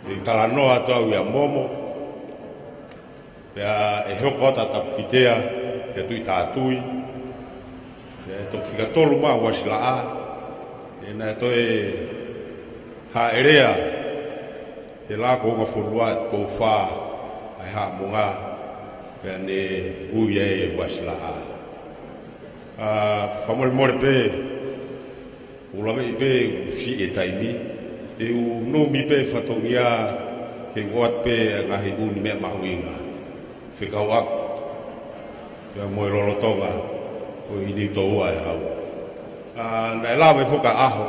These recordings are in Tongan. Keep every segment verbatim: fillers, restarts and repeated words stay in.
Te u talanoa atu au ʻia Momo, pea ʻe hoko atu ʻa Tapukitea, pea Tuʻitātui, pea ʻe toki fika tolu mai Uasilaʻā, ʻe naʻe toe hāʻelea ʻe Lakoongafonua ʻe Tupou Fā ʻa e Haʻamonga, pea ne ui ai ʻe Uasilaʻā. ʻA, fakamolemole pē, ʻoku ou laveʻi pē ʻoku siʻi e taimi, te u numi pē fatongia ke u ʻoatu pē ʻa e ngaahi ʻū meʻa mahuʻinga fekauʻaki pea mo e lolotonga ʻo ʻIniutouʻa ʻe hau. ʻA, naʻe lave foki ʻa e ʻaho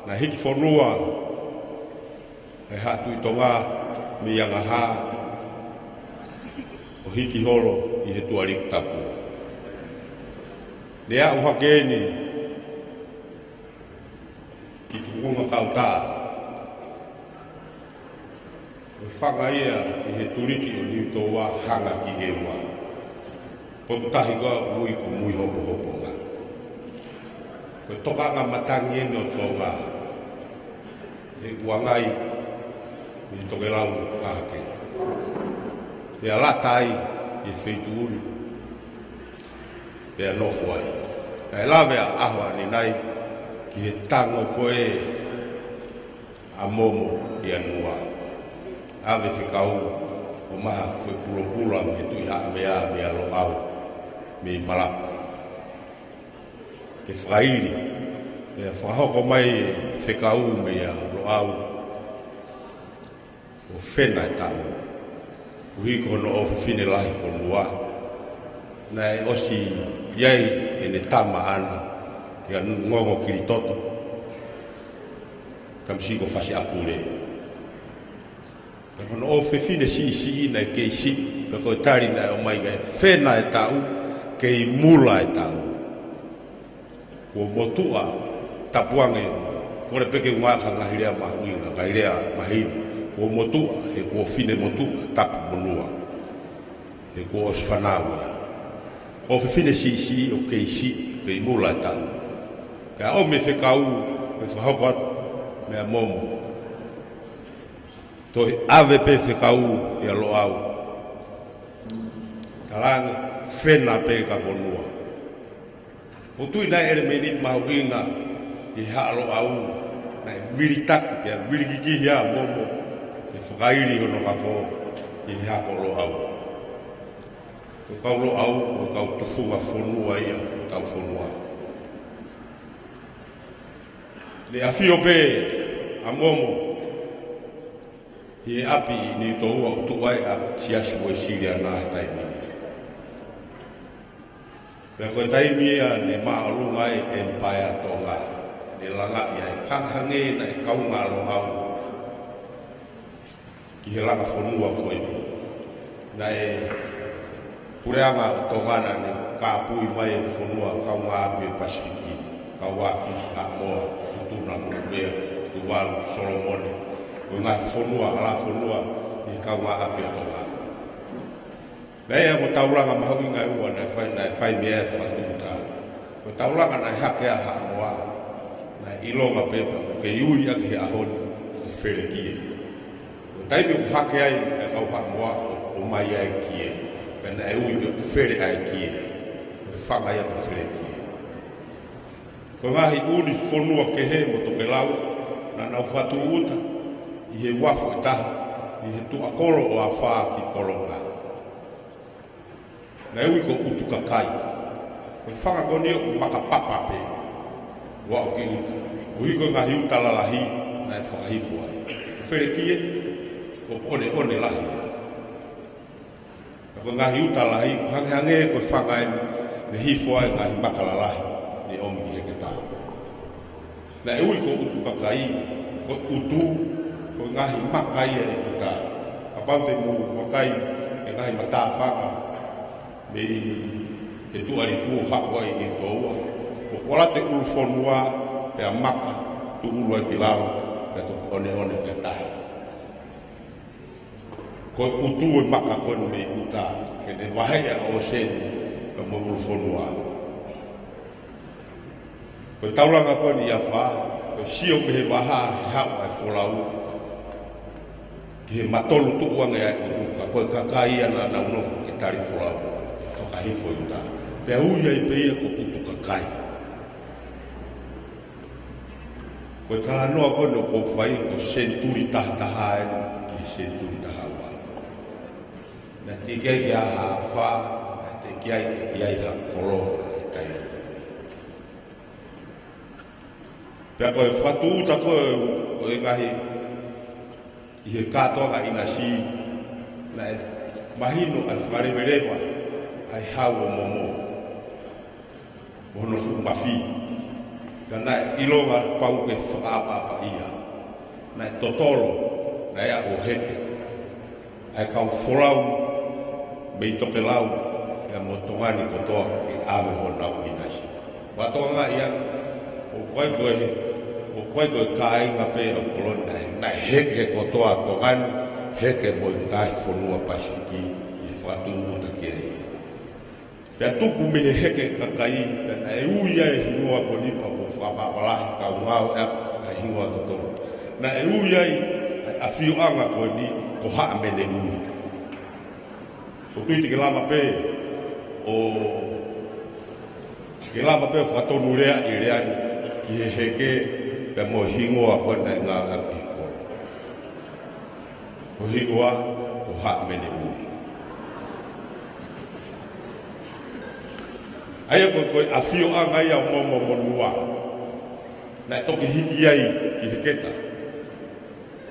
naʻe hiki fonua ʻa e Haʻa Tuʻi Tonga mei Angahā ʻo hiki holo ʻi he Tuʻa Liku Tapu. Ne aʻu hake eni ki Tukuʻonga Kautaʻa, ʻo fanga ia ʻi he tuliki ʻo Niutouʻa hanga ki ʻEua. Potu tahi ko ē ʻoku ui ko Muihopohoponga. Ko e tokaʻanga matangi eni ʻo Tonga, ʻe ʻuangai ʻi he tokelau hake, pea lata ai ʻi he feituʻu ni, pea nofo ai. Naʻe lave ʻa e ʻaho ʻanenai ki he tango ko ē ʻa Momo ʻi ʻAnua. ʻAve fekau ʻo maha foʻi pulopula mei he Tuʻi Haʻavea mei ʻa Loʻau mei Malapu ke fakaili, pea fakahoko mai e fekau mei ʻa Loʻau, ʻo Fena ʻe Taʻu, ʻuhi ko hono ʻofefine lahi ko Nua. Naʻe ʻosi ʻi ai ʻene tama ʻana, ʻia Ngongo Kilitoto, tamasiʻi ko Fasiʻapule. Pea ko hono ʻofefine siʻisiʻi naʻe kei siʻi, pea ko e tali naʻe ʻomai ko e Fena ʻe Taʻu, kei Mula ʻe Taʻu. Kuo motuʻa tapu ange, kole pē ke u ngāueʻaki ha ngaahi lea mahuʻinga, ngaahi lea mahino. Kuo motuʻa, he kuo finemotuʻa tapu mo Nua. He kuo ʻosi fanau ia. ʻOfefine siʻisiʻi ʻoku kei siʻi, kei Mula ʻe Taʻu. Pea ʻomi e fekau, pea fakahoko atu meia Momo. Toe ʻave pē fekau ʻia Loʻau. Talaange, Fena pē ka ko Nua. ʻOku ou tui naʻe ʻelemēniti mahuʻinga ʻi he Haʻa Loʻau, naʻe vilitaki pea vilikikihi ʻa Momo ke fakaili hono hako ʻi he hako Loʻau. Ko e kau Loʻau, ko e kau tufunga fonua ia, kau fonua. Ne ʻafio pē ʻa Momo ʻi he ʻapi ʻi Niutouʻa ʻoku tuʻu ai ʻa e Siasi Uēsiliana he taimi ni. Pea ko e taimi ia ne māʻolunga ai e Empire Tonga, ne langaʻi ai, hangehangē naʻe kaunga ʻa Loʻau ki he langa fonua ko eni. Naʻe puleʻanga ʻo Tonga naʻa ne kāpui mai e fonua kaungāʻapi ʻo e Pasifiki, kau ʻa Fisi, Haʻamoa, Futuna, Motuʻea, Tuvalu, Solomone, ko e ngaahi fonua, hala fonua ʻi he kaungāʻapi ʻo Tonga. Naʻe ʻi ai mo e taulanga mahuʻinga ʻe ua naʻe fai, naʻe fai mei ai e fakatūtā. Ko e taulanga naʻe hake ai ʻa Haʻamoa, naʻe ʻilonga pē pea ʻoku kei ui ʻaki he ʻaho ni ko Felekie. Ko e taimi ʻoku hake ai e kau Haʻamoa ʻo, ʻomai ai e kie, pea naʻe ui pē ko Fele ʻa e kie. Ko e fanga ia ko Felekie. Ko e ngaahi ʻū fonua kehe mo tokelau, naʻa nau fakatūʻuta ʻi he uafu ʻe taha, ʻi he tuʻa kolo ʻo Afā ki Kolonga. Naʻe ui ko ʻUtukakai. Ko e fanga ko eni ʻoku makapapa pē, ʻo aʻu ki ʻuta. ʻUhi ko e ngaahi uta lalahi naʻe fakahifo ai. Felekie, ko e ʻoneʻone lahi ia. Ka ko e ngaahi uta lahi, hangehangē ko e fanga eni ne hifo ai e ngaahi maka lalahi, ne ʻomi ki Heketā. Naʻe ui ko ʻUtukakai, ko e ʻutu, ko e ngaahi maka ia ʻi ʻuta. Kapau te mou vakai e ngaahi matāfanga mei he Tuʻa Liku ʻo haʻu ai ʻi Niutouʻa, ko Kuala te ʻulu fonua, pea maka, tuʻulu ai ki lalo, pea toki ʻoneʻone pea tahi. Ko e ʻutu e maka ko eni mei ʻuta, ke ne vaheʻi ʻa e ʻōseni pea mo e ʻulu fonua. Ko e taulanga ko eni ʻi Afā, ko e sio mei he vaha he haʻu ʻa e folau. He matolu tuʻu ange ai ʻutu, ka ko e kakai ia naʻa nau nofo ke tali folau, ke fakahifo e uta. Pea ui ai pē ia ko ʻUtukakai. Ko e talanoa ko eni ʻoku ou fai ko e senituli taha taha eni ki he senituli taha ua. Naʻe teʻeki ai ke ʻi ai ha afā, naʻe teʻeki ai ke ʻi ai ha kolo he taimi ko eni. Pea ko e fakatūʻuta ko ē ʻo e ngaahi ʻi he kātoanga ʻinasi, naʻe mahino ʻa e fakaleveleva ʻa e hau ʻo Momo, ʻo hono fuʻu mafi. Pea naʻe ʻilonga pau ke fakaʻapaʻapaʻia. Naʻe totolo, naʻe aʻu ʻo heke ʻa e kau folau mei tokelau, pea mo Tonga ni kotoa ke ʻave honau ʻinasi. Fakatokangaʻi ange, ʻoku ʻikai ko e, ʻoku ʻikai ko e kāinga pē ʻo Koloni naʻe, naʻe heke kotoa Tonga ni, heke mo e ngaahi fonua Pasifiki ʻi he fakatūʻuta ki ai. Pea tuku mei he heke kakai, pea naʻe ui ai e hingoa ko eni pea ʻoku fakaʻapaʻapa lahi, kau ngāueʻaki ʻa e hingoa totonu. Naʻe ui ai ʻa e ʻafioʻanga ko eni ko Haʻameneʻuli. Sō piti ke lava pē ʻo, ke lava pē ʻo fakatonuleaʻi e lea ni ki he heke pea mo e hingoa ko ē naʻe ngāueʻaki he kolo. Ko e hingoa ko Haʻameneʻuli. ʻA ia ko, ko e ʻafioʻanga ia ʻo Momomonua. Naʻe toki hiki ai ki he keta.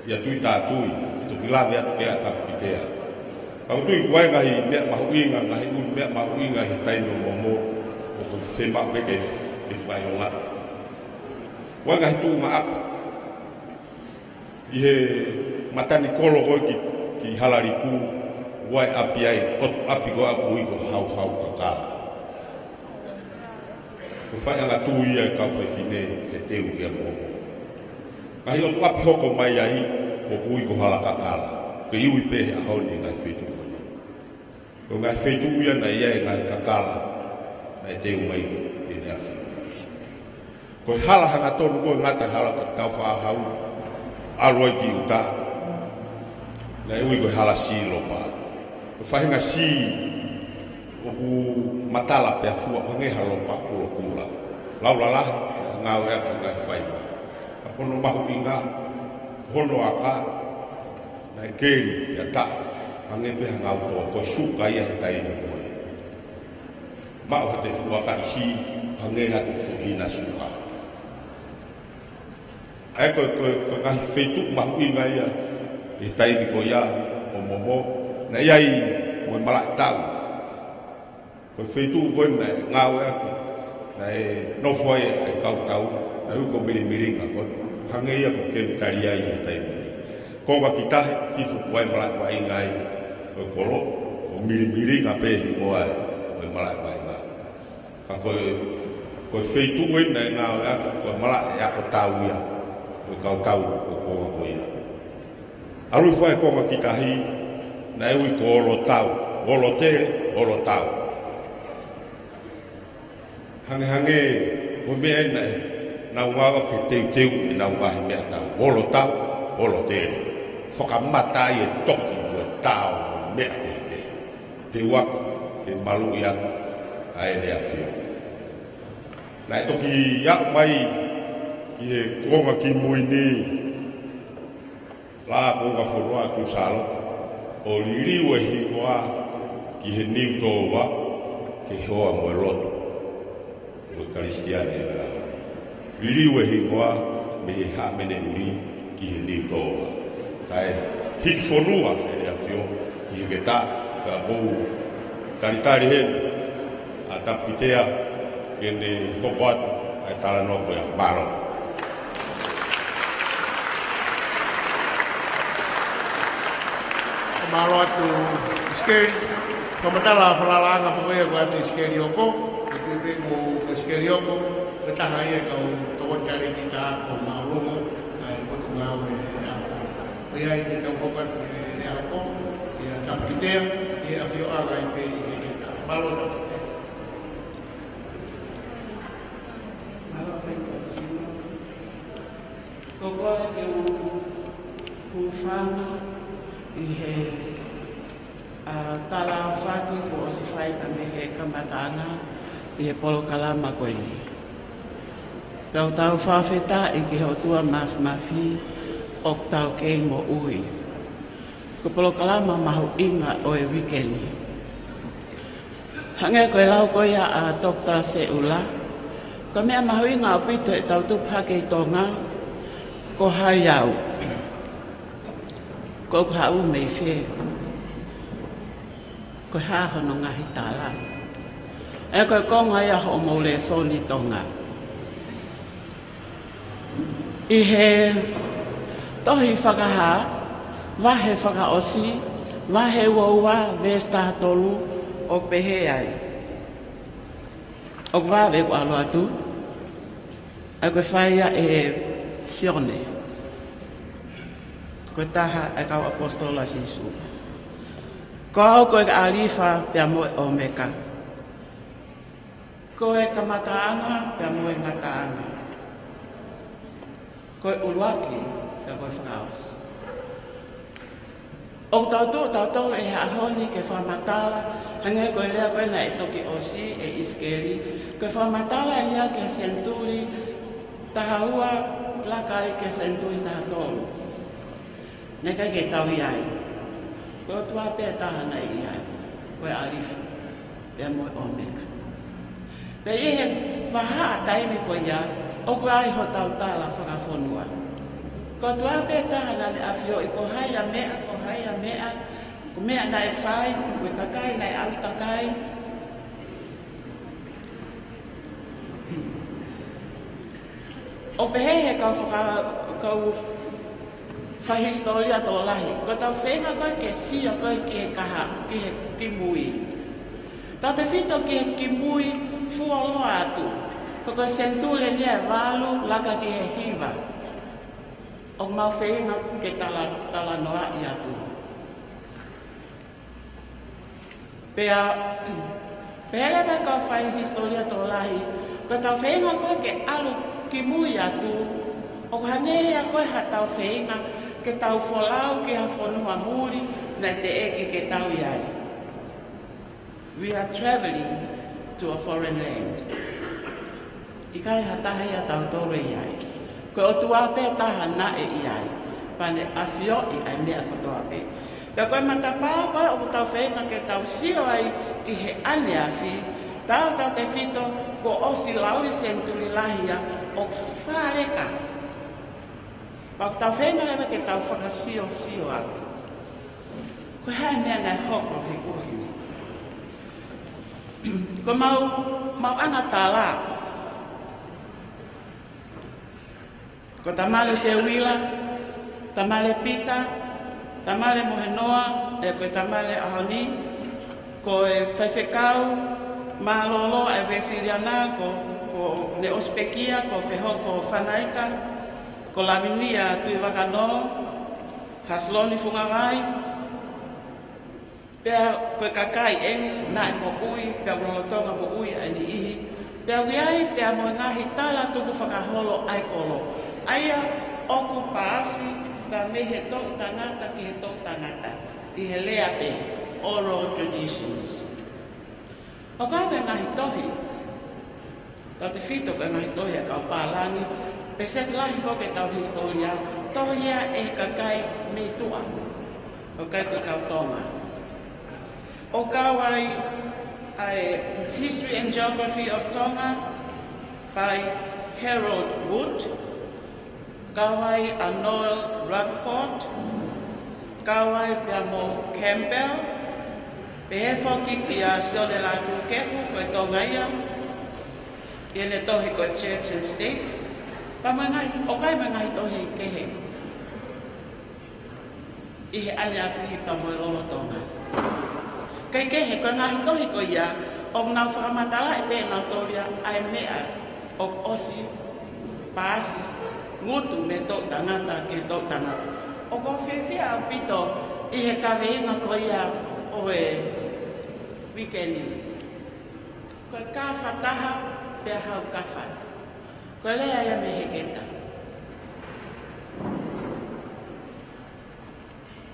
ʻIa Tuʻitātui, ʻe toki lave atu ki ai ʻa Tapukitea. Ka ʻoku ou tui ʻoku ʻi ai e ngaahi meʻa mahuʻinga, ngaahi ʻū meʻa mahuʻinga he taimi ʻo Momo, ʻoku fiemaʻu pē ke, ke fakaʻilonga. ʻOku ʻi ai e ngaahi tuʻunga ʻapi. ʻI he matanikolo ko ē ki, ki Halaliku, ʻoku ʻi ai e ʻapi ai, ʻotu ʻapi ko ē ʻoku ui ko Hauhaukakala. Ko e faiʻanga tui ia ʻa e kau fefine he teu ki Momo. Ngaahi ʻotu ʻapi hoko mai ai, ʻoku ui ko Halakakala. Ko e ui pē he ʻaho ni e ngaahi feituʻu ko eni. Ko e ngaahi feituʻu ia naʻe ʻi ai e ngaahi kakala, naʻe teu mai ʻe he ʻAfio. Ko e hala hangatonu ko ē ngata hala ka tau fāhau, ʻalu ai ki ʻuta, naʻe ui ko e hala sī lopa. Ko e faʻahinga sī ʻoku matala pea fua hangē ha lopa kulokula. Lau lalahi, ngāueʻaki e ngaahi faiva. Ka ko hono mahuʻinga, hono aka, naʻe keli ia taʻa, hangē pē ha ngau toa, ko e suka ia he taimi ko ē. Maʻu ha te fuʻu aka ʻi sī, hangē ha te fuʻu hina suka. ʻA ia ko e, ko e, ko e ngaahi feituʻu mahuʻinga ia he taimi ko ia ʻo Momo, naʻe ʻi ai mo e malaʻe tau. Ko e feituʻu ko ē naʻe ngāueʻaki, naʻe nofo ai ʻa e kau tau, naʻe ui ko Milimilinga ko ē, hangē ia ko Kemutaliai he taimi ni. Konga ki tahi, hifo ko ē malaʻe vaʻinga ai ʻo e kolo, ko Milimilinga pē hingoa ʻo e malaʻe vaʻinga. Ka ko e, ko e feituʻu eni naʻe ngāueʻaki, ko e malaʻe ako tau ia, ko e kau tau, ko e konga ko ia. ʻAlu hifo ai e konga ki tahi, naʻe ui ko Olotau, Olotele, Olotau. Hangehangē, ko e meʻa eni naʻe, nau ngāueʻaki he teuteu ʻenau ngaahi meʻatau, Olotau, Olotele. Fakamata ai e toki mo e tao mo e meʻa kehekehe. Teuaki, ke maluʻi atu ʻa ʻEne ʻAfio. Naʻe toki aʻu mai ki he konga kimui ni, Lā ko e fonua Tuʻi Sālote, ʻo liliu e hingoa ki he niutōua, ke hoa mo e lotu ʻo e Kalisitiane ʻo e ʻaho ni. Liliu e hingoa mei he Haʻameneʻuli ki he niutōua. Kae hiki fonua ʻEne ʻAfio ki he keta, ka ʻoku ou talitali heni ʻa Tapukitea ke ne hoko atu ʻa e talanoa ko ia. Mālō. Mālō atu ʻIsikeli. Ko e matala falalaʻanga foki ia ko ē ʻa ʻIsikeli Oko, ʻoku ou tui pē ko ʻIsikeli Oko, ko e taha ia e kau tokoni talēkita ʻoku māʻolunga ʻa e Potungāue ʻa e Ako. ʻOku ʻi ai te tau hoko atu ʻi he ako, ʻia Tapukitea, ʻi he ʻafioʻanga ai pē ʻi he keta. Mālō Tapukitea. Mālō Tapukitea. Ko koe ke u, u fanga, ʻI he, ʻa, tala ʻo faki kuo ʻosi fai ka mei he kamataʻanga ʻi he polokalama ko eni. Pea ʻoku tau fakafetaʻi ki he ʻOtua Māfimafi ʻoku tau kei moʻui. Ko e polokalama mahuʻinga ʻo e uike ni. Hangē ko e lau ko ia ʻa Toketā Seʻula, ko e meʻa mahuʻinga ʻaupito ʻetau tupu hake ʻi Tonga, ko hai au. Ko ʻeku haʻu mei fē. Ko e hā hono ngaahi tala. ʻE ko e konga ia hoʻomou lēsoni Tonga. ʻI he tohi Fakahā, vahe fakaʻosi, vahe uaua, veesi tahatolu, ʻoku pehē ai. ʻOku vave ʻeku ʻalu atu, ʻa ia ko e fai ia ʻe Sione. Ko e taha ʻa e kau ʻaposetolo ʻa Sīsū. Ko au ko e ʻAlifa pea mo e ʻOmeka. Ko e kamataʻanga pea mo e ngataʻanga. Ko e ʻuluaki pea mo e fakaʻosi. ʻOku tau tuʻu tautolu he ʻaho ni ke fakamatala, hangē ko e lea ko ē naʻe toki ʻosi ʻe ʻIsikeli, ko e fakamatala ia ki he senituli taha ua laka ai ki he senituli taha tolu. Naʻe ʻikai ke tau ʻi ai. Ko e ʻOtua pē taha naʻe ʻi ai. Ko e ʻAlifa pea mo e ʻOmeka. Pea ʻi he vahaʻa taimi ko ia, ʻoku ʻi ai hotau tala fakafonua. Ko e ʻOtua pē taha naʻa ne ʻafioʻi ko hai ʻa meʻa, ko hai ʻa meʻa, ko e meʻa naʻe fai, ko e kakai naʻe ʻalu takai. ʻO pehē he kau faka-, kau faihisitōlia tokolahi, ko ʻetau feinga ko ē ke sio ko ē ki he kahaʻu, ki he kimui. Tautefito ki he kimui fuoloa atu. Ko e senituli eni ʻe valu laka ki he hiva. ʻOku mau feinga ke tala, talanoaʻi atu. Pea, pehē leva ʻe he kau faihisitōlia tokolahi, ko ʻetau feinga ko ē ke ʻalu kimui atu, ʻoku hangē ia ko ē haʻatau feinga ke tau folau ki ha fonua muli naʻe teʻeki ke tau ʻi ai. We are traveling to a foreign land. ʻIkai ha taha ia ʻa tautolu ʻe ʻi ai. Ko e ʻOtua pē taha naʻe ʻi ai. Pea ne ʻafioʻi ʻa e meʻa kotoa pē. Pea ko e matapā ko ē ʻoku tau feinga ke tau sio ai ki he ʻaneafi, tautautefito kuo ʻosi laui senituli lahi ia ʻoku fāleka. Pea ʻoku tau feinga leva ke tau fakasiosio atu. Ko e hā e meʻa naʻe hoko he kuohili. Ko ʻemau, mau ʻangatala. Ko Tamale Teuila, Tamale Pita, Tamale Mohenoa, ʻe ko e Tamale ʻAhoni, ko e faifekau mālōlō ʻa e Uēsiliana, ko, ko ne ʻosi pekia, ko Fehoko Fanaita, ko Lavinia Tuʻivakanō, Hasiloni Fungavai, pea ko e kakai eni naʻe moʻui, pea ʻoku lolotonga moʻui ʻa e niʻihi. Pea ʻoku ʻi ai pea mo e ngaahi tala tukufakaholo ʻa e kolo. ʻA ia ʻoku paasi, pea mei he toʻutangata ki he toʻutangata. ʻI he lea pē, oral traditions. ʻOku ʻi ai e ngaahi tohi. Tautefito ko e ngaahi tohi ʻa e kau pālangi, pea sio lahi foki ki heʻetau hisitōlia, tohi ia ʻe he kakai mei tuʻa, ʻoku ʻikai ko e kau Tonga. ʻOku kau ai ʻa e History and Geography of Tonga by Harold Wood, kau ai ʻa Noel Rutherford, kau ai pea mo Campbell, pehē foki kia Sione Lātūkefu, ko e Tonga ia, ʻi heʻene tohi ko e Church and State, pea mo e ngaahi, ʻoku ʻi ai mo e ngaahi tohi kehe ʻi he ʻaneafi pea mo e lolotonga. Kae kehe, ko e ngaahi tohi ko ia, ʻoku nau fakamatalaʻi pē ʻe nautolu ia ʻa e meʻa ʻoku ʻosi paasi, ngutu mei he toʻutangata ki he toʻutangata. ʻOku ou fiefia ʻaupito ʻi he kaveinga ko ia ʻo e uike ni. Ko e kafa taha pea hau kafa. Ko e lea ia mei he keta.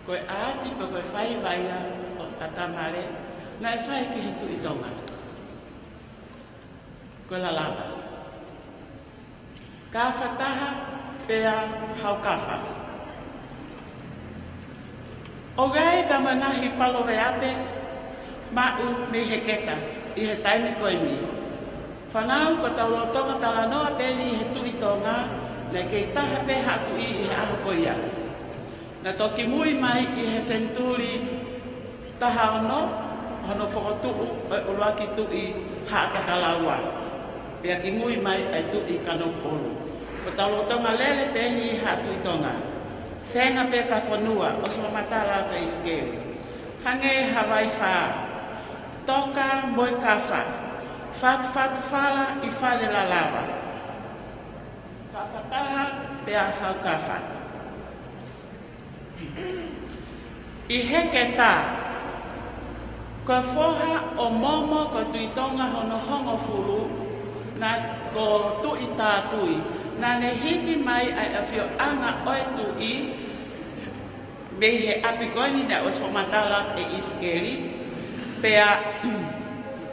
Ko e ʻaati pe ko e faiva ia ʻo Tamale naʻe fai ki he Tuʻi Tonga. Ko e lalava. Kafa taha pea haukafa. ʻOku ʻi ai pea mo e ngaahi paloveape maʻu mei Heketa ʻi he taimi ko eni. Fānau, ko ʻetau lolotonga talanoa pē ʻi he Tuʻi Tonga, naʻe kei taha pē haʻa tuʻi ʻi he ʻaho ko ia. Naʻe toki mui mai ʻi he senituli taha ono hono fokotuʻu ʻo e ʻuluaki tuʻi Haʻatakalaua, pea kimui mai ʻa e Tuʻi Kanokupolu. Ko ʻetau lolotonga lele pē ʻi Haʻa Tuʻi Tonga. Fenga pē ka ko Nua, ʻosi fakamatala ʻa ʻIsikeli. Hangē ha vaifā, toka mo e kafa, fatufatu fala ʻi fale lalava. Kafa taha pea haukafa. ʻI Heketa, ko e foha ʻo Momo ko e Tuʻi Tonga hono hongofulu, naʻe ko Tuʻi Tātui. Naʻa ne hiki mai ʻa e ʻafioʻanga ʻo e tuʻi mei he ʻapi ko eni naʻe ʻosi fakamatala ʻe ʻIsikeli, pea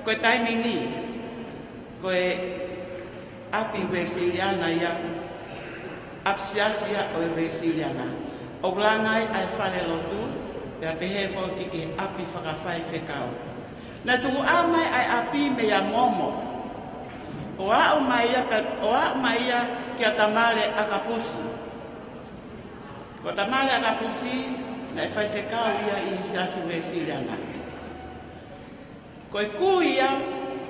ko e taimi ni, ko e ʻapi Uēsiliana ia, ʻapi siasi ia ʻo e Uēsiliana. ʻOku langa ai ʻa e fale lotu, pea pehē foki ki he ʻapi fakafaifekau. Naʻe tukuʻau mai ʻa e ʻapi meia Momo, ʻo aʻu mai ia, pea, ʻo aʻu mai ia kia Tamale ʻAkapusi. Ko Tamale ʻAkapusi, naʻe faifekau ia ʻi he Siasi Uēsiliana. Ko e kui ia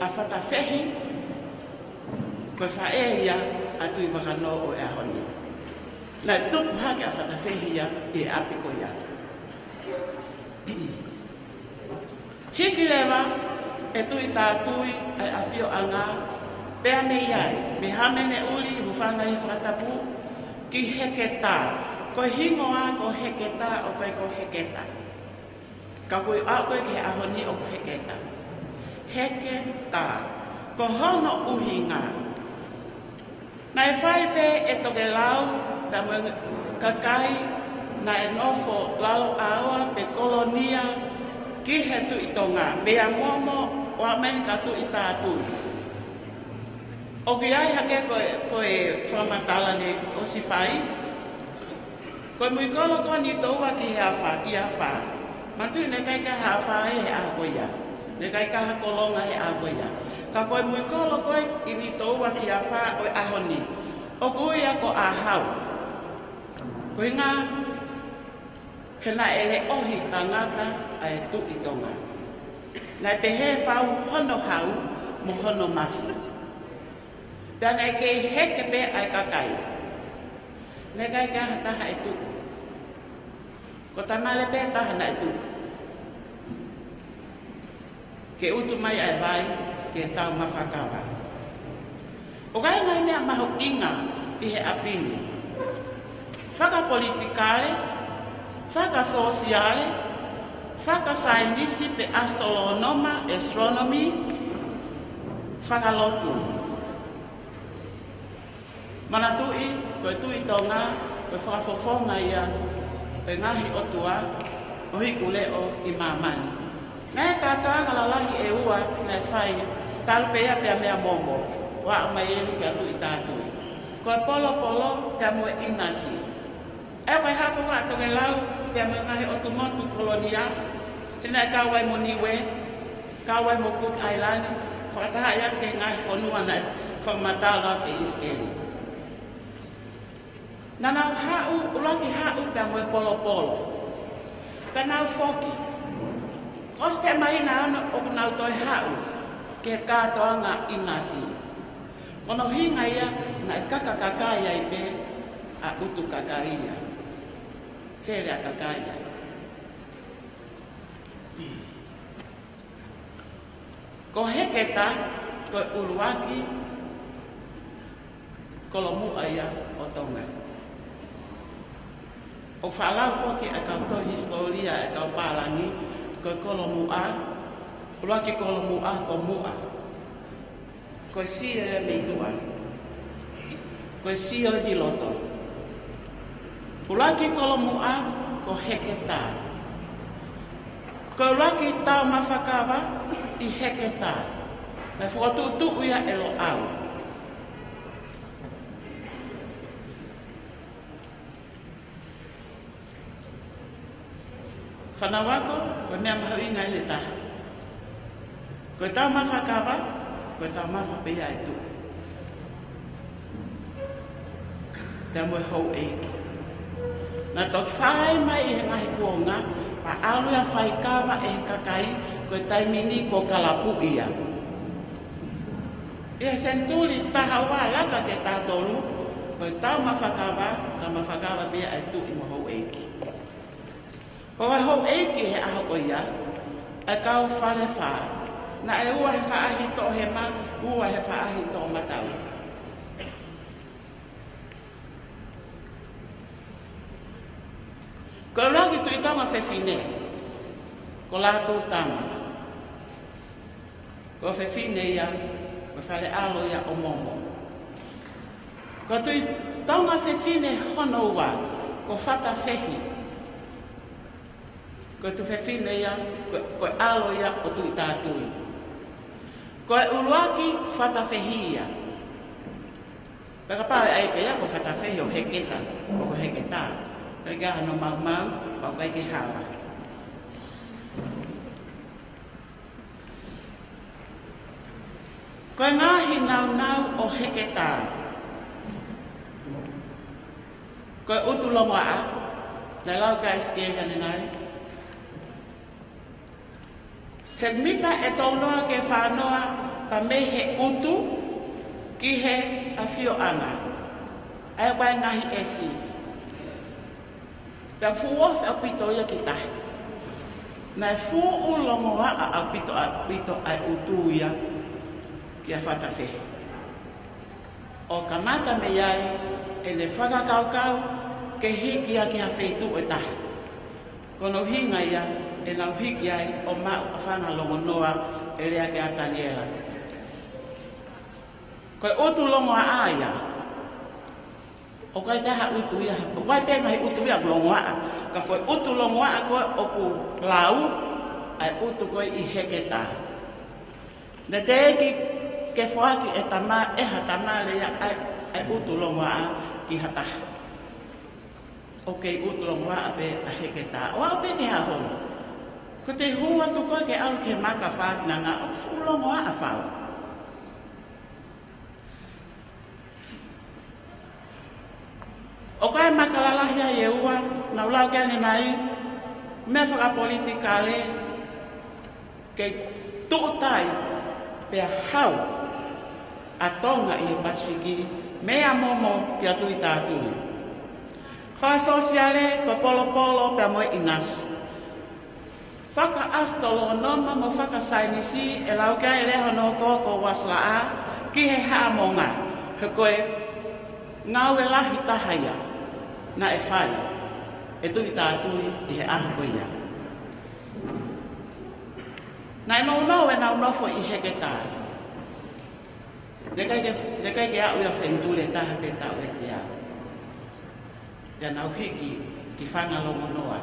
ʻa Fatafehi, ko e faʻē ia ʻa Tuʻivakanō ʻo e ʻaho ni. Naʻe tupu hake ʻa Fatafehi ia ʻi he ʻapi ko ia. Hiki leva ʻe Tuʻi Tātui ʻa e ʻafioʻanga pea mei ai, mei Hāmene ʻUli, hūfanga ʻi he fakatapu, ki Heketa. Ko e hingoa ko Heketa, ʻoku ʻikai ko Heketa. Ka ko e ʻaho ko ē ki he ʻaho ni ʻoku Heketa. Heketa. Ko hono ʻuhinga, naʻe fai pē ʻe Tokelau pea mo e kakai naʻe nofo lalo ʻaoa pe kolonia ki he Tuʻi Tonga, meia Momo ʻo aʻu mai ki Tuʻi Tātui. ʻOku ʻi ai hake ko e, ko e fakamatala naʻe ʻosi fai. Ko e muikolo ko eni ʻi Toua ki he afā, ki he afā. Manatuʻi naʻe ʻikai ke ʻi ai ha afā he ʻaho ko ia. Naʻe ʻikai ke ʻi ai ha kolonga he ʻaho ko ia. Ka ko e muikolo ko eni ʻi Toua ki he afā ʻo e ʻaho ni, ʻoku ui ia ko ʻĀhau. Ko e ʻuhinga, he naʻe leʻohi tangata ʻa e Tuʻi Tonga. Naʻe pehē fau hono hau mo hono mafi. Pea naʻe kei heke pē ʻa e kakai. Naʻe ʻikai ke ʻi ai ha taha ʻe tuʻu. Ko Tamale pē taha naʻe tuʻu ke utu mai ʻa e vai ki he taumafa kava. ʻOku ʻi ai e ngaahi meʻa mahuʻinga ʻi he ʻapi ni. Fakapolitikale, fakasōsiale, fakasaienisi pe ʻasitolōnoma, astronomy, fakalotu. Manatuʻi, ko e Tuʻi Tonga, ko e fakafofonga ia ʻo e ngaahi ʻotua ʻo Hikuleʻo ʻi māmani. Naʻe kātoanga lalahi ʻe ua naʻe fai, talu pē ia pea meia Momo, ʻo aʻu mai eni kia Tuʻi Tātui. Ko e Polopolo pea mo e ʻInasi. ʻE ko e hapo ʻa Tokelau pea mo e ngaahi ʻotu motu kolonia, he naʻe kau ai mo Niue, kau ai mo Cook Island, fakataha ia ki he ngaahi fonua naʻe fakamatala ʻe ʻIsikeli. Naʻa nau haʻu, ʻuluaki haʻu pea mo e Polopolo. Pea nau foki. ʻOsi pē māhina ʻe ono ʻoku nau toe haʻu ki he kātoanga ʻInasi. Ko hono ʻuhinga ia naʻe kaka kakai ai pē ʻa ʻUtukaikaia. Fele ʻa kakai ai. Ko Heketa, ko e ʻuluaki kolomuʻa ia ʻo Tonga. ʻOku faʻa lau foki ʻe he kau tohi hisitōlia ʻa e kau pālangi, ko e kolomuʻa, ʻuluaki kolomuʻa, ko Muʻa. Ko e sio ia mei tuʻa. Ko e sio ia mei loto. ʻUluaki kolomuʻa, ko Heketā. Ko e ʻuluaki taumafa kava ʻi Heketā. Naʻe fokotuʻutuʻu ia ʻe Loʻau. Fānau ako, ko e meʻa mahuʻinga ʻeni ʻe taha. Ko e taumafa kava, ko e taumafa pē ia ʻa e tuʻi. Pea mo e houʻeiki. Naʻe toki fai mai ʻi he ngaahi kuonga, pea ʻalu ia ʻo fai kava ʻe he kakai, ko e taimi ni kuo kalapu ia. ʻI he senituli taha ua laka ki he taha tolu, ko e taumafa kava, taumafa kava pē ia ʻa e tuʻi mo e houʻeiki. Ko e houʻeiki he ʻaho ko ia, ʻa e kau Falefā. Naʻe ua he faʻahi toʻohema, ua he faʻahi toʻomatau. Ko e ʻuluaki Tuʻi Tonga fefine, ko Lātūtama. Ko e fefine ia, ko e fale ʻalo ia ʻo Momo. Ko e Tuʻi Tonga fefine hono ua, ko Fatafehi. Ko e tuofefine ia, ko, ko e ʻalo ia ʻo Tuʻitātui. Ko e ʻuluaki Fatafehi ia. Pea kapau ʻe ʻai pē ia ko Fatafehi ʻo Heketā, ʻo ko Heketā. Kae ʻikai ke ʻi ai hano maumau, pea ʻoku ʻikai ke hala. Ko e ngaahi nāunau ʻo Heketā. Ko e ʻutu longoaʻa, naʻe lau ki ai ʻa Sikeli ʻanenai. He mita ʻe tolunoa ki he fānoa pea mei he ʻutu ki he ʻafioʻanga. ʻA ia ko e ngaahi ʻesi. Pea fuʻu ofi ʻaupito ia ki tahi. Naʻe fuʻu longoaʻa ʻaupito, ʻaupito ʻa e ʻutu ia kia Fatafehi. ʻO kamata mei ai ʻene fakakaukau ke hiki ia ki ha feituʻu ʻe taha. Ko hono ʻuhinga ia ʻenau hiki ai ʻo maʻu ʻa Fangalongonoa ʻe lea ki ai ʻa Taniela. Ko e ʻutu longoaʻa ia. ʻOku ʻikai ke ʻi ai ha ʻutu ia, ʻoku ʻi ai pē ngaahi ʻutu ia ʻoku longoaʻa. Ka ko e ʻutu longoaʻa ko ē ʻoku lau, ʻa e ʻutu ko ē ʻi Heketā. Naʻe teʻeki ke foaki ʻe tama, ʻe ha tamale ia ʻa e, ʻa e ʻutu longoaʻa ki ha taha. ʻOku kei ʻutu longoaʻa pē ʻa Heketā. ʻO aʻu pē ki he ʻaho ni. Ko ʻete hū atu ko ē ke ʻalu ki he maka Fātinanga ʻoku fuʻu longoaʻa fau. ʻOku ʻi ai e maka lalahi ia ʻe ua, naʻa ku lau ki ai ʻanenai, meʻa fakapolitikale, kei tuʻutai, pea hau ʻa Tonga ʻi he Pasifiki, mei ʻa Momo kia Tuʻitātui. Fakasōsiale, ko e polopolo, pea mo e ʻinasi. Fakaʻasitonoma mo fakasaienisi ʻe lau ki ai e lea hono hoko ko Uasilaʻā ki he Haʻamonga, he ko e ngāue lahi taha ia naʻe fai ʻe Tuʻitātui ʻi he ʻaho ko ia. Naʻe nounou ʻenau nofo ʻi Heketā. Naʻe ʻikai ke, naʻe ʻikai ke aʻu ia senituli ʻe taha pe taʻu ʻe teau. Pea nau hiki ki Fangalongonoa.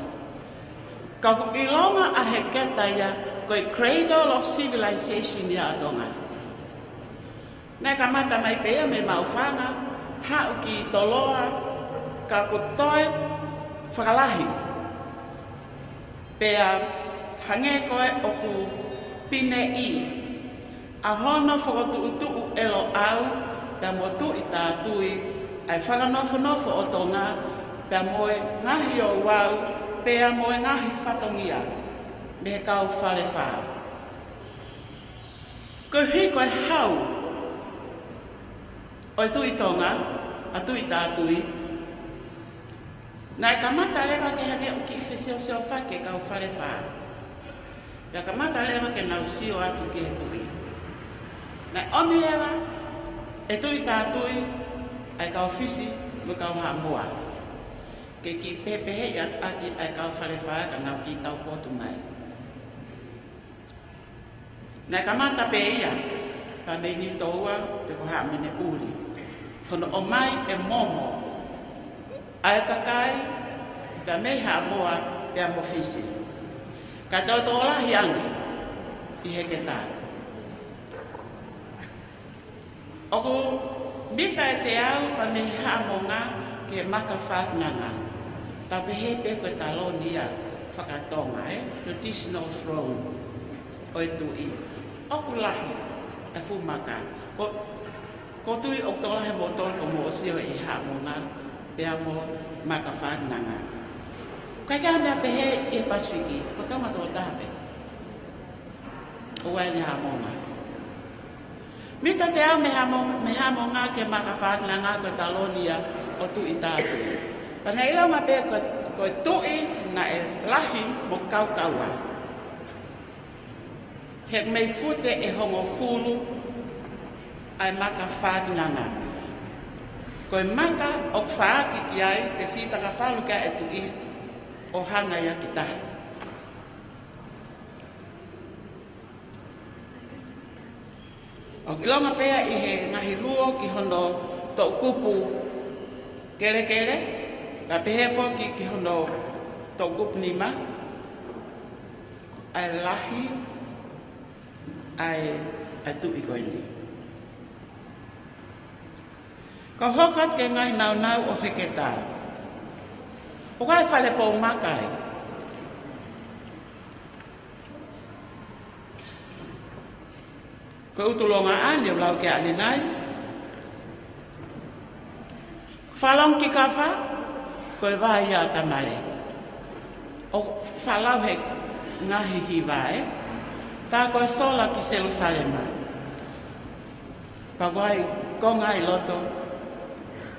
Ka ʻoku ʻilonga ʻa Heketā ia ko e cradle of civilization ia ʻa Tonga. Naʻe kamata mai pē ia mei Maʻufanga, haʻu ki Toloa, ka kuo toe fakalahi. Pea hangē ko ē ʻoku pineʻi ʻa hono fokotuʻutuʻu ʻe Loʻau, pea mo Tuʻitātui, ʻa e fakanofonofo ʻo Tonga, pea mo e ngaahi ouau, pea mo e ngaahi fatongia, mei he kau Falefā. Koeʻuhi ko e hau ʻo e Tuʻi Tonga, ʻa Tuʻitātui, naʻe kamata leva ke hangē ʻoku kiʻi fesiosiofaki e kau Falefā. Pea kamata leva ke nau sio atu ki he tuʻi. Naʻe ʻomi leva ʻe Tuʻitātui ʻa e kau Fisi mo e kau Haʻamoa. Ke kiʻi pehepeheʻi atu ʻaki ʻa e kau Falefā ka nau kiʻi taupotu mai. Naʻe kamata pē ia, pea mei Nitoua, pe ko Haʻameneʻuli. Hono ʻomai ʻe Momo ʻa e kakai, Pea mei Haʻamoa pea mo Fisi. Ka tau tokolahi ange ʻi Heketā. ʻOku mita ʻe teau pea mei Haʻamonga ki he Maka Fākinanga. Tau pehē pē ko e taloni ia fakatonga, ē? Traditional throne ʻo e tuʻi. ʻOku lahi e fuʻu maka. Ko, ʻoku ou tui ʻoku tokolahi moutolu kuo mou sio ʻi Haʻamonga pea mo Maka Fākinanga. ʻIkai ke ʻi ai ha meʻa pehē ʻi he Pasifiki, ko Tonga tokotaha pē ʻoku ʻi ai ʻene Haʻamonga. Mita ʻe teau mei Haʻamo-, mei Haʻamonga ki he Maka Fākinanga ko e taloni ia ʻo Tuʻi Tāpui. Pea naʻe ʻilonga pē ko, ko e tuʻi naʻe lahi mo kaukaua. He mei fute ʻe hongofulu ʻa e Maka Fākinanga. Ko e maka ʻoku faaki ki ai, pe sitakafalu ki ai e tuʻi ʻo hanga ia ki tahi. ʻOku ʻilonga pē ia ʻi he ngaahi luo ki hono toʻukupu kelekele, pea pehē foki ki hono toʻukupu nima, ʻa e lahi ʻa e, ʻa e tuʻi ko eni. Ka u hoko atu ki he ngaahi naunau ʻo Heketā. ʻOku ʻi ai e fale pou maka ai. Ko e ʻUtulonga ʻaʻani ʻoku lau ki ai ʻanenai. Fakalongo ki Kafa, ko e vai ia ʻa Tamale. ʻOku fakalao he ngaahi hiva, ē. Tā ko e sola ki Selusalema. Pea ko e konga ʻi loto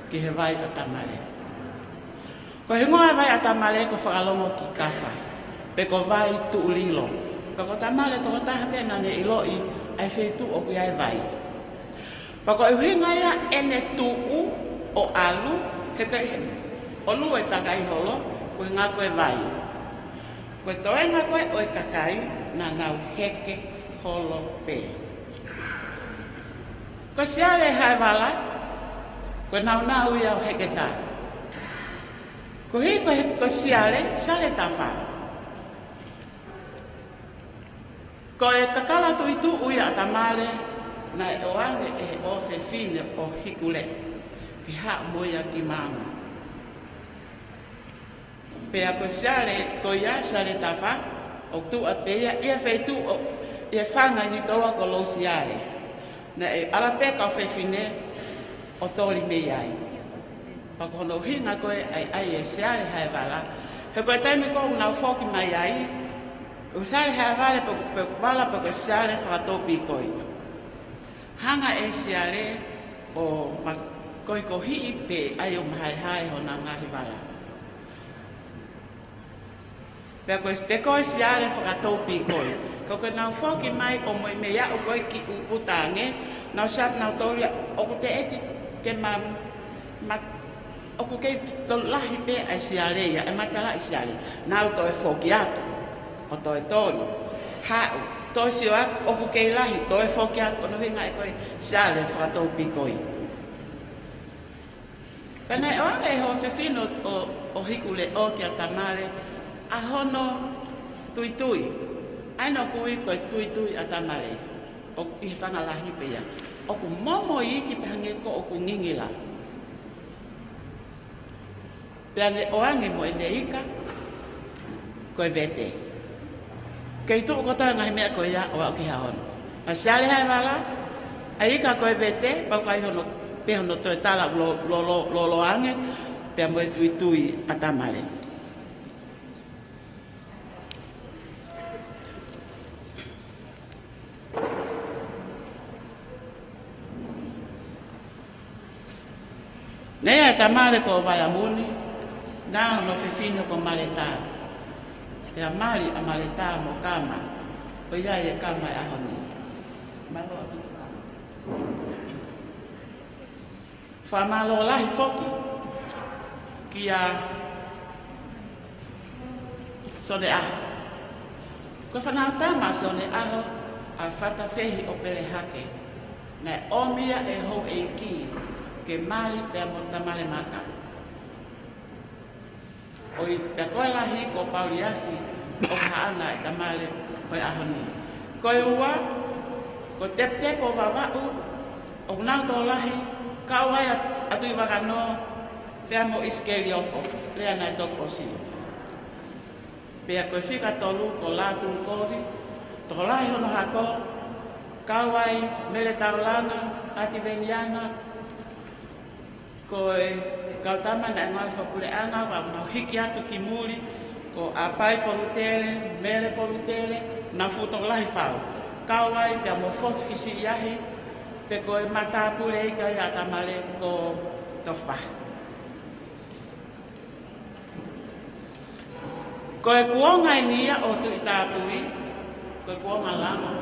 ki he vai ʻa Tamale. Ko e hingoa e vai ʻa Tamale ko e fakalongo ki Kafa, pe ko Vai Tuʻulilo. Pea ko Tamale tokotaha pē naʻa ne ʻiloʻi ʻa e feituʻu ʻoku ʻi ai e vai. Pea ko e ʻuhinga ia ʻene tuʻu ʻo ʻalu, he ko e ʻolunga e kakai holo, ko e ʻuhinga ko e vai. Ko e toenga ko ē ʻo e kakai naʻa nau heke holo pē. Ko Siale Haevala, ko e naunau ia ʻo Heketā. Koeʻuhi ko he, ko Siale, Siale Tafa. Ko e kakala tuʻituʻu ia ʻa Tamale, naʻe ʻoange ʻe he ʻofefine ʻo Hikuleʻo, ke haʻu mo ia ki Maama. Pea ko Siale, ko ia Siale Tafa, ʻoku tuʻu pē ia ʻi he feituʻu ʻo, ʻi he fanga ʻi Nitoua ko Lousiale. Naʻe ala pē e kau fefine ʻo toli mei ai. Pea ko hono ʻuhinga ko ē ʻa e, ʻa e Siale Haevala. He ko e taimi ko ē ʻoku nau foki mai ai, ʻoku Siale Haevala pe, pe vala pe ko Siale Fakatōpīkoi. Hanga ʻe Siale ʻo makohikohiʻi pea ʻai ʻo mahaehae honau ngaahi vala. Pea ko e, pea ko e Siale Fakatōpīkoi. Ko ē nau foki mai ʻo mou meimei aʻu ko ē ki ʻU-, ʻUta ange, nau sio atu nau toli ia, ʻoku teʻeki ke ma, ma, ʻoku kei tokolahi pē ʻa e Siale ia, ʻe matalaʻi Siale. Nau toe foki atu ʻo toe toli. Haʻu, toe sio atu, ʻoku kei lahi, toe foki atu, ko hono ʻuhinga ia ko e Siale Fakatōpīkoi. Pea naʻe ʻoange ʻe he ʻofefine ʻo, ʻo, ʻo Hikuleʻo kia Tamale ʻa hono tuitui. ʻA ia naʻe ui ko e tuitui ʻa Tamale. ʻOku ʻi he fanga lahi pē ia. ʻOku momo iiki pea hangē ko ē ʻoku ngingila. Pea ne ʻoange mo ʻene ika ko e vete. Kei tuʻu kotoa e ngaahi meʻa ko ia ʻo aʻu ki he ʻaho ni. ʻA Siale Haevala, ʻa e ika ko e vete, pea ʻoku ʻi ai hono, pea hono toe tala lō, lō, lō, lōloa ange, pea mo e tuitui ʻa Tamale. Naʻe ʻi ai e Tamale ko Vaiamuni, naʻa hono fefine ko Maletā. Pea mali ʻa Maletā mo Kama, ʻoku ʻi ai e Kama he ʻaho ni. Mālō ʻaupito. Fakamālō lahi foki kia Soneʻaho. Ko e fānau tama ʻa Soneʻaho ʻa Fatafehi ʻo Pelehake. Naʻe ʻomi ia ʻe he houʻeiki ke mali pea mo Tamale Maka. Ko e, pea ko e lahi ko Pauliasi ʻOkahaʻana ʻa e tamale ʻo e ʻaho ni. Ko e ua, ko Teputepu ʻo Vavaʻu, ʻoku nau tokolahi, kau ai ʻa, ʻa Tuʻivakanō, pea mo ʻIsikeli ʻOko, lea naʻe toki ʻosi. Pea ko e fika tolu ko Lātū Kovi, tokolahi hono hako, kau ai Mele Taulana, ʻAti Veniana, ko e kau tama naʻe ngāue fakapuleʻanga, ʻoku nau hiki atu ki muli, ko ʻApai Polutele, Mele Polutele, nau fuʻu tokolahi fau. Kau ai pea mo Foki Fisiʻiahi, pe ko e matāpule ʻikai ʻa e tamale ko Tofahi. Ko e kuonga eni ia ʻo Tuʻitātui, ko e kuonga langa.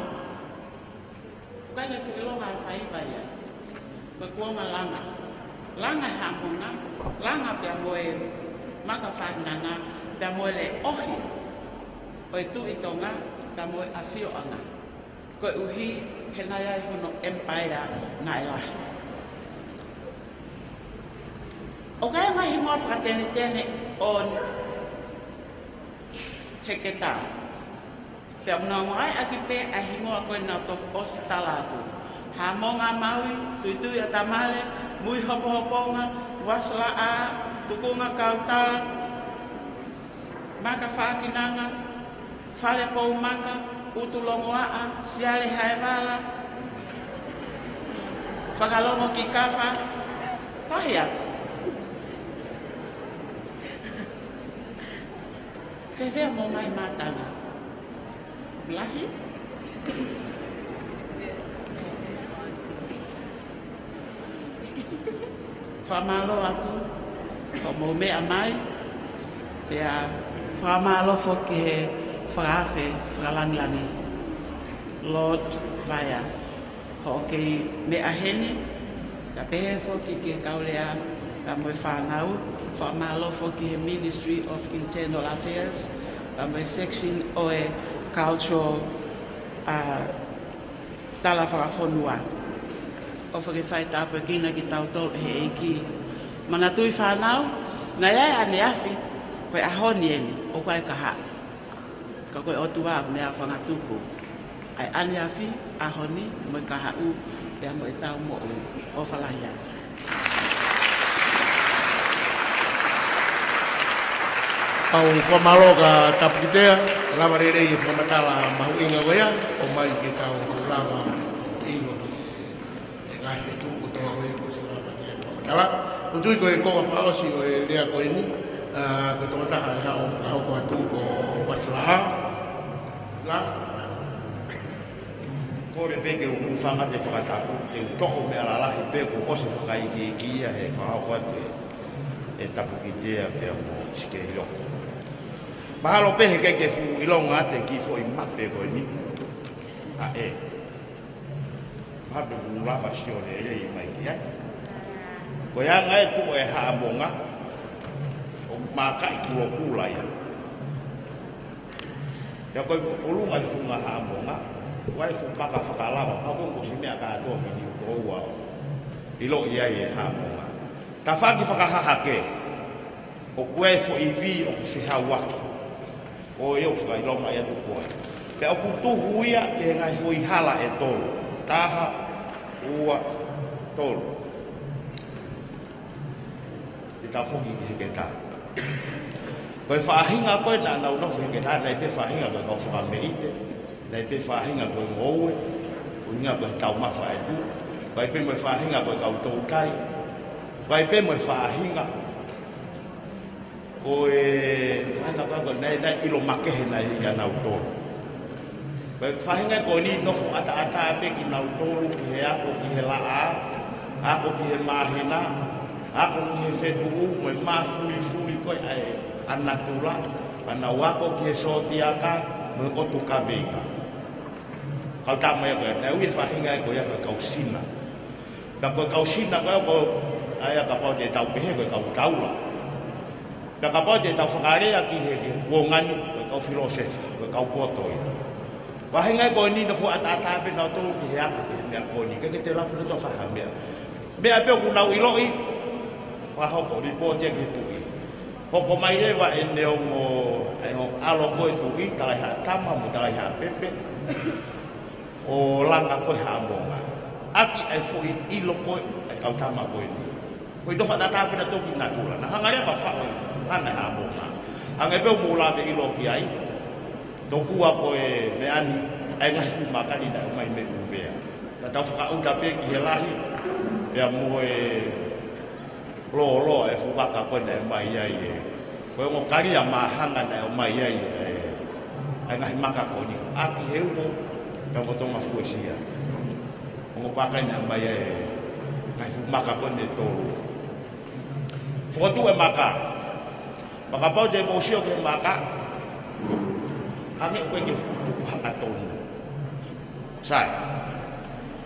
ʻIkai ke fuʻu ʻilonga e faiva ia. Ko e kuonga langa. Langa e haʻamonga, langa pea mo e maka fakinanga, pea mo e leʻohi ʻo e Tuʻi Tonga, pea mo e ʻafioʻanga. Koeʻuhi he naʻe ʻi ai hono empire naʻe lahi. ʻOku ʻi ai e ngaahi hingoa fakatenetene ʻo Heketā. Pea ʻoku nau ngāueʻaki pē ʻa e hingoa ko ē naʻa ku toki ʻosi tala atu. Haʻamonga Maui, Tuitui ʻa Tamale, Mui Hopohoponga, Uasi Laʻā, Tukunga Kautā, Maka Fakinanga, Fale Poumaka, ʻUtu Longoaʻa, Siale Haevala, Fakalongo ki Kafa, lahi atu. Fēfē mo mai mātanga? Lahi? Fakamālō atu, ko mou meʻa mai, pea fakamālō foki he fakaafe fakalangilangi. Lord Vaea, hoʻo kei meʻa heni, ka pehē foki ki he kau lea, ka mo e fānau, fakamālō foki he Ministry of Internal Affairs, ka mo e section ʻo e Cultural, uh, Tala Fakafonua. ʻOfa ke fai tāpuekina kitautolu ʻe he ʻEiki. Manatuʻi fānau, naʻe ʻi ai ʻaneafi, ko e ʻaho ni eni, ʻoku ʻi ai e kahaʻu. Ka ko e ʻOtua ʻoku ne hanga ʻo fakatupu ʻa e ʻaneafi, ʻaho ni, mo e kahaʻu, pea mo e tau moʻui. ʻOfa lahi atu. Kau fakamālō kia Tapukitea, lava lelei e fakamatala mahuʻinga ko ia, ʻomai ke tau lava ʻilo ki he ngaahi feituʻu kotoa ko ia kuo ʻosi lava ke fakamatala. ʻOku ou tui ko e konga fakaʻosi ʻo e lea ko eni, ʻa, ko e tokotaha ʻe haʻu ʻo fakahoko atu ko Uasi Laʻā. Laʻā. Kole pē ke u hūfanga he fakatapu, te u toʻo meʻa lalahi pē kuo ʻosi fakaikiiki ia he fakahoko atu ʻe, ʻe Tapukitea pea mo ʻIsikeli ʻOko. Mahalo pē he ʻikai ke fuʻu ʻilonga atu e kiʻi foʻi mape ko eni. ʻA ē. Mahalo pē kuo lava sio lelei mai ki ai. Ko e anga e tuʻu e haʻamonga, ʻoku mākaʻi kulokula ia. Pea ko e ʻolunga e funga haʻamonga, ʻoku ʻi ai e fuʻu maka fakalava, pea ko e ngaahi meʻa kātoa ki ni ko ua ʻo ʻiloʻi ai e haʻamonga. Tafaʻaki fakahahake, ʻoku ʻi ai e foʻi ivi ʻoku fehauaki, ko ia ʻoku fakaʻilonga ia ʻe koe. Pea ʻoku tuhu ia ki he ngaahi foʻi hala ʻe tolu, taha, ua, tolu. Te tau foki ki Heketā. Ko e faʻahinga ko ē naʻa nau nofo Heketā, naʻe ʻi ai pē faʻahinga ko e kau fakameʻite, naʻe ʻi ai pē faʻahinga ko e ngoue, ko e ʻuhinga ko e taumafa ʻe tuʻu, ko e ʻi ai pē mo e faʻahinga ko e kau toutai, ko e ʻi ai pē mo e faʻahinga ko e faʻahinga ko ē ko e naʻe, naʻe ʻilo makehe naʻe ʻi ai kinautolu. Ko e faʻahinga ko eni nofo ʻataʻatā pē kinautolu ki he ako ki he laʻā, ako ki he māhina, ako ki he fetuʻu, mo e māfulifuli ko ē ʻa e ʻa natula, pea nau ako ki he sōtiaka, mo e ʻotu kaveinga. Kau tama ia ko ē, naʻe ui e faʻahinga ko ia ko e kau Sina. Ka ko e kau Sina ko ē ko, ʻa ia kapau te tau pehē ko e kau taula. Ka kapau te tau fakalea ki he, ki he kuonga ni, ko e kau filōsefa, ko e kau poto ia. Faʻahinga ko eni nofo ʻataʻatā pē nautolu ki he ako, ki he meʻa ko eni, ʻikai ke toe lava nautolu ʻo fai ha meʻa. Meʻa pē ʻoku nau ʻiloʻi, fakahoko, lipooti ia ki he tuʻi. Hoko mai leva ʻene ongo, ʻa e ongo ʻalo ko ē Tuʻi, Talaihaʻatama mo Talaihaʻapepe, ʻo langa ko ē Haʻamonga. ʻAki ʻa e foʻi ʻilo ko ē ʻa e kau tama ko eni. Ko e ʻilo fakatātā pē naʻe toki natula. Naʻa hanga leva ʻo faʻo ʻa e langa ʻa Haʻamonga. Hangē pē ʻoku mou lave ʻilo ki ai, tokua ko e meʻa ni, ʻa e ngaahi fuʻu maka ni naʻe ʻomai mei ʻUvea. Ka tau fakaʻuta pē ki he lahi, pea mo e lōloa e fuʻu vaka ko ē naʻe ʻomai ai ē. Ko e ongo kalia māhanga naʻe ʻomai ai ē, ʻa e ngaahi maka ko eni. ʻAki he uho, pea mo Tonga Fuesia. Ongo vaka naʻe ʻomai ai ē, ngaahi fuʻu maka ko eni ʻe tolu. Fokotuʻu e maka. Kapau te mou sio ki he maka, hangē ʻoku ʻikai ke fuʻu tuʻu hangatonu. Sai.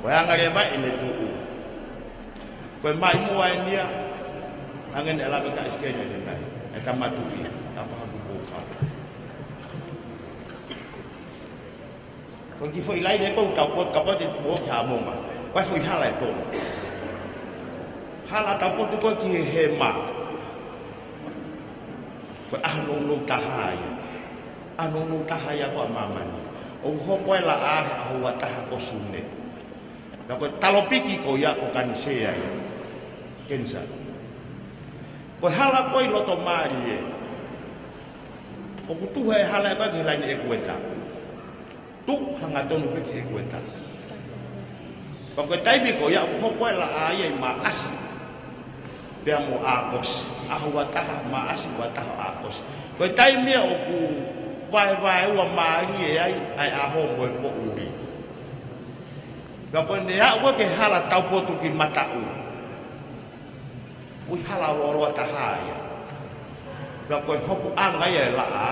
Ko e anga leva ʻene tuʻu. Ko e maʻimoa eni ia, hangē naʻe lave ki ai ʻa Sikeni ʻanenai, ʻa e tama Tuʻi, tapa haku pou faka. Ko e kiʻi foʻi laine ko ē ʻoku tau poto, kapau te mou ō ki Haʻamonga. Ko e foʻi hala ʻe tolu. Hala tau poto ko ē ki he hema. Ko e ʻaho nounou taha ia. ʻAho nounou taha ia ko ē ʻa māmani. ʻOku hoko e laʻā he ʻaho ua taha ko Sune. Pea ko e talopiki ko ia ko kanisea ia. Kenisa. Ko e hala ko ē ʻi loto mālie. ʻOku tuʻu e hala ko ē ki he laine ʻekueta. Tuʻu hangatonu pē ki he ʻekueta. Pea ko e taimi ko ia ʻoku hoko e laʻā ia ʻi Maʻasi pea mo ʻAokosi. ʻAho ua taha Maʻasi, ua taha ʻAokosi. Ko e taimi ia ʻoku vaevaeua mālie ai ʻa e ʻaho mo e poʻuli. Pea ko ʻene aʻu ko ē ki he hala taupotu ki Mataʻu. Foʻi hala lōloa taha ia. Pea ko e hopoʻanga ia e laʻā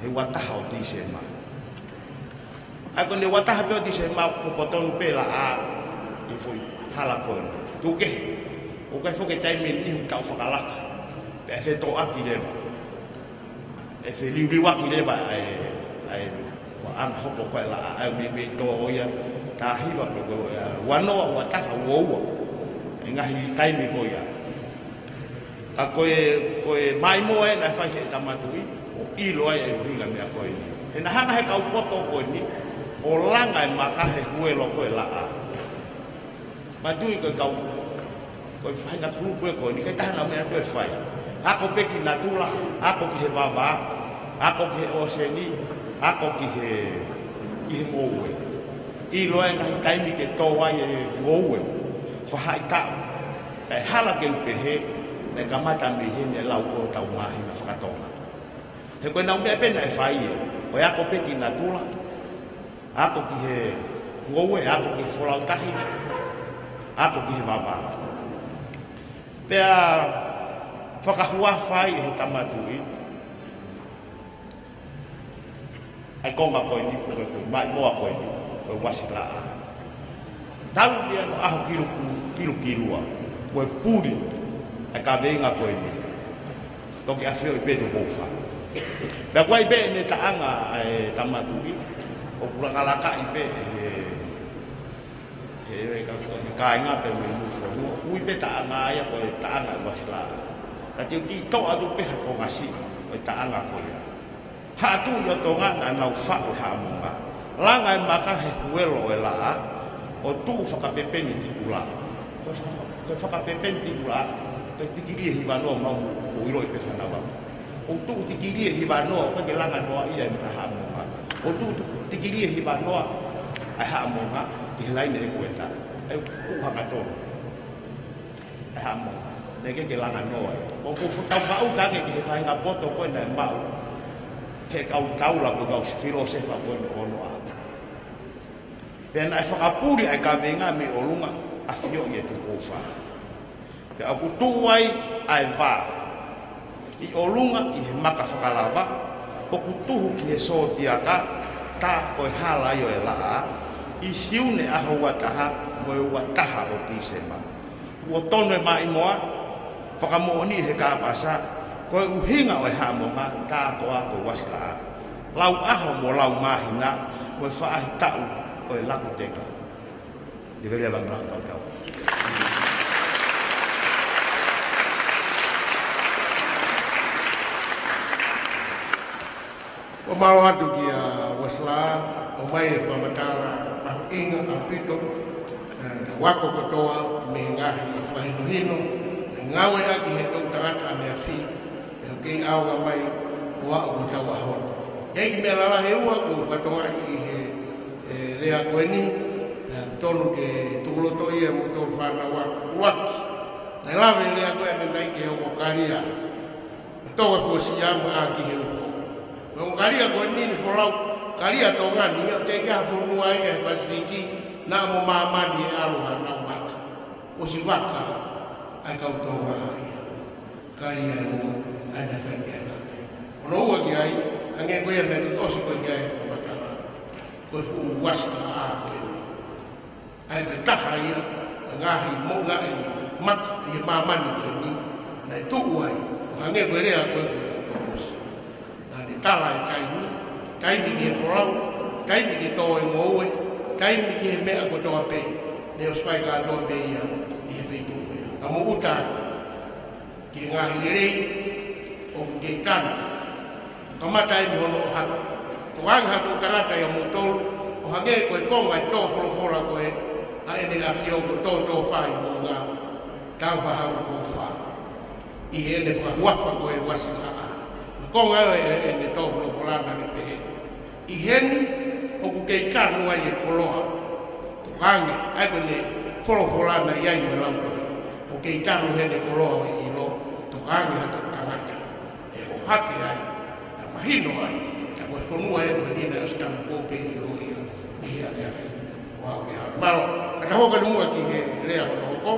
he ua taha ʻo Tīsema. ʻA ia ko ʻene ua taha pē ʻo Tīsema ʻoku hopo tonu pē laʻā he foʻi hala ko ē. Tuku kehe, ʻoku ʻikai foki e taimi ni ʻoku tau fakalaka. Pea ʻe fetōʻaki leva. ʻE feliuliuaki leva ʻa e, ʻa e, ua ʻana hopo ko ē laʻā ʻa e meimei tō ia, taha hiva pe ko e, ua noa, ua taha, ua ua. ʻI he ngaahi taimi ko ia. Ka ko e, ko e maʻimoa ē naʻe fai he tama Tuʻi, ʻo ʻilo ai e ʻuhinga meʻa ko eni. He naʻe hanga he kau poto ko eni, ʻo langa e maka he huelo ko ē laʻā. Matuʻi ko e kau, ko e faʻahinga kulupu ē ko eni, ʻikai taha naʻa meʻa ko ē fai. Ako pē ki natula, ako ki he vavā, ako ki he ʻōseni, ako ki he, ki he ngoue. ʻIlo e ngaahi taimi ke tō ai e ngoue, faʻahitaʻu. Kae hala ke u pehē, naʻe kamata mei heni e lau ko ē ʻo e tau māhina faka-Tonga. He ko e nau meʻa pē naʻe fai ē, ko e ako pē ki natula, ako ki he ngoue, ako ki he folau tahi, ako ki he vavā. Pea fakahuafa ai ʻe he tama Tuʻi ʻa e konga ko eni, ko e, ko e maʻimoa ko eni, ko e uasi laʻā. Talu ia hono ʻaho kilu, kilukilua, ko e puli ʻa e kaveinga ko eni. Toki ʻafioʻi pē Tupoufa. Pea ko e ʻai pē ʻene taʻanga ʻa e tama Tuʻi, ʻoku lakalakaʻi pē he, he, he ka-, he kāinga pē mei Nuʻufonua, ui pē taʻanga ia ko e taʻanga uasi laʻā. Ka te u kiʻi toʻo atu pē ha konga siʻi ʻo e taʻanga ko ia. Haʻa tuʻi ʻo Tonga naʻa nau faʻo Haʻamonga. Langa e maka he huelo ʻo e laʻā, ʻo tuʻu fakapepeni tikula. Ko e faka-, ko e fakapepeni tikula, ko e tikilī ʻe hivanoa, mau ʻoku ʻiloʻi pē fānau. ʻO tuʻu tikilī ʻe hivanoa, ʻoku ʻikai ke langa noa ia e maka Haʻamonga. ʻO tuʻu, tuʻu tikilī ʻe hivanoa ʻa e Haʻamonga ki he laine ʻekueta. ʻE tuʻu hangatonu ʻa e Haʻamonga, naʻe ʻikai ke langa noa ia. ʻOku tau fakaʻuta ange ki he faʻahinga poto ko ē naʻe maʻu he kau taula, ko e kau filōsefa ko ē ʻo e ʻOnoʻa. Pea naʻe fakapuli ʻa e kaveinga mei ʻolunga, ʻafioʻi ʻe Tupoufa. Pea ʻoku tuʻu ai ʻa e vā ʻi ʻolunga ʻi he maka fakalava, ʻoku tuhu ki he sōtiaka, tā ko e hala ia ʻo e laʻā, ʻi Siune ʻaho ua taha mo e ua taha ʻo Tīsema. Kuo tonu e maʻimoa, fakamoʻoni he kāpasa, ko e ʻuhinga ʻo e Haʻamonga, tā ko ā ko e uasi laʻā. Lau ʻaho mo lau māhina, mo e faʻahitaʻu ʻo e lakuteka. Ni vele a vanga lakuteka. ʻOku mālō atu kia Uesila, ʻomai e fakamatala mahuʻinga ʻaupito, ʻa e ako kotoa mei he ngaahi fakahinohino, ʻa e ngāueʻaki ʻe he toʻu tangata ʻaneafi, ʻoku kei ʻaonga mai ʻo aʻu ki he ʻaho ni. ʻI ai e kiʻi meʻa lalahi ʻe ua ʻoku fakatokangaʻi ʻi he, e, lea ko eni, ʻa, tonu ke tukuloto ia mo tolu fānau ako ʻuluaki. Naʻe lave e lea ko ē ʻanenai ki he ongo kalia. Tō e fuʻu siʻi amo ʻa ki he uho. Mo e ongo kalia ko eni ne folau, kalia Tonga ni, ʻoku teʻeki ha fonua ia he Pasifiki, naʻa mo māmani ʻe ʻalu hanau maka. ʻOsi vaka ʻa e kau Tonga ia. Kalia ʻe ua, ʻa ia naʻe fai ki ai e lave. Hono ua ki ai, hangē ko ia naʻe toki ʻosi ko ē ki ai e fakamatala. Ko e fuʻu uasi laʻā ko eni. ʻA ia ko e taha ia ʻo e ngaahi moʻungaʻi maka ʻi he māmani ko eni, naʻe tuʻu ai, ʻo hangē ko e lea ko ē kuo u ʻosi. Naʻa ne tala e taimi, taimi ki he folau, taimi ki he tō e ngoue, taimi ki he meʻa kotoa pē, ne ʻosi fai kātoa pē ia ʻi he feituʻu ia. Ka mou ʻuta atu ki he ngaahi lelei ʻoku kei tanu. Kamata eni hono ʻohake. Tokanga ha toʻu tangata ia moutolu, ʻo hangē ko e konga e tō folofola ko ē, ʻa ʻEne ʻAfio ko Tōtōfā ʻi Moʻunga, Tāufaʻāhau Poufa. ʻI heʻene fakahuafa ko e Uasi Laʻā. Ko e konga ē ʻene tō folofola naʻa ne pehē, ʻi heni ʻoku kei tanu ai e koloa. Tokanga, ʻa ia ko ʻene folofola naʻe ʻi ai mo e lautohi. ʻOku kei tanu heni e koloa ʻo e ʻilo, tokanga ha toʻu tangata. ʻE ʻohake ai, ta mahino ai, ta ko e fonua ē ko eni naʻe ʻosi tanu pō pē ʻilo ia, ʻi he ʻaneafi. Ua ke ha. Mālō, ka ta hoko ki muʻa ki he lea hono hoko,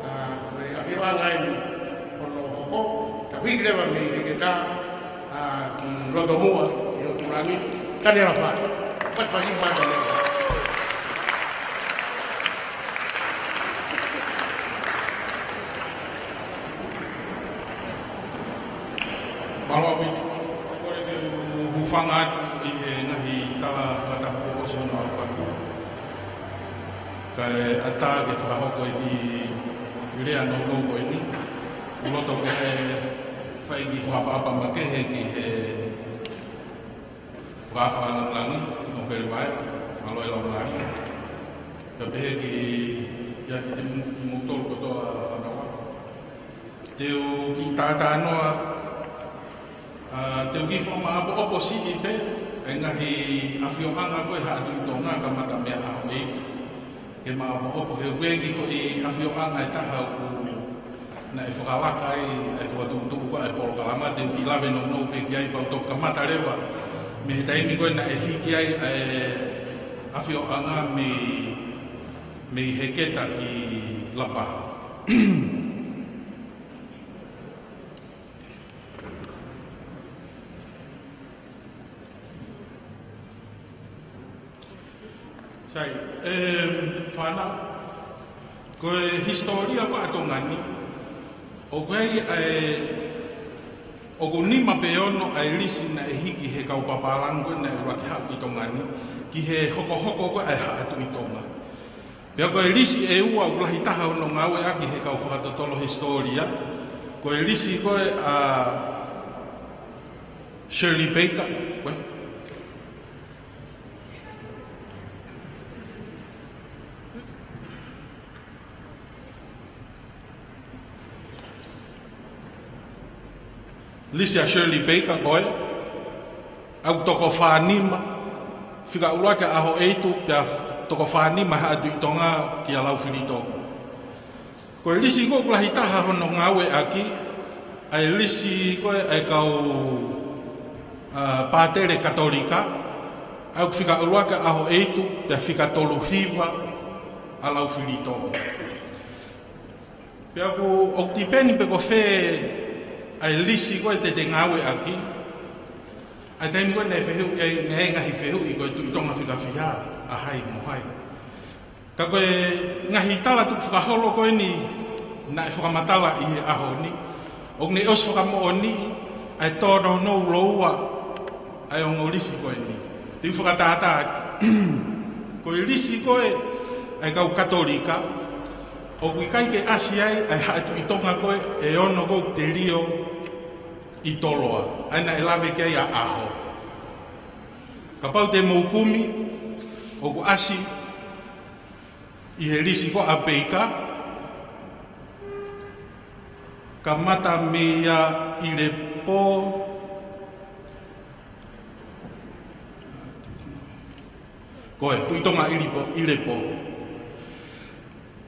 ʻa, ko e ʻafioʻanga eni hono hoko, ta hiki leva mei he keta, ʻa, ki loto muʻa, ki loto langi, Taniela Fale. Pasipasi mata leva. Mālō ʻaupito. Kole ke u hūfanga atu ʻi he ngaahi tala fakatapu ʻosi hono ʻalu fatu. Kae ʻatā ke fakahoko e kiʻi lea nounou ko eni. ʻOku loto ke fai e kiʻi fakaʻapaʻapa makehe ki he fakafālangilangi, Nōpele Vaea, mālō e laumālie. Kae pehē ki, ia kimoutolu kotoa fānau ako. Te u kiʻi tātānoa, ʻa, te u kiʻi fakamaʻopoʻopo siʻi pē, e ngaahi ʻafioʻanga ko ē Haʻa Tuʻi Tonga kamata mei he ʻaho ʻeni. Ke maʻopoʻopo he ʻoku ʻi ai e kiʻi foʻi ʻafioʻanga ʻe taha ʻoku naʻe fakalaka ai, ʻa e fakatuʻutuʻu ko ē ʻa e polokalama, te u kiʻi lave nounou pē ki ai pea u toki kamata leva. Mei he taimi ko ē naʻe hiki ai, ʻa e ʻafioʻanga mei, mei he keta ki Lapaha. Sai, em, fānau, ko e hisitōlia ko ē ʻa Tonga ni, ʻoku ʻi ai, ʻa e, ʻoku nima pe ono ʻa e lisi naʻe hiki he kau papālangi ko ē naʻe ʻuluaki haʻu ki Tonga ni, ki he hokohoko ko ē ʻa e Haʻa Tuʻi Tonga. Pea ko e lisi ʻe ua ʻoku lahi taha hono ngāueʻaki he kau fakatotolo hisitōlia, ko e lisi ko ē ʻa Shirley Baker, ko e lisi ʻa Shirley Baker ko ē, ʻoku toko fā nima, fika ʻuluaki ʻa ʻAhoʻeitu, pea toko fā nima Haʻa Tuʻi Tonga kia Laufilitoko. Ko e lisi ko ē ʻoku lahi taha hono ngāueʻaki, ʻa e lisi ko ē ʻa e kau, ʻa, pātele Katolika, ʻoku fika ʻuluaki ʻa ʻAhoʻeitu, pea fika tolu hiva ʻa Laufilitoko. Pea ʻoku, ʻoku tipeni pe ko fē ʻa e lisi ko ē te te ngāueʻaki, ʻa e taimi ko ē naʻe fehuʻi ai, naʻe ngaahi fehuʻi ko e Tuʻi Tonga fika fiha, ʻa hai mo hai. Ka ko e ngaahi tala tukufakaholo ko eni naʻe fakamatala ʻi he ʻaho ni, ʻoku ne ʻosi fakamoʻoniʻi ʻa e tōnounou lōua ʻa e ongo lisi ko eni. Te u fakatātā atu. Ko e lisi ko ē ʻa e kau Katolika, ʻoku ʻikai ke ʻasi ai ʻa e Haʻa Tuʻi Tonga ko ē ʻe ono ko ē ʻoku telio ʻi Toloa, ʻa ia naʻe lave ki ai ʻa ʻAho. Kapau te mou kumi, ʻoku ʻasi ʻi he lisi ko ē ʻa Peika, kamata mei a ʻIlepō, ko e Tuʻi Tonga ʻIlepō, ʻIlepō.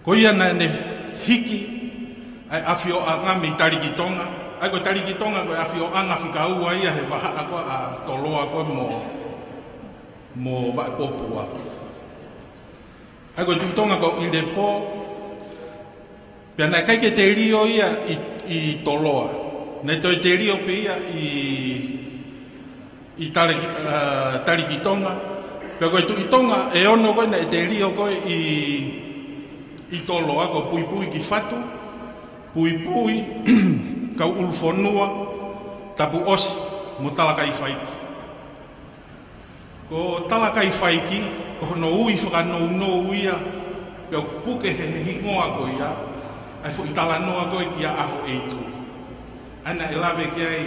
Ko ia naʻa ne hiki ʻa e ʻafioʻanga mei Talikitonga. ʻA ia ko Talikitonga ko e ʻafioʻanga fika ua ia he vahaʻa ko ē ʻa Toloa ko ē mo, mo Vaʻepōpua. ʻA ia ko e Tuʻi Tonga ko ʻIlepō. Pea naʻe ʻikai ke telio ia ʻi, ʻi Toloa. Naʻe toe telio pē ia ʻi ʻi Tale-, ā, Talikitonga. Pea ko e Tuʻi Tonga ʻe ono ko ē naʻe telio ko ē ʻi, ʻi Toloa, ko Puipuikifatu, Puipui, Kauʻulufonua, Tapuʻosi, mo Talakaifaiki. Ko Talakaifaiki, ko hono ui fakanounou ia, pea ʻoku puke he, he hingoa ko ia ʻa e foʻi talanoa ko ē kia ʻAhoʻeitu. ʻA ia naʻe lave ki ai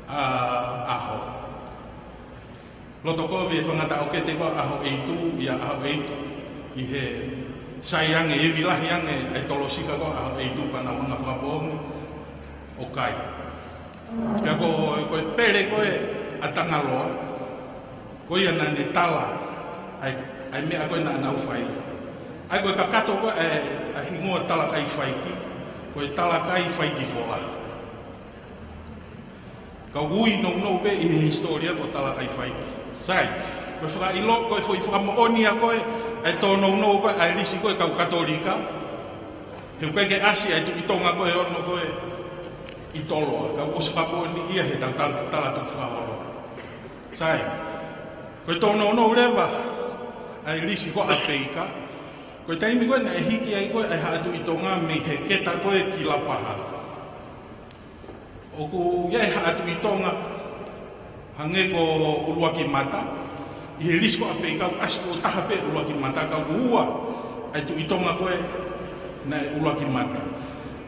ʻa ʻAho. Loto kovi e fanga taʻokete ko ē ʻa ʻAhoʻeitu, ʻia ʻAhoʻeitu, ʻi he sai ange, evi lahi ange ʻa e tolosika ko ē ʻa ʻAhoʻeitu pea nau hanga ʻo fakapoongi ʻo kai. Pea ko, ko e pele ko ē ʻa Tangaloa, ko ia naʻa ne tala ʻa e, ʻa e meʻa ko ē naʻa nau fai. ʻA ia ko e kakato ko ē ʻa e, ʻa e hingoa Talakaifaiki, ko e Talakaifaiki Fola. Ka ʻoku ui nounou pē ʻi he hisitōlia ko Talakaifaiki. Sai, ko e fakaʻilo, ko e foʻi fakamoʻoni ia ko ē ʻa e tōnounou ko ē ʻa e lisi ko ē kau Katolika. He ʻoku ʻikai ke ʻasi ʻa e Tuʻi Tonga ko ē ʻe ono ko ē ʻi Toloa, ka ʻoku ʻosi fakamoʻoniʻi ia he tau tal-, tala tukufakaholo. Sai, ko e tōnounou leva ʻa e lisi ko ē ʻa Peika, ko e taimi ko ē naʻe hiki ai ko ē ʻa e Haʻa Tuʻi Tonga mei he keta ko ē ki Lapaha. ʻOku ʻi ai e Haʻa Tuʻi Tonga hangē ko ʻUluakimata, ʻi he lisi ko ē ʻa Peika ʻoku ʻasi ko e taha pē ʻUluakimata, ka ʻoku ua ʻa e Tuʻi Tonga ko ē naʻe ʻUluakimata.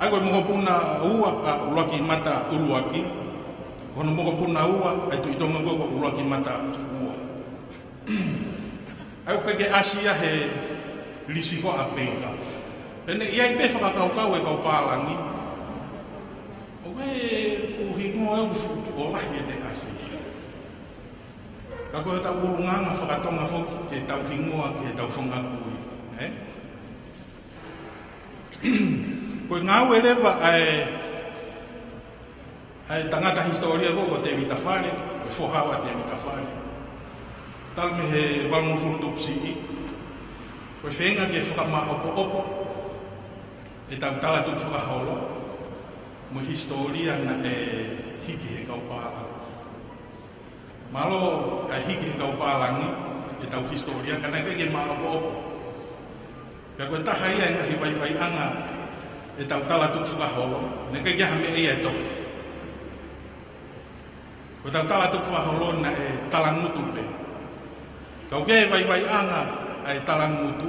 ʻA ia ko e mokopuna ua ʻa ʻUluakimata ʻUluaki, ko hono mokopuna ua ʻa e Tuʻi Tonga ko ē ko ʻUluakimata ua. ʻA ia ʻoku ʻikai ke ʻasi ia he lisi ko ē ʻa Peika. Pea naʻe ʻi ai pē fakakaukau ʻa e kau pālangi, ʻoku ʻi ai e ʻū hingoa ʻoku fuʻu tuʻo lahi ʻete ʻasi. Ka ko e tau ʻulungaanga fakatonga foki ke tau hingoa ki he tau fanga kui, ē? Ko e ngāue leva ʻa e ʻa e tangata hisitōlia ko ē ko Tēvita Fale, ko e foha ʻa Tēvita Fale. Talu mei he valungofulu tupu siʻi, ko e feinga ke fakamaʻopoʻopo ʻetau tala tukufakaholo mo e hisitōlia naʻe hiki he kau pālangi. Mālō ʻa e hiki he kau pālangi ʻetau hisitōlia, ka naʻe ʻikai ke maʻopoʻopo. Pea ko e taha ia e ngaahi vaivaiʻanga ʻetau tala tukufakaholo, naʻe ʻikai ke ʻi ai ha meʻa ia ʻe tohi. Ko ʻetau tala tukufakaholo naʻe talangutu pē. Ka ʻoku ʻi ai e vaivaiʻanga ʻa e talangutu,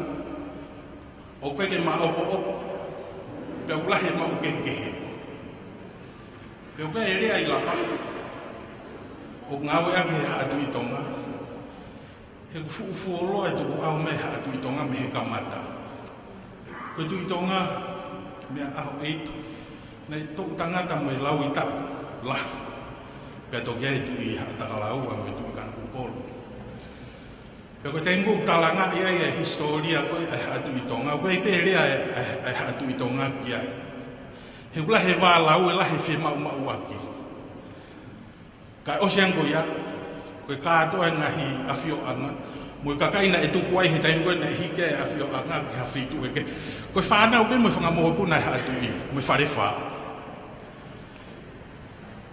ʻoku ʻikai ke maʻopoʻopo, pea ʻoku lahi e maʻu kehekehe. Pea ʻoku ʻi ai e lea ʻi Lapaha, ʻoku ngāueʻaki he Haʻa Tuʻi Tonga, he ʻoku fuʻu fuoloa e tukuʻau mei he Haʻa Tuʻi Tonga mei he kamata. Ko e Tuʻi Tonga, meia ʻAhoʻeitu, naʻe toʻu tangata mo e lauʻi taʻu lahi. Pea toki ʻi ai e Tuʻi Haʻatakalaua mo e Tuʻi Kanokupolu. Pea ko e taimi ʻoku talangaʻi ai e hisitōlia ko ē ʻa e Haʻa Tuʻi Tonga, ʻoku ʻi ai pē lea ʻa e, ʻa e, ʻa e Haʻa Tuʻi Tonga ki ai. He ʻoku lahi e vālau, ʻe lahi e fiemaʻumaʻuaki. Kae ʻosi ange ko ia, ko e kātoa e ngaahi ʻafioʻanga mo e kakai naʻe tuku ai he taimi ko ē naʻe hiki ai e ʻafioʻanga ki ha feituʻu kehe, ko e fānau pē mo e fanga mokopuna ʻa e Haʻa Tuʻi mo e Falefā.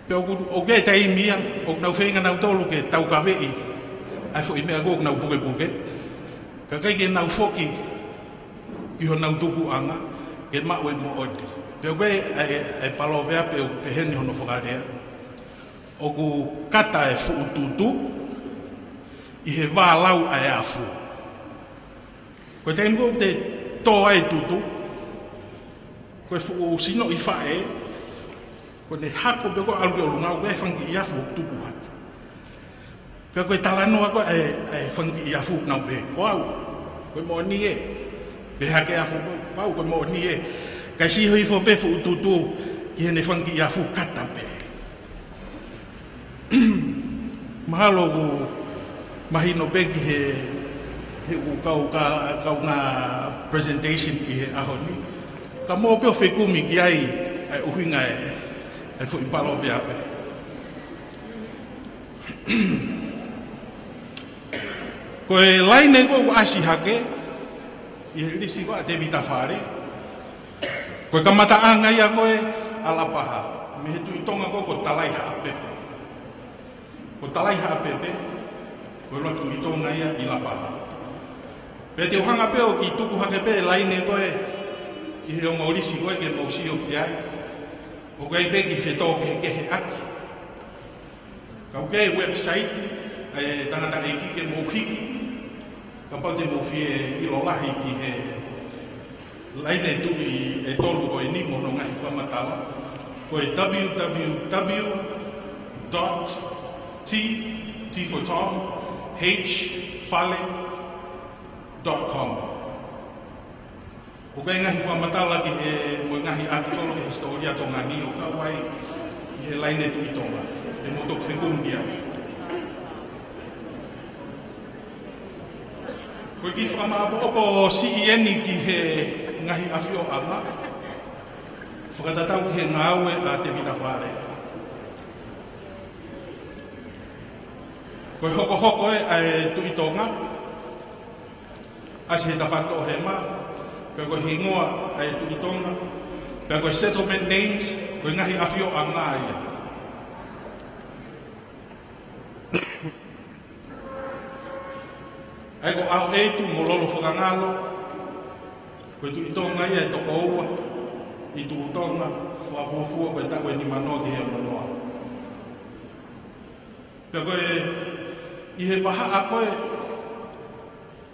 Pea ʻoku, ʻoku ʻi ai e taimi ia ʻoku nau feinga nautolu ke taukaveʻi ʻa e foʻi meʻa ko ē ʻoku nau pukepuke, kae ʻikai ke nau foki ki honau tupuʻanga ke maʻu e moʻoni. Pea ʻoku ʻi ai e, e, e palōveape ʻoku pehē ni hono fakalea, ʻoku kata e fuʻu tutu ʻi he vālau ʻa e afu. Ko e taimi ko ē ʻoku te tō ai e tutu, ko e fuʻu sinoʻi faʻē, ko ʻene hako pē ko ē ʻalu ki ʻolunga, ʻoku ʻi ai e fanga kiʻi afu ʻoku tupu hake. Ka ko e talanoa ko ē ʻa e, ʻa e fanga kiʻi afu, nau pehē, ko au, ko e moʻoni ē. Pehē hake e afu, ko au, ko e moʻoni ē. Kae sio hifo pē fuʻu tūtū ki heʻene fanga kiʻi afu, kata pē. Mahalo ʻoku mahino pē ki he, he ʻū kau ka, kaungā presentation ʻi he ʻaho ni. Ka mou pē ʻo fekumi ki ai, ʻa e ʻuhinga ē, ʻa e foʻi paloveape. Ko e laine ko ē ʻoku ʻasi hake ʻi he lisi ko ē ʻa Tēvita Fale, ko e kamataʻanga ia ko ē ʻa Lapaha, mei he Tuʻi Tonga ko ē ko Talaihaʻapepe. Ko Talaihaʻapepe, ko e lotu Tuʻi Tonga ia ʻi Lapaha. Pea te u hanga pē ʻo kiʻi tuku hake pē laine ko ē ʻi he ongo lisi ko ē ke mou sio ki ai. ʻOku ʻi ai pē kiʻi fetōkehekeheʻaki. Ka ʻoku ʻi ai e website ʻa e tangataʻeiki ke mou hiki, kapau te mou fie ʻilo lahi ki he laine tuʻi ʻe tolu ko eni mo hono ngaahi fakamatala. Ko e W W W dot T, T for Tom, H, Fale dot com. ʻOku ʻi ai e ngaahi fakamatala ki he, mo e ngaahi ʻātikolo ki he hisitōlia Tonga ni ʻo kau ai ʻi he laine Tuʻi Tonga. ʻE mou toki fekumi ki ai. Ko e kiʻi fakamāʻopoʻopo siʻi eni ki he ngaahi ʻafioʻanga fakatatau ki he ngāue ʻa Tēvita Fale. Ko e hokohoko ē ʻa e Tuʻi Tonga, ʻasi he tafaʻaki toʻohema, pea ko e hingoa ʻa e Tuʻi Tonga, pea ko e settlement names, ko e ngaahi ʻafioʻanga ia. ʻA ia ko ʻAoʻeitu mo Lolofakangalo, ko e Tuʻi Tonga ia ʻe toko ua ʻi Tuʻi Tonga, fakafuofua ko e taʻu ʻe nimanoa ki he ononoa. Pea ko e, ʻi he vahaʻa ko ē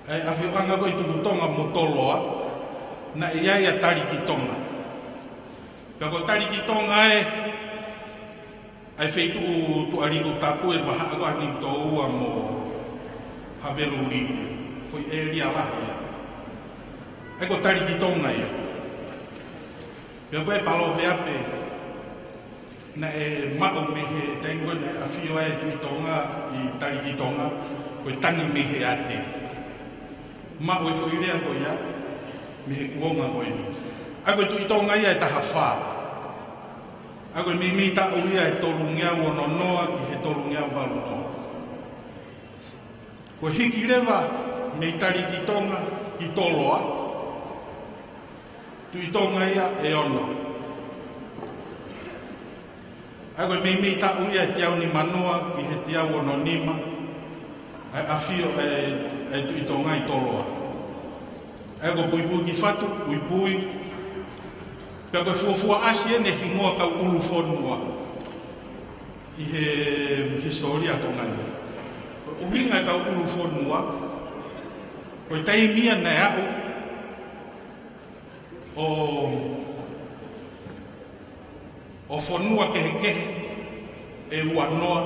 ʻa e ʻafioʻanga ko ē ʻi Tuʻi Tonga mo Toloa, naʻe ʻi ai ʻa Talikitonga. Pea ko Talikitonga ē, ʻa e feituʻu tuʻa liku tapu ʻi he vahaʻa ko ē ʻa Niutōua mo Haveluliku, foʻi ʻēlia lahi ia. ʻA ia ko Talikitonga ia. Pea ko e paloveape naʻe maʻu mei he taimi ko ē naʻe ʻafio ai e Tuʻi Tonga ʻi Talikitonga, ko e tangi mei he ate. Maʻu e foʻi lea ko ia mei he kuonga ko eni. ʻA ia ko e Tuʻi Tonga ia ʻe taha fā. ʻA ia ko e meimei taʻu ia ʻe tolungeau ononoa ki he tolungeau valunoa. Ko e hiki leva mei Talikitonga ki Toloa, Tuʻi Tonga ia ʻe ono. ʻA ia ko e meimei taʻu ia ʻe teau nimanoa ki he teau ononima ʻa e ʻafio ʻa e, ʻa e Tuʻi Tonga ʻi Toloa. ʻA ia ko Puipuikifatu, Puipui. Pea ko e fuofua ʻasi eni e hingoa kau ʻulufonua ʻi he hisitōlia Tonga ni. Ko e ʻuhinga e kau ʻulufonua, ko e taimi ia naʻe aʻu ʻo, ʻo fonua kehekehe ʻe uanoa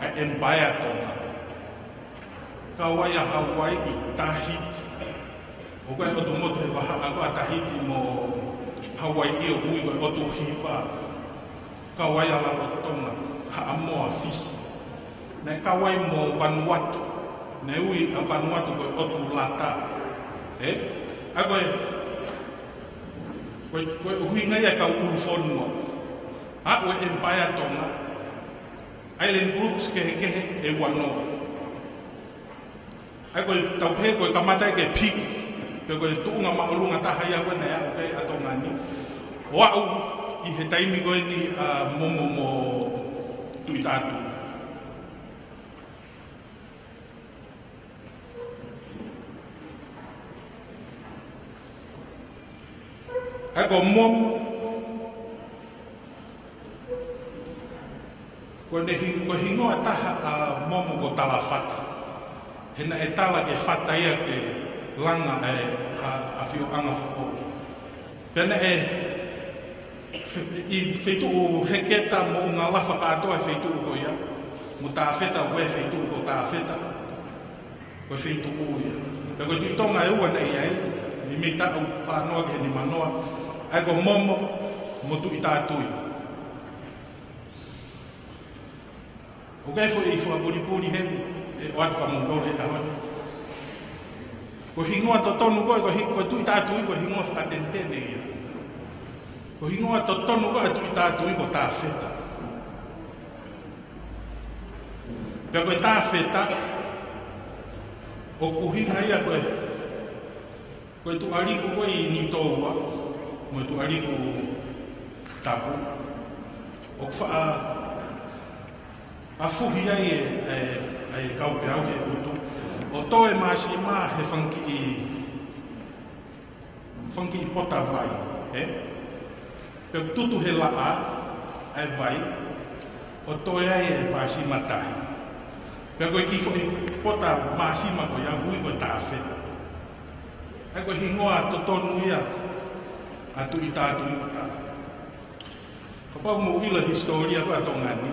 ʻa e Empire Tonga. Kau ai ʻa Hauaiʻi, Tahiti. ʻOku ʻi ai e ʻotu motu he vahaʻa ko ē ʻa Tahiti mo Hauaiʻi ʻoku ui ko e ʻOtu Hiva. Kau ai ʻa Rarotonga, Haʻamoa, Fisi. Naʻe kau ai mo Vanuatu. Naʻe ui ʻa Vanuatu ko e ʻOtu Lata. Ē? ʻA ia ko e, ko e, ko e ʻuhinga ia e kau ʻulufonua. Aʻu e Empire Tonga, island groups kehekehe ʻe uanoa. ʻA ia ko e tau pehē ko e kamata ia ke piki, pe ko e tuʻunga māʻolunga taha ia ko ē naʻe aʻu ki ai ʻa Tonga ni. ʻO aʻu ʻi he taimi ko eni ʻa Momo mo Tuʻitātui. ʻA ia ko Momo, ko ʻene hi-, ko e hingoa ʻe taha ʻa Momo ko Talafata. He naʻe tala ke fata ia ke langa e ha-, ʻafioʻanga foʻou. Pea naʻe fe-, ʻi feituʻu Heketa mo ʻUngalafa kātoa e feituʻu ko ia, mo Tafeta ko e feituʻu ko Tafeta, ko e feituʻu ia. Pea ko e Tuʻi Tonga ʻe ua naʻe ʻi ai, meimei taʻu fā noa ki he nima noa, ʻa ia ko Momo mo Tuʻi Tatui. ʻOku ʻi ai foʻi fakapulipuli heni, ʻe ʻoatu kia moutolu he ʻaho ni. Ko e hingoa totonu ko ē, ko e hi-, ko Tuʻi Tatui ko e hingoa fakateniteni ia. Ko e hingoa totonu ko ē ʻa Tuʻi Tatui ko Tafeta. Pea ko e Tafeta, ʻoku ʻuhinga ia ko e, ko e tuʻa liku ko ē ʻi Niutoua, mo e tuʻa liku tapu. ʻOku faʻa, ʻa fuhi ai e, e, e kau peau he ʻutu. ʻO toe māsima he fanga kiʻi fanga kiʻi pota vai, ē? Pea tutu he laʻā ʻa e vai, ʻo toe ai e māsima tahi. Pea ko e kiʻi foʻi pota māsima ko ia ʻoku ui ko e Tafeta. ʻA ia ko e hingoa totonu ia ʻa Tuʻi Tatui. Kapau mou ʻilo e hisitōlia ko ē ʻa Tonga ni.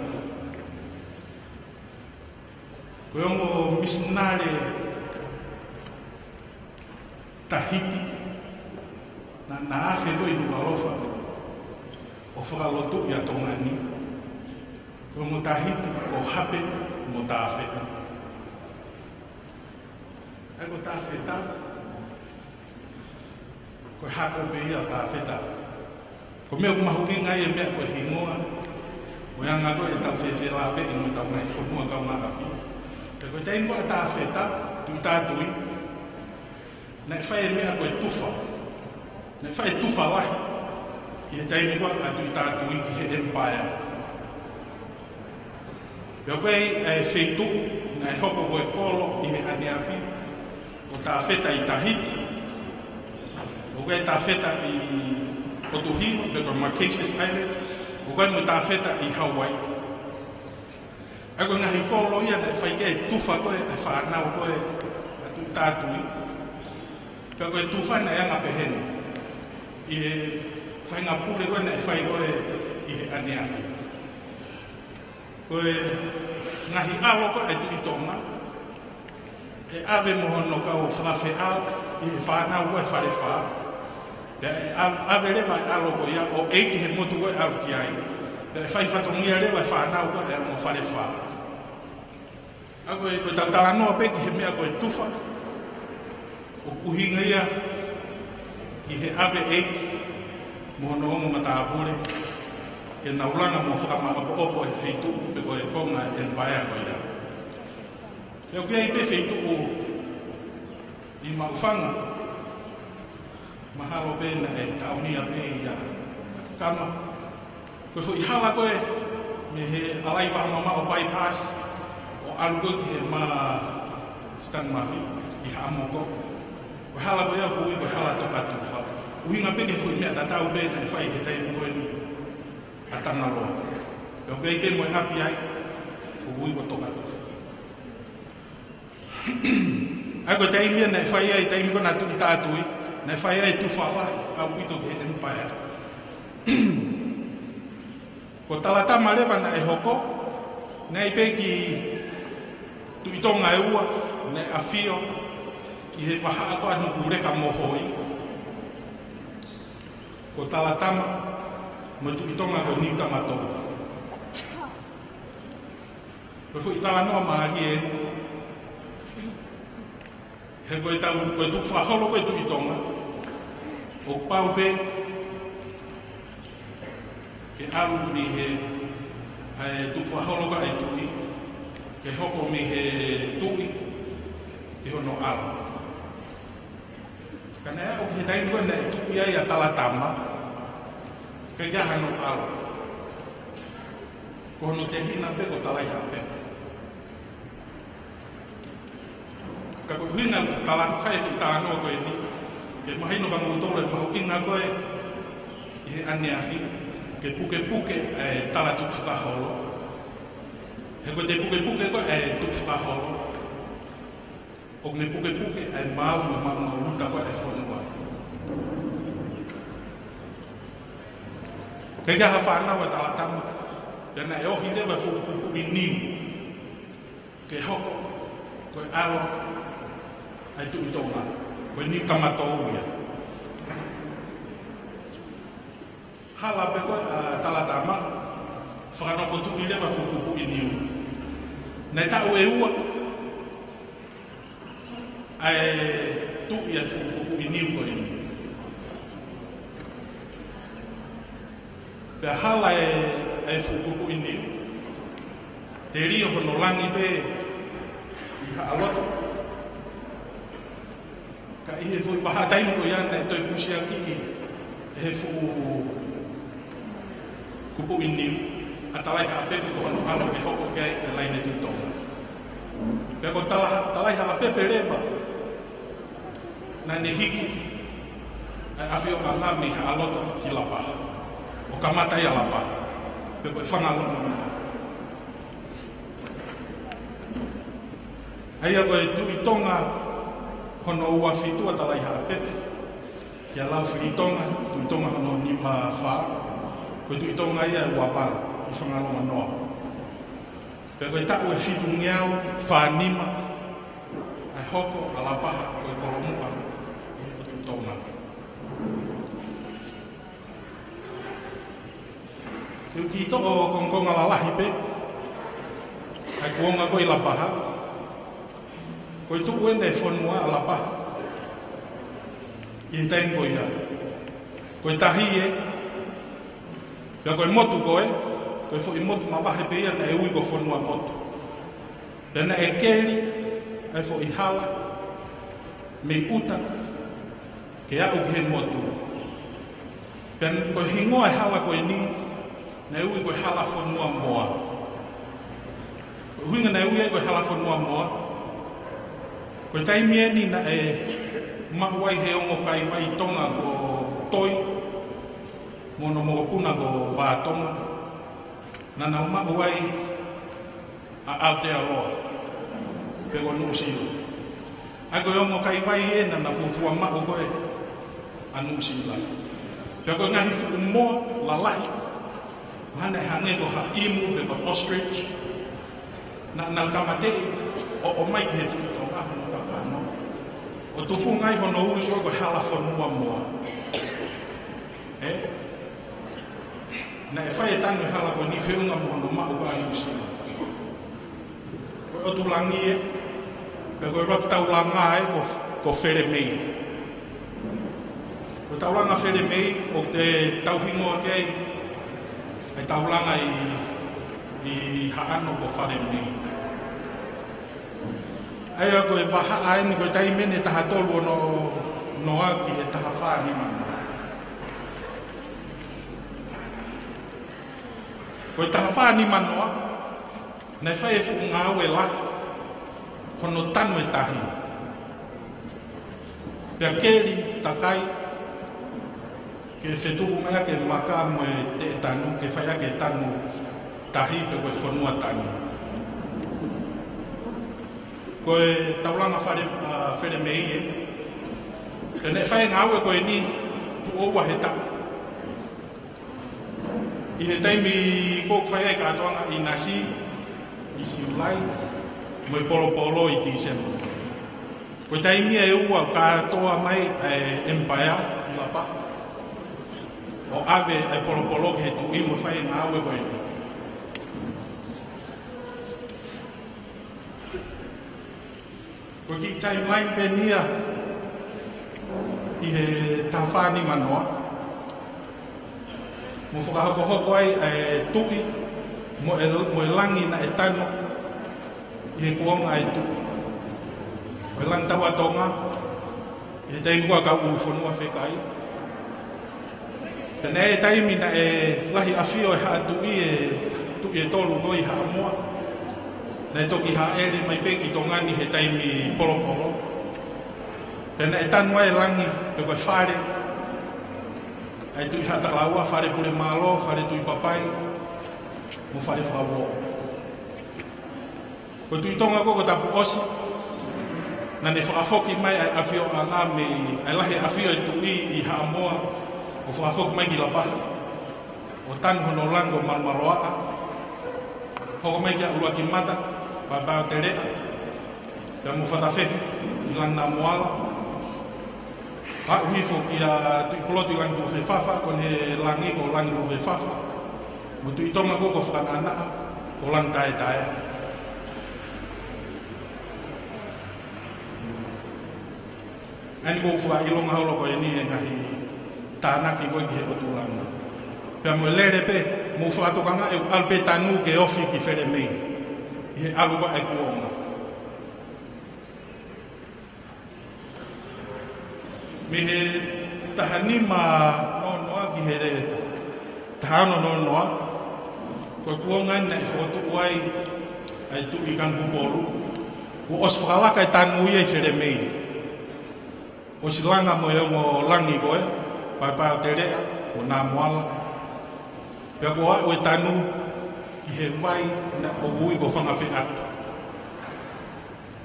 Ko e ongo misinale Tahiti, naʻa, naʻa nau afe ko ē ʻi Nukuʻalofa, ʻo fakalotuʻi ʻa Tonga ni. Ko e ongo Tahiti, ko Hape mo Tafeta. ʻA ia ko Tafeta, ko e hako pē ia ʻo Tafeta. Ko e meʻa ʻoku mahuʻinga ai e meʻa ko e hingoa, ʻo e anga ko ē ʻetau fefelāveʻi mo ʻetau ngaahi fonua kaungāʻapi. Pea ko e taimi ko ē ʻa Tafeta, Tuʻi Tatui, naʻe fai e meʻa ko e tufa. Naʻe fai e tufa lahi, ʻi he taimi ko ē ʻa Tuʻi Tatui ki he Empire. Pea ko e, e feituʻu naʻe hoko ko e kolo ʻi he ʻaneafi, ko Tafeta ʻi Tahiti, ʻo ko e Tafeta ʻi ʻOtuhiva, pe ko Marquesas Islands, ʻo ko e mo Tafeta ʻi Hawaii. ʻA ia ko e ngaahi kolo ia naʻe fai ki ai e tufa ko ē ʻa e fānau ko ē ʻa Tuʻi Tatui. Pea ko e tufa naʻe anga pehē ni, ʻi he faʻahinga pule ko ē naʻe fai ko ē ʻi he ʻaneafi. Ko e ngaahi ʻalo ko ē ʻa e Tuʻi Tonga, ʻe ʻave mo hono kau fakafeʻao ʻi he fānau ko ē Falefā. Pea ʻe ʻa-, ʻave leva e ʻalo ko ia ʻo ʻeiki he motu ko ē ʻalu ki ai. Pea ʻe fai fatongia leva e fānau ko ē ʻa e ongo Falefā. ʻA ia ko e, ko ʻetau talanoa pē ki he meʻa ko e tufa, ʻoku ʻuhinga ia ki he ʻave ʻeiki mo hono ongo matāpule, ke nau langa mo fakamāʻopoʻopo e feituʻu pe ko e konga e Empire ko ia. Pea ʻoku ʻi ai pē feituʻu ʻi Maʻufanga, mahalo pē naʻe taʻomia pē ia. Kama, ko e foʻi hala ko ē mei he ʻalaivaha mamaʻo bypass, ʻo ʻalu ko ē ki he mā Sitangi Mafi, ʻi Haʻamoko. Ko e hala ko ia ʻoku ui ko e hala Tokatufa. ʻUhinga pē ki he foʻi meʻa tatau pē naʻe fai he taimi ko eni ʻa Tangaloa. Pea ʻoku ʻi ai pē mo e ʻapi ai, ʻoku ui ko Tokatufa. ʻA ia ko e taimi ia naʻe fai ai, taimi ko ē ʻa Tuʻi Tatui, naʻe fai ai e tufa lahi ʻaupito ki he Empire. Ko Talatama leva naʻe hoko, naʻe ʻi ai pē kiʻi Tuʻi Tonga ʻe ua naʻe ʻafio ʻi he vahaʻa ko ē ʻa Nukuleka mo Hoi. Ko Talatama mo e Tuʻi Tonga ko Niutama Toua. Ko e foʻi talanoa mālie eni. He ko ʻetau, ko e tukufakaholo ko ē Tuʻi Tonga, ʻoku pau pē ke ʻalu mei he, ʻa e tukufakaholo ko ē ʻa e tuʻi, ke hoko mei he tuʻi ki hono ʻalo. Ka naʻe aʻu ki he taimi ko ē naʻe tuʻi ai ʻa Talatama, ʻikai ke ʻi ai hano ʻalo. Ko hono tehina pē ko Talaihaʻapepa. Ka ko e ʻuhinga ʻoku ou tala, fai e foʻi talanoa ko eni, ke mahino kia moutolu e mahuʻinga ko ē ʻi he ʻaneafi, ke pukepuke e tala tukufakaholo. He ko e te pukepuke ko ē e tukufakaholo, ʻoku ne pukepuke e maau mo e maʻumaʻuluta ko ē e fonua. Ke ʻi ai ha fānau ʻa Talatama, pea naʻe ohi leva e fuʻu pupuʻi niu. ke hoko ko e ʻalo ʻa e Tuʻi Tonga, ko e Niu Tamatou ia. Hala pē ko ē ʻa Talatama, fakanofo tuʻi leva fuʻu kupuʻi niu. Naʻe taʻu ʻe ua ʻa e tuʻi ʻa e fuʻu kupuʻi niu ko eni. Pea hala ʻe, ʻa e fuʻu kupuʻi niu, telio hono langi pē ʻi Haʻaloto. Ka ʻi he foʻi vahaʻa taimi ko ia naʻe toe pusiakiʻi ʻe he fuʻu kupuʻi niu ʻa Talaihaʻapepe ko hono ʻalo ke hoko ki ai e Laine Tuʻi Tonga. Pea ko Tala-, Talaihaʻapepe leva naʻa ne hiki ʻa e ʻafioʻanga mei Haʻaloto ki Lapaha, ʻo kamata ia ʻa Lapaha, pe ko e Fanga Longomanoa. ʻA ia ko e Tuʻi Tonga hono ua fitu ʻa Talaihaʻapepe, kia Laufilitonga, Tuʻi Tonga hono nima fā, ko e Tuʻi Tonga ia ʻe ua pala ʻi Fanga Longomanoa. Pea ko e taʻu ʻe fitungeau fā nima ʻa e hoko ʻa Lapaha ko e kolomuʻa ʻo e Tuʻi Tonga. Te u kiʻi toʻo kongokonga lalahi pē ʻa e kuonga ko ē ʻi Lapaha. Ko e tuʻu eni e fonua ʻa Lapaha ʻi he taimi ko ia. Ko e tahi ē, pea ko e motu ko ē, ko e foʻi motu mavahe pē ia naʻe ui ko Fonuamotu. Pea naʻe keli ʻa e foʻi hala mei ʻuta ke aʻu ki he motu. Pea ko e hingoa e hala ko eni, naʻe ui ko e Hala Fonuamoa. Ko e ʻuhinga naʻe ui ai ko e Hala Fonuamoa, ko e taimi eni naʻe maʻu ai ʻe he ongo kaivai Tonga ko Toi mo hono mokopuna ko Vātonga, naʻa nau maʻu ai ʻa Aotearoa, pe ko Nuʻusila. ʻA ia ko e ongo kaivai ē naʻa nau fuofua maʻu ko ē ʻa Nuʻusila. Pea ko e ngaahi fuʻu moa lalahi, mahalo naʻe hangē ko ha emu pe ko e ostrich, naʻa nau tāmateʻi ʻo ʻomai ki he Tuʻi Tonga hono kakano, ʻo tupunga ai hono ui ko ē ko e Hala Fonuamoa. Ē? Naʻe fai e tanu e hala ko eni feʻunga mo hono maʻu ʻa Nuʻusila. Ko e ʻotu langi ē, pea ko e ʻuluaki taulanga ē ko, ko Felemei. Ko e taulanga Felemei ʻoku te tauhingoa ki ai e taulanga ʻi, ʻi Haʻano ko Falemei. ʻA ia ko e vahaʻa eni ko e taimi eni ʻe taha tolu ono noa ki he taha fā nima noa. Ko e taha fā nima noa, naʻe fai e fuʻu ngāue lahi hono tanu e tahi. Pea keli takai ke fetuku mai ʻaki e maka mo e teʻetanu, ke fai ʻaki e tanu tahi pe ko e fonua tanu. Ko e taulanga Fale-, ʻa, Felemei ē, pea naʻe fai e ngāue ko eni tuʻo ua he taʻu. ʻI he taimi ko ē ʻoku fai ai e kātoanga ʻinasi ʻi Siulai, mo e polopolo ʻi Tīsema. Ko e taimi ē ʻe ua ʻoku kātoa mai ʻa e Empire ʻi Lapaha, ʻo ʻave ʻa e polopolo ki he tuʻi mo fai e ngāue ko ē. Ko e kiʻi timeline pē eni ia ʻi he taha fā nima noa, mo fakahokohoko ai ʻa e tuʻi mo e, mo e langi naʻe tanu ʻi he kuonga ʻa e tuʻi. Ko e Lāngi Taʻu ʻa Tonga, ʻi he taimi ko ē ʻa Kauʻulufonua Fekai. Pea naʻe ʻi ai e taimi naʻe lahi ʻafio e haʻa tuʻi ē, tuʻi ʻe tolu ko ē ʻi Haʻamoa. Naʻe toki hāʻele mai pē ki Tonga ni he taimi polopolo. Pea naʻe tanu ai e langi, pe ko e fale ʻa e Tuʻi Haʻatakaua, Fale Pulemālō, Fale Tuʻi Papai, mo Fale Fakauō. Ko e Tuʻi Tonga ko ē ko Tapuʻosi, naʻa ne fakafoki mai ʻa e ʻafioʻanga mei, ʻa e lahi ʻafio e tuʻi ʻi Haʻamoa, ʻo fakafoki mai ki Lapaha, ʻo tanu hono langi ko Malumaluaʻa, hoko mai kia ʻUluakimata, Paepae ʻo Teleʻa, pea mo Fatafehi ʻi Langi Namoala. Aʻu hifo kia Tuʻi Pulotu ʻi Langi Tuʻafefafa, ko eni he langi ko Langi Tuʻafefafa. Mo Tuʻi Tonga ko, ko Fakanaʻanaʻa, ko Langi Taetae. ʻA eni ʻoku ou fakaʻilonga holo ko eni e ngaahi tānaki ko ē ki he ʻotu langi. Pea mo e lele pē, mou fakatokangaʻi ʻoku ʻalu pē tanu ke ofi ki Felemei ʻi he ʻalu ko ē ʻa e kuonga. Mei he taha nima noa noa ki he taha ono noa noa, ko e kuonga eni naʻe fokotuʻu ai ʻa e Tuʻi Kanokupolu, kuo ʻosi fakalaka e tanu ia ʻi Felemei. ʻOsi langa mo e ongo langi ko ē, Paepae ʻo Teleʻa, ko Namoala. Pea kuo aʻu e tanu ki he vai naʻe ui ko Fangafeʻatu.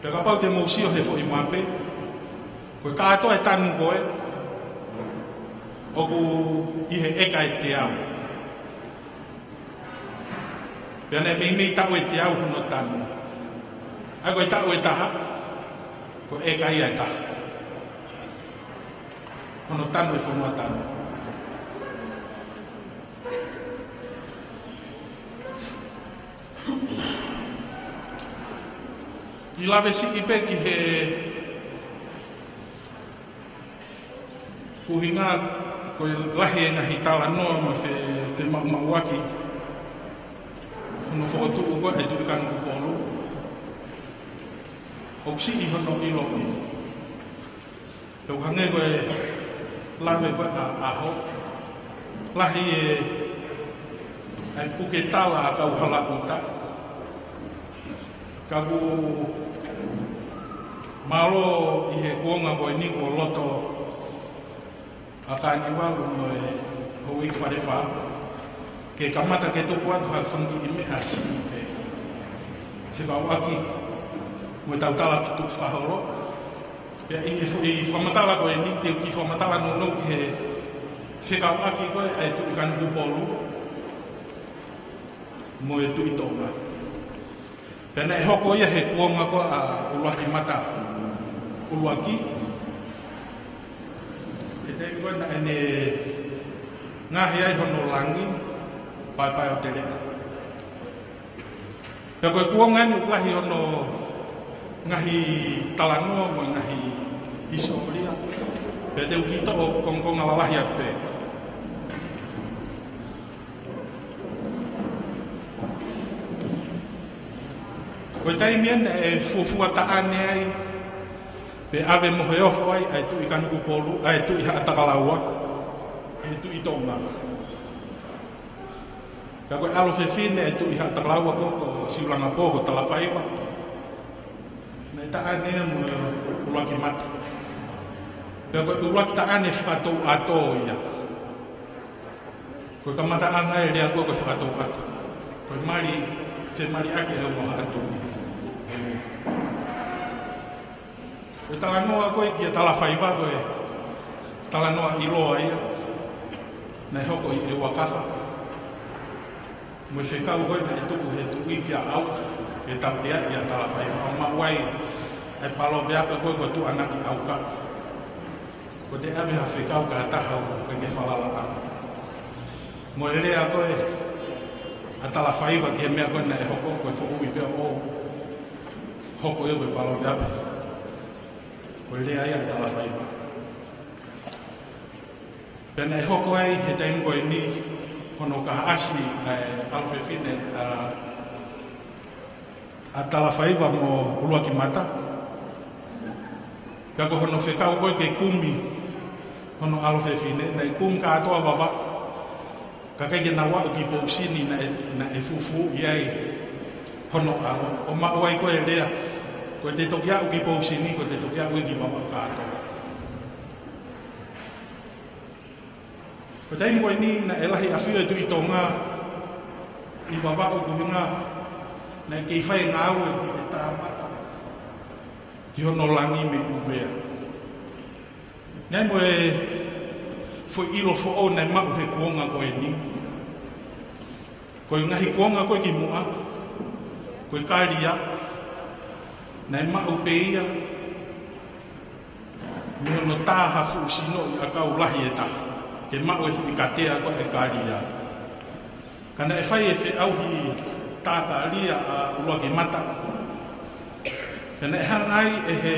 Pea kapau te mou sio he foʻi mape, ko e kātoa e tanu ko ē, ʻoku ʻi he ʻeka ʻe teau. Pea naʻe meimei taʻu ʻe teau hono tanu. ʻA ia ko e taʻu ʻe taha, ko e ʻeka ia ʻe taha hono tanu e fonua tanu. Kiʻi lave siʻi pē ki he kuhinga, ko e lahi e ngaahi talanoa mo e fe, femaʻumaʻuaki hono fokotuʻu ko ē ʻa e Tuʻi Kanokupolu. ʻOku siʻi hono ʻiloʻi. Pea ʻoku hangē ko e lave ko ē ʻa, ʻaho. Lahi e, ʻa e puke tala ʻa Kauhalaʻuta. Ka ʻoku mālō ʻi he kuonga ko eni kuo loto ʻa Kānivalu mo e houʻeiki Falefā ke kamata ke tuku atu ha fanga kiʻi meʻa siʻi pē fekauʻaki mo e tautala tukufakaholo. Pea ʻi he foʻi fakamatala ko eni, te u kiʻi fakamatala nounou ki he fekauʻaki ko ē ʻa e Tuʻi Kanokupolu mo e Tuʻi Tonga. Pea naʻe hoko ia he kuonga ko ē ʻa ʻUluakimata ʻUluaki. He taimi ko ē naʻa ne ngaohi ai hono langi, Paepae ʻo Teleʻa. Pea ko e kuonga eni ʻoku lahi hono ngaahi talanoa mo e ngaahi hisitōlia. Pea te u kiʻi toʻo kongokonga lalahi atu pē. Ko e taimi eni naʻe fuofua taʻane ai, pe ʻave mo he ofo ai, ʻa e Tuʻi Kanokupolu, ʻa e Tuʻi Haʻatakalaua, ʻe he Tuʻi Tonga. Pea ko e ʻalo fefine ʻa e Tuʻi Haʻatakalaua ko, ko Siulangapō, ko Talafaiva. Naʻe taʻane ia mo ʻUluakimata. Pea ko e ʻuluaki taʻane fakatouʻato ia. Ko e kamataʻanga e lea ko ē ko e fakatouʻato. Ko e mali, femaliʻaki e ongo haʻa tuʻi. Ko e talanoa ko ē kia Talafaiva ko e talanoa ʻiloa ia. Naʻe hoko ʻi ʻEuakafa. Mo e fekau ko ē naʻe tuku he tuʻi kia ʻAuka, ke tautea ʻia Talafaiva. ʻO maʻu ai e paloveape ko ē ko e tuʻanaki ʻauka. Ko e te ʻave ha fekau ki ha taha ʻoku ʻikai ke falala ange. Mo e lea ko ē ʻa Talafaiva ki he meʻa ko ē naʻe hoko, ko e foʻui pē ʻo hoko ia ko e paloveape. Ko e lea ia ʻa Talafaiva. Pea naʻe hoko ai he taimi ko eni hono kaihaʻasi ʻa e ʻalo fefine ʻa, ʻa Talafaiva mo ʻUluakimata. Pea ko hono fekau ko ē ke kumi hono ʻalo fefine, naʻe kumi kātoa Vavaʻu. Ka ʻikai ke nau aʻu ki Pousini naʻe, naʻe fufū ʻi ai hono ʻalo. ʻO maʻu ai ko e lea, ko e te toki aʻu ki Pousini, ko e te toki aʻu ia ki Vavaʻu kātoa. Ko e taimi ko eni naʻe lahi ʻafio e Tuʻi Tonga ʻi Vavaʻu ko e ʻuhinga naʻe kei fai e ngāue ki he tāmata ki hono langi mei ʻUvea. Naʻe mo e foʻi ʻilo foʻou naʻe maʻu he kuonga ko eni. Ko e ngaahi kuonga ko ē kimuʻa, ko e kalia, Naʻe maʻu pē ia mei hono tā ha fuʻu sinoʻi ʻakau lahi ʻe taha ke maʻu e fuʻu katea ko ē ʻe kalia. Ka naʻe fai e feʻauhi tā kalia ʻa ʻUluakimata, pea naʻe hanga ai ʻe he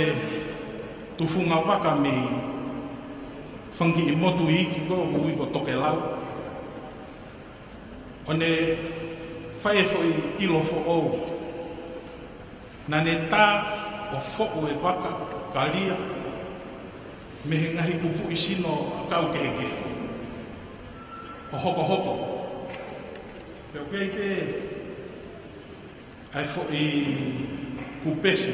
tufunga vaka mei fanga kiʻi motu iiki ko ē ʻoku ui ko Tokelau, ʻo ne fai e foʻi ʻilo foʻou. Naʻa ne tā ʻo foʻu e vaka kalia mei he ngaahi kupuʻi sino ʻakau kehekehe ʻo hokohoko. Pea ʻoku ʻi ai pē ʻa e foʻi kupesi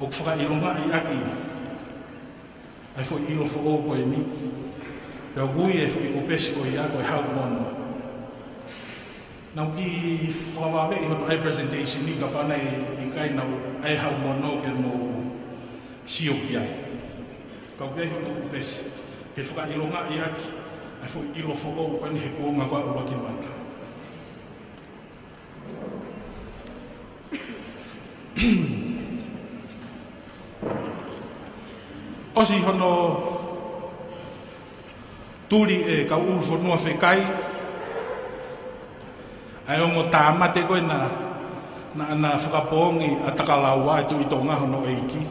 ʻoku fakaʻilongaʻi ʻaki ʻa e foʻi ʻilo foʻou ko eni. Pea ʻoku ui e foʻi kupesi ko ia ko e Hau Mono. Naʻá ku kiʻi fakavave ʻi hono ʻai presentation ni, kapau naʻe ʻikai, naʻá ku ʻai e Hau Mono ke mou sio ki ai. Ka ʻoku ʻi ai hono kupesi ke fakaʻilongaʻi ʻaki ʻa e foʻi ʻilo foʻou ko eni he kuonga ko ē ʻa ʻUluakimata. ʻOsi hono tuli ʻe Kauʻulufonua Fekai ʻa e ongo tāmate ko ē naʻa, naʻa na fakapoongi ʻa Takalaua, e Tuʻi Tonga hono ʻeiki.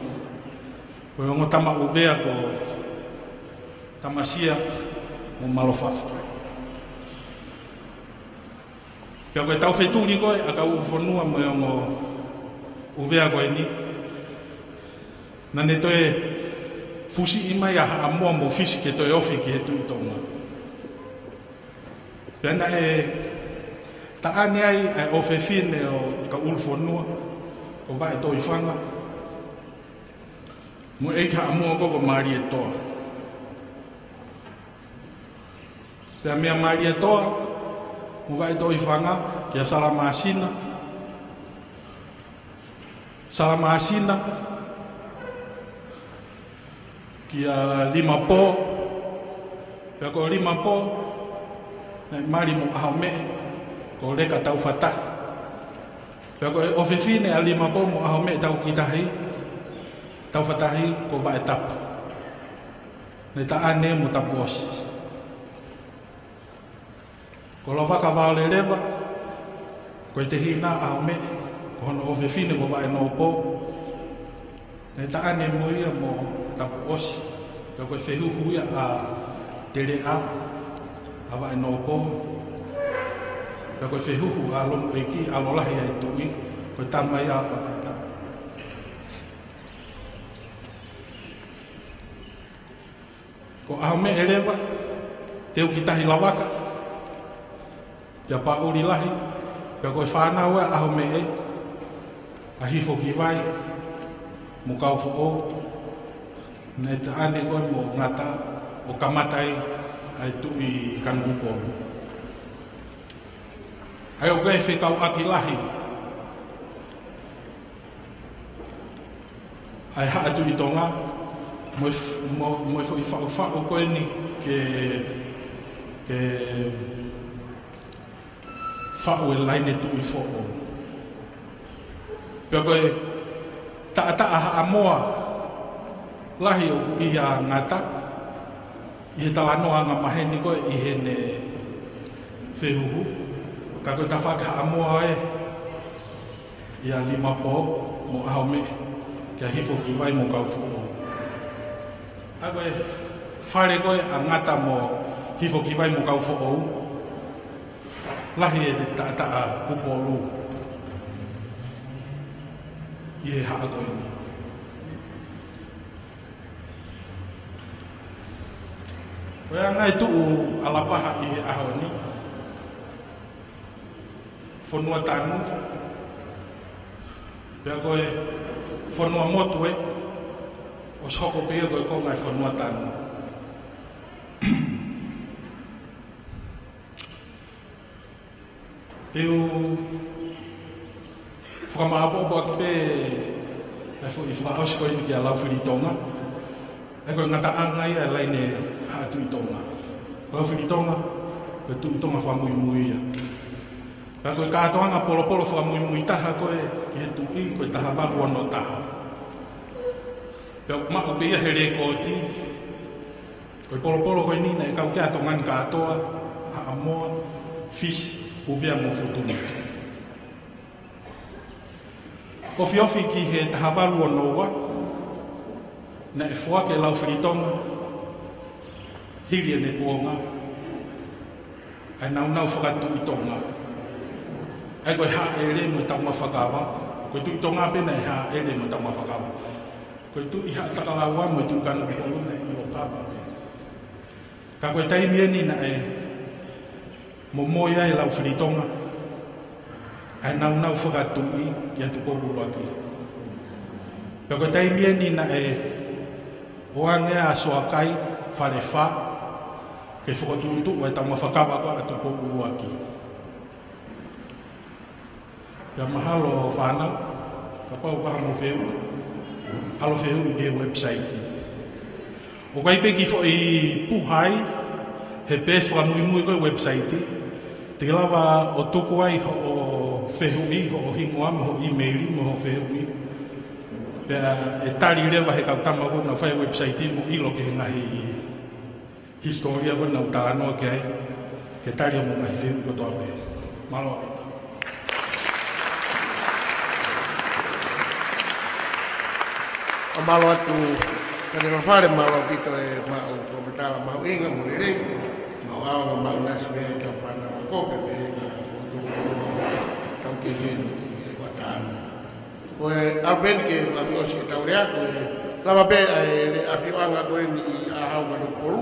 Ko e ongo tama ʻUvea ko Tamasia mo Malofafa. Pea ko e taufetuli ko ē ʻa Kauʻulufonua mo e ongo ʻUvea ko eni, naʻa ne toe fusiʻi mai ʻa Haʻamoa mo Fisi ke toe ofi ki he Tuʻi Tonga. Pea naʻe taʻane ai ʻa e ʻofefine ʻo Kauʻulufonua ko Vaʻetoifanga, mo e ʻEiki Haʻamoa ko, ko Malietoa. Pea meia Malietoa mo Vaʻetoifanga kia Salamasina, Salamasina kia Limapō. Pea ko Limapō naʻe mali mo ʻAhomeʻe ko Leka Taufatahi. Pea ko e ʻofefine ʻa Limapō mo ʻAhomeʻe Taukitahi, Taufatahi ko Vaʻetapu. Naʻe taʻane mo Tapuʻosi. Ko Lavaka Vaoleleva, ko e tehina ʻa ʻAhomeʻe, ko hono ʻofefine ko Vaʻenōpō. Naʻe taʻane mo ia mo Tapuʻosi. Pea ko e fehuhu ia ʻa Teleʻa, ʻa Vaʻenōpō. Pea ko e fehuhu ʻa Lomuʻeiki, ʻa Lolahi ʻa e Tuʻi, ko e tama ia ʻa Vaʻetapu. Ko ʻAhomeʻe leva, Teukitahi Lavaka, pea Paʻuli Lahi, pea ko e fānau ʻa ʻAhomeʻe, ʻa Hifokivai mo Kaufoʻou, naʻe taʻane ko ē mo Ngata, ʻo kamata ai ʻa e Tuʻi Kanokupolu. ʻA ia ʻoku ʻi ai e fekauʻaki lahi ʻa e Haʻa Tuʻi Tonga mo e f-, mo, mo e foʻi faʻufaʻu ko eni ke, ke faʻu e laine tuʻi foʻou. Pea ko e taʻataʻa Haʻamoa lahi ʻoku ʻi ai ʻa Ngata, ʻi he talanoa angamaheni ko ē ʻi heʻene fehuhu, ka ko e tafaʻaki Haʻamoa ē ʻia Limapō mo ʻAhomeʻe, kia Hifokivai mo Kaufoʻou. ʻA ia ko e fale ko ē ʻa Ngata mo Hifokivai mo Kaufoʻou, lahi e taʻataʻa kupolu ʻi he haʻa ko eni. Ko e anga e tuʻu ʻa Lapaha ʻi he ʻaho ni, fonua tanu, pea ko e fonua motu ē, ʻosi hoko pē ia ko e konga e fonua tanu. Te u fakamāʻopoʻopo atu pē ʻa e foʻi fakaʻosi ko eni kia Laufilitonga. ʻA ia ko e ngataʻanga ia e laine Haʻa Tuʻi Tonga. Laufilitonga, ko e Tuʻi Tonga fakamuimui ia. Ka ko e kātoanga polopolo fakamuimui taha ko ē ki he tuʻi, ko e taha valu ono taha. Pea ʻoku maʻu pē ia he lēkooti, ko e polopolo ko eni naʻe kau ki ai ʻa Tonga ni kātoa, Haʻamoa, Fisi, ʻUvea mo Futuna. Ko e ofiofi ki he taha valu ono ua, naʻe foaki ʻe Laufilitonga, hili ʻene kuonga, ʻa e nāunau fakatuʻi Tonga. ʻA ia ko e Haʻele mo e Taumafakava, ko e Tuʻi Tonga pē naʻe Haʻele mo e Taumafakava. Ko e Tuʻi Haʻatakalaua mo e Tuʻi Kanokupolu naʻe ʻIlokava pē. Ka ko e taimi eni naʻe momoi ai ʻe Laufilitonga ʻa e nāunau fakatuʻi kia Tupou ʻUluaki. Pea ko e taimi eni naʻe ʻoange ʻa Soakai, Falefā, ke fokotuʻutuʻu ʻa e Taumafakava ko ē ʻa Tupou ʻUluaki. Pea mahalo fānau, kapau ʻoku ʻi ai haʻamou fehuʻi, ʻalu ʻo fehuʻi ki he website. ʻOku ʻi ai pē kiʻi foʻi puha ai he peesi fakamuimui ko ē website. Te ke lava ʻo tuku ai hoʻo fehuʻi, hoʻo hingoa mo hoʻo email mo hoʻo fehuʻi. Pea ʻe tali leva ʻe he kau tama ko ē ʻoku nau fai website mo ʻilo ki he ngaahi hisitōlia ko ē ʻoku nau talanoa ki ai, ke tali hoʻomou ngaahi fehuʻi kotoa pē. Mālō ʻaupito. ʻOku mālō atu, Tangata Fale, mālō ʻaupito e maʻu fakamatala mahuʻinga mo lelei, maʻu ʻaonga, maʻu ʻinasi mei he kau fānau ako pea mei he kau tau ki heni ʻi he kuata ni. Ko e ʻalu pē eni ke ʻafioʻi ʻetau lea, ko e lava pē ʻa e lea ʻafioʻanga ko eni ʻi ʻAhau Kanokupolu.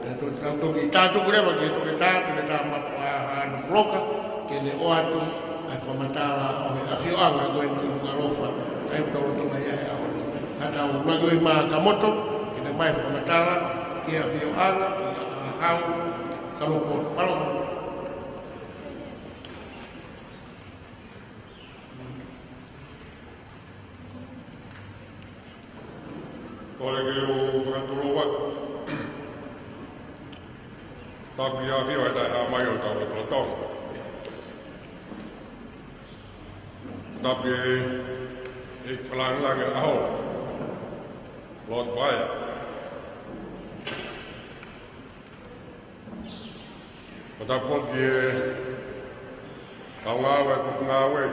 Pea to-, tau toki tā tuku leva ki he toketā, Toketā Mapu ʻAhau Puloka, ke ne ʻoatu ʻa e fakamatala ʻo e ʻafioʻanga ko eni ʻi Nukuʻalofa, taimi tau lolotonga ʻi ai he ʻaho ni. Ka tau laki ʻo ʻai mai kia Kamoto, ke ne ʻomai fakamatala ki he ʻafioʻanga ʻi ʻAhau Kanokupolu. Mālō. Kole ke u fakatulou atu. Tapu ki he ʻafio ʻa e Taʻehāmai ʻo e Tau Lotolotonga. Tapu ki he ʻEiki Fakalāngilangi ʻo e ʻAho, Lord Paea. Fakatapu foki ki he kau ngāue ʻa e Potungāue.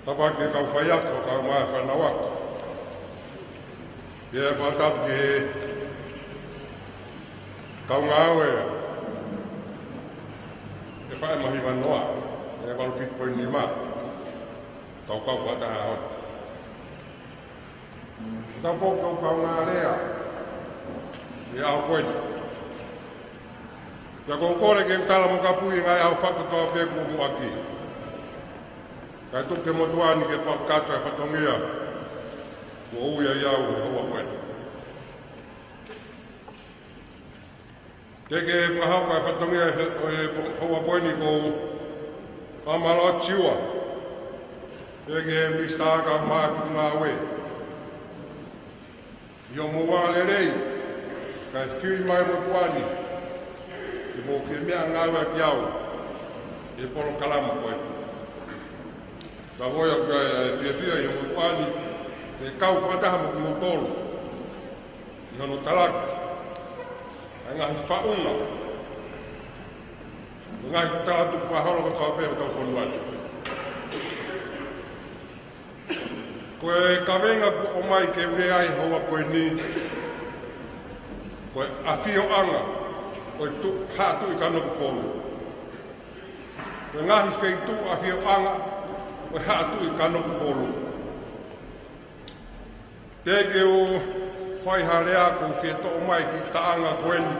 Tapu ki he kau faiako, kau mai fanauʻaki. Pea fakatapu ki he kau ngāue ʻa e Faʻē Mahiva Noa, ʻa e valu fitu poini nima, kau kau fakataha atu. Tapu ki he kau ngāue ʻi he ʻaho ko eni. Pea ʻoku ou kole ke u tala mo kapuʻi e ngaahi ʻaho fakakotoa pē kuo muʻaki. Kae tuku ki he motuʻa ni ke fakakakato e fatongia kuo ui ai au he houa ko eni. Ke ke fakahoko e fatongia ʻo e houa ko eni, ʻoku ou fakamālō atu. Ke ke Misitā Kamaʻa Ngāue. ʻI hoʻomou vakalelei, kae fili mai motuʻa ni, ke mou fie meʻangāueʻaki au, ʻi he polokalama ko eni. Ka ʻoku ou ʻi ai ʻa e fiefia ʻi hoʻomou motuʻa ni, ke kau fakataha mo kimoutolu. ʻI hono talaki ʻa e ngaahi faʻunga, ngaahi tala tukufakaholo kotoa pē ʻo hotau fonua ni. Ko e kaveinga kuo ʻomai ke u lea ai he houa ko eni, ko e ʻafioʻanga ʻo e tu-, Haʻa Tuʻi Kanokupolu. Ko e ngaahi feituʻu ʻafioʻanga ʻo e Haʻa Tuʻi Kanokupolu. Teʻeki ke u fai ha lea ʻoku ou fie toʻo mai ki he taʻanga ko eni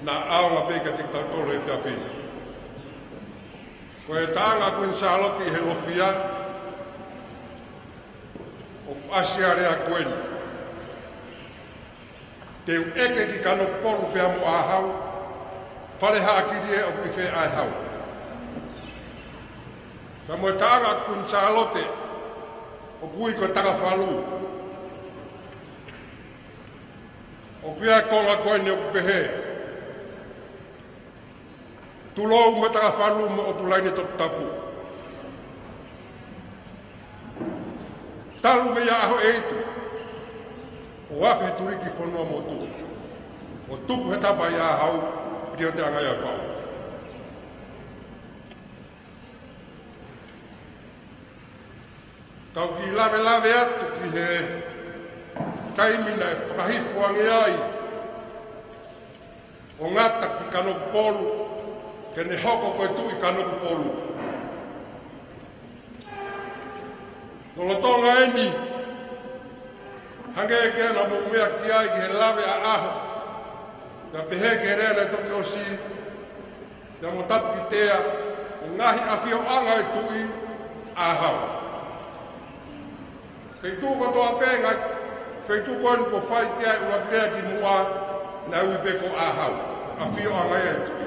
naʻa ʻaonga pē kiate kitautolu he efiafi ni. Ko e taʻanga ʻa Kuini Sālote ʻi he Lofia, ʻoku ʻasi ʻa e lea ko eni: Te u ʻeke ki Kanokupolu pea mo ʻAhau, Fale Haʻakili ē, ʻoku ʻi fē ʻa e hau? Pea mo e taʻanga ʻa Kuini Sālote, ʻoku ui ko e Takafalu. ʻOku ʻi ai e konga ko eni ʻoku pehē: Tulou mo Takafalu mo ʻOtulaine Toputapu. Talu mei he ʻaho ʻe iku, ʻo afe he tuliki fonua motu, ʻo tupu he tapa ʻi ʻAhau, pili ʻo te anga ia fau. Kau kiʻi lavelave atu ki he taimi naʻe fakahifo ange ai ʻo Ngata ki Kanokupolu, ke ne hoko ko e Tuʻi Kanokupolu. Lolotonga eni, hangē ko ia naʻa mou meʻa ki ai ki he lave ʻaʻaho, naʻa pehē ki he lea naʻe toki ʻosi, pea mo Tapukitea, ʻo e ngaahi ʻafioʻanga ʻo e Tuʻi ʻAhau. Feituʻu kotoa pē ngaahi feituʻu ko eni kuo fai ki ai ʻuluaki lea kimuʻa, naʻe ui pē ko ʻAhau, ʻafioʻanga ia ʻo e Tuʻi.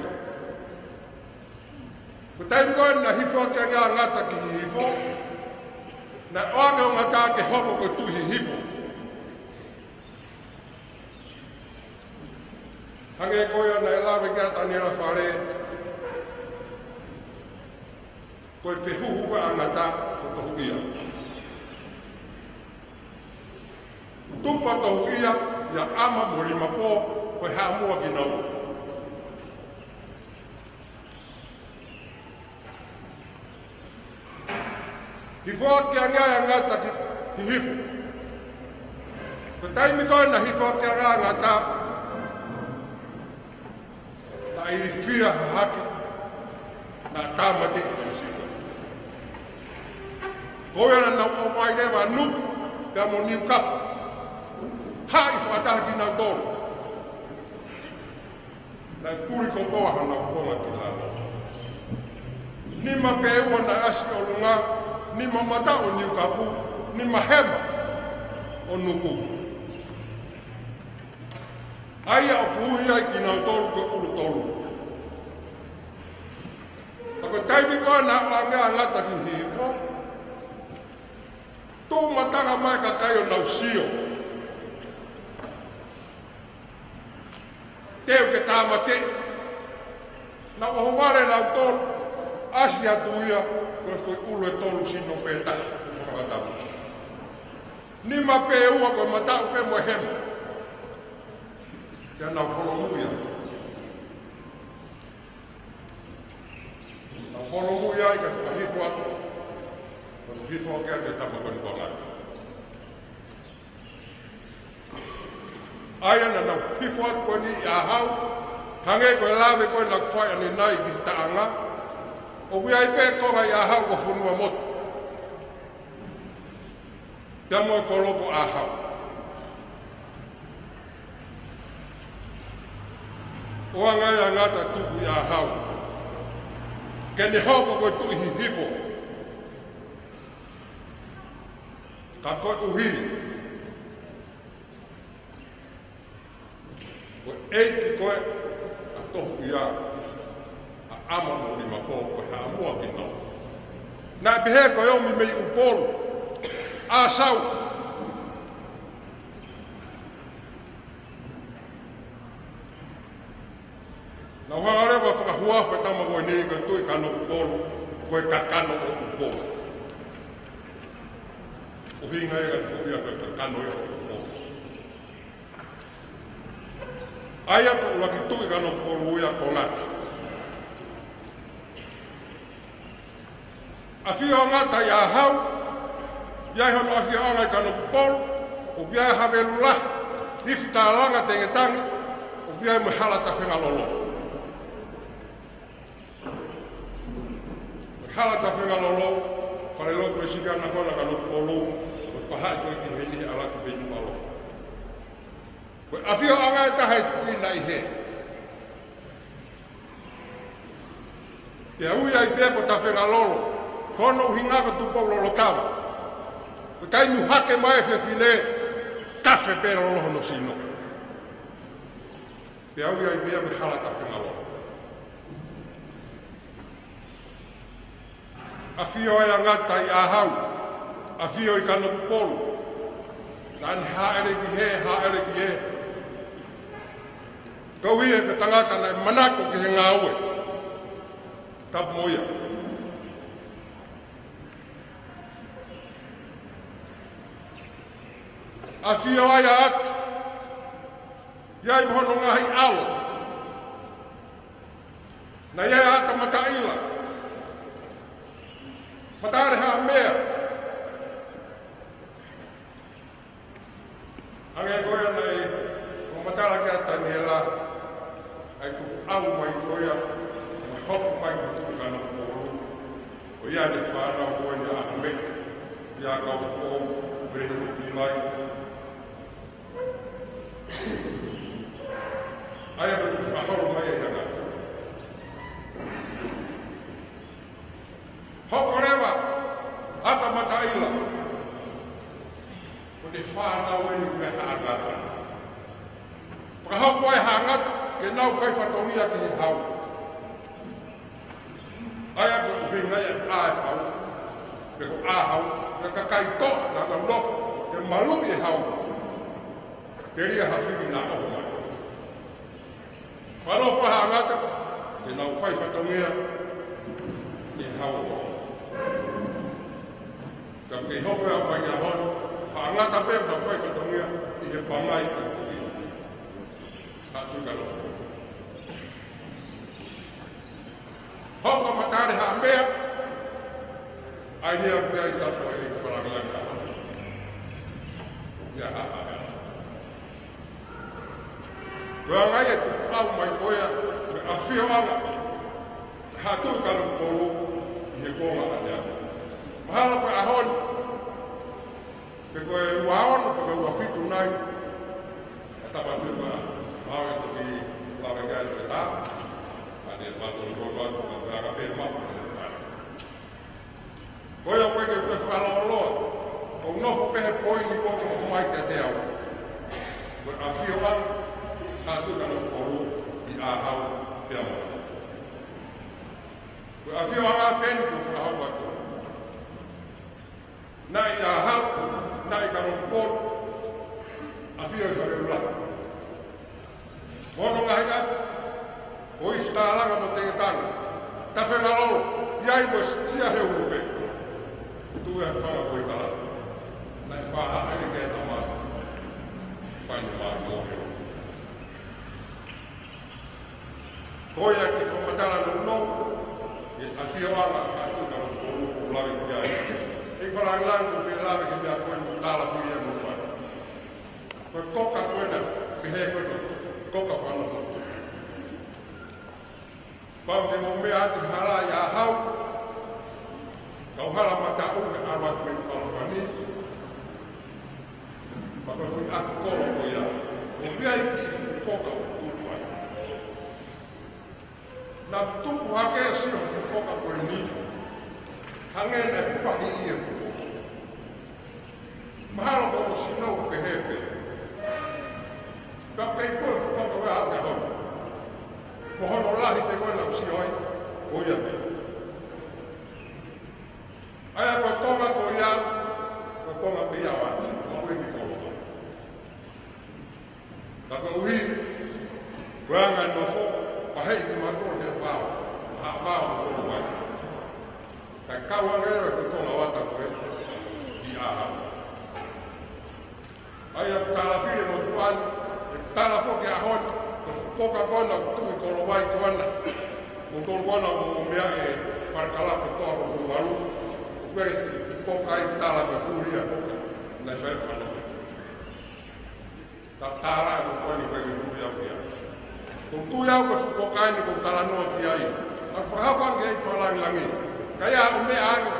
Ko e taimi ko ē naʻe hifo atu ange ʻa Ngata ki Hihifo, naʻe ʻoange ʻo Ngata ke hoko ko e Tuʻi Hihifo. Hangē ko ia naʻe lave ki ai ʻa Taniela Fale, ko e fehuhu ko ē ʻa Ngata ko Tohuʻia. Tupu ʻa Tohuʻia ʻia ʻAma mo Limapō, ko e Haʻamoa kinaua. Hifo atu ange ʻa Ngata ki Hihifo. Ko e taimi ko ē naʻe hifo atu ange ʻa Ngata, naʻe ilifia hahake, naʻe tāmateʻi ʻa Sino. Ko ia naʻa nau ō mai leva ʻa Nuku pea mo Niukapu, haʻi fakataha kinautolu. Naʻe puli kotoa honau konga ki lalo. Nima pē ua naʻe ʻasi ki ʻolunga, nima mataʻu ʻo Niukapu, nima hema ʻo Nuku. ʻA ia ʻoku ui ai kinautolu ko e ʻUlutolu. Ka ko e taimi ko ē naʻe ʻoange ʻa Ngata ki Hihifo, tuʻu matanga mai e kakai ʻo nau sio. Teu ke tāmateʻi. Naʻa nau ʻohovale nautolu, ʻasi atu ia ko e foʻi ʻulu ʻe tolu, Sino pē taha, fakatapu. Nima pē ua ko e mataʻu pē mo e hema. Pea nau holomui ia. Nau holomui ia ʻi he fakahifo atu. Ko e hifo atu ʻa e tapa ko eni ko Ngata. ʻA ia naʻa nau hifo atu ko eni ʻi ʻAhau, hangē ko e lave ko ē naʻa ku fai ʻanenai ki he taʻanga, ʻoku ʻi ai pē konga ʻi ʻAhau ko Fonuamotu. Pea mo e kolo ko ʻAhau. ʻOange ʻa Ngata tuku ʻi ʻAhau, ke ne hoko ko e Tuʻi Hihifo. Ka koeʻuhi ko e ʻeiki ko ē ʻa Tohuʻia, ʻa ʻAma mo Limapō, ko e Haʻamoa kinaua. Naʻe pehē ko e ʻomi mei ʻUpolu, ʻa Sau. Naʻa nau hanga leva ʻo fakahuafa e tama ko eni ko e Tuʻi Kanokupolu, ko e kakano ʻo ʻUpolu. ʻUhinga ia ʻa Tohuʻia ko e kakano ia ʻo ʻUpolu. ʻA ia ko e ʻuluaki Tuʻi Kanokupolu ia ko Ngata. ʻAfio ʻa Ngata ʻi ʻAhau, ʻi ai hono ʻafioʻanga ʻi Kanokupolu, ʻoku ʻi ai e havelu lahi, Lifitalanga Tengetange, ʻoku ʻi ai mo e Hala Tafengalolo. Hala Tafengalolo, falelotu ʻe siʻi ana kona Kanokupolu, ʻo fakahā ko ē ki heni he ʻalu atu pē ʻi Nukuʻalofa. Ko e ʻafioʻanga ʻe taha ʻo e Tuʻi naʻe ʻi hē. Pea ui ai pē ko Tafengalolo, ko hono ʻuhinga ko Tupou Lolotava. Ko e taimi ʻoku hake mai e fefine, tafe pē lolo hono sino. Pea ui ai pē ko e Hala Tafengalolo. ʻAfio ai ʻa Ngata ʻi ʻAhau, ʻafio ʻi Kanokupolu. Naʻa ne hāʻele ki hē, hāʻele ki hē. Koeʻuhi ko e tangata naʻe manako ki he ngāue. Tapu mo ia. ʻAfio ai ʻa ʻAtu, ʻi ai mo hono ngaahi ʻao. Naʻe ʻi ai ʻa ʻAta Mataʻila, Matalehaʻamea. Hangē ko ia naʻe fakamatala ki ai ʻa Taniela, ʻa e tukuʻau mai ko ia, mo e hoko mai ki he Tuʻi Kanokupolu. Ko ia ʻene fānau ko eni ʻa Hame, ʻa Kaufoʻou, Mele Hifipilai. ʻA ia ko e tuʻu fakaholo mai ʻa e ʻAngata. Hoko leva ʻa ʻAta Mataʻila ko ʻene fānau eni mei he Haʻa ʻAngata. Fakahoko ʻe he Haʻa ʻAngata ke nau fai fatongia ki he hau. ʻA ia ko e ʻuhinga ia ʻa e hau, pe ko ʻa e hau, ko e kakai toʻa naʻa nau nofo ke maluʻi e hau, telia ha fili naʻa ʻoho mai. Fakanofo ʻa e Haʻa ʻAngata ke nau fai fatongia ki he hau. Ka ke hoko ʻa e ʻaho ni, Haʻa ʻAngata pē nau fai fatongia ʻi he pangai ʻa e Tuʻi. Haʻa Tuʻi Kanokupolu. Hoko ʻa Matalehaʻamea, ʻa ia ʻoku ʻi ai tapu ai e fakalāngilangi ʻa Haʻa ʻAngata. ʻIa Haʻa ʻAngata. Ko e anga ia e tukuʻau mai ko ia, ko e ʻafioʻanga ʻa Haʻa Tuʻi Kanokupolu ʻi he konga ʻaneafi. Mahalo ko e ʻaho ni, pe ko e ua ono, pe ko e ua fitu nai, ʻa e tapa tuʻu ʻa, ʻa e toki lave ki ai e tā, ʻa ne fatu ko ua, ko ua ka pē mau. Ko ia ko e ke te fakalōloa, ʻoku nofo pē he poini ko ē ʻoku ʻomai kiate au. Ko e ʻafioʻanga ʻa Haʻa Tuʻi Kanokupolu ʻi ʻAhau pea mo. Ko e ʻafioʻanga pē eni ʻoku fakahoko atu. Naʻe ʻi ʻAhau, naʻe ʻi Kanokupolu, ʻafio ʻi Haleʻula. Mo hono ngaahi ʻapi, ko Ifitalanga mo Tengetanga, Tafengalolo, ʻi ai mo Siaheulupe. Tuʻu ʻi he fanga ko Itala. Naʻe fāhaʻa ʻene ke tama. Fai ne mā mo he. Ko ia ke fakamatala nounou, ʻa e ʻafioʻanga ʻa Haʻa Tuʻi Kanokupolu ʻoku lave ki ai. ʻE fakalāngilangi ʻoku felāveʻi he meʻa ko eni mo tala fili ʻa mo fai. Ko e koka ko ena, pehē ko e koka fakanofo. Pau ke mou meʻa atu hala ʻi ʻAhau, kau hala mataʻu he ʻalu atu mei Palofani, pea ko e fuʻu ʻapi kolo ko ia. ʻOku ʻi ai e kiʻi fuʻu koka ʻoku tupu ai. Naʻe tupu hake ʻa e sio he fuʻu koka ko eni. Hangē naʻe fahi ʻi he fuʻu koka. Mahalo ko hono sino pehē pē. Ka kei ko e fuʻu koka ko ē ʻa e ʻaho ni. Mo hono lahi pē ko ē naʻa ku sio ai, ko ia pē. ʻA ia ko e konga ko ia, ko e konga pē ia ʻo ʻAta, ʻo e kiʻi kolo. Ka koeʻuhi ko e anga e nofo, pehē ki mātou he pao, ha pao ko e vai. Ka kau ange ʻa e kiʻi konga ʻo ʻAta ko ē ʻi ʻAhau. ʻA ia tala fili mo tuʻa ni, ʻe tala foki ʻaho ni, ko e fuʻu koka ko ena ʻoku tuʻu ʻi Kolovai ko ena. Mo tolu ko ena mo meʻa e fale kala ko toa ko Huluvalu. Ko e fuʻu koka ʻi tala ko Hulia koka. Naʻe fai fakanofo. Tatala e ko eni ko e tui au ki ai. Ko e tui au ko e fuʻu koka eni ko e talanoa ki ai. Naʻe fakahoko ange ʻi fakalāngilangi. Ka ia ʻo meʻa ange.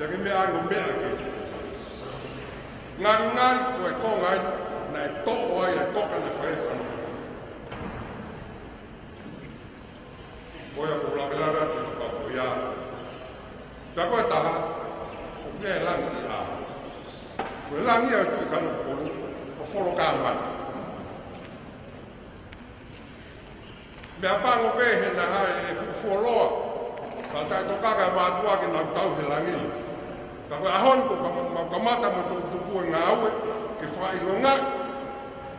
Ia ke meʻa ange ʻo meʻa ki. Ngalingali ko e konga eni, naʻe toʻo ai e koka naʻe fai fakanofo. Ko ia ko e lavelave atu ka ko ia. Pea ko e taha, ʻoku ʻi ai e langi ʻi ʻAhau. Ko e langi ʻa e Tuʻi Kanokupolu, ko Folokamani. Meʻapango pē he naʻe ʻi ai e fuʻu fuoloa, ka taʻetokaʻi ʻe he mātuʻa ke nau tauhi e langi. Ka ko e ʻaho ni ko ka mau kamata mo e toʻutupu e ngāue, ke fakaʻilongaʻi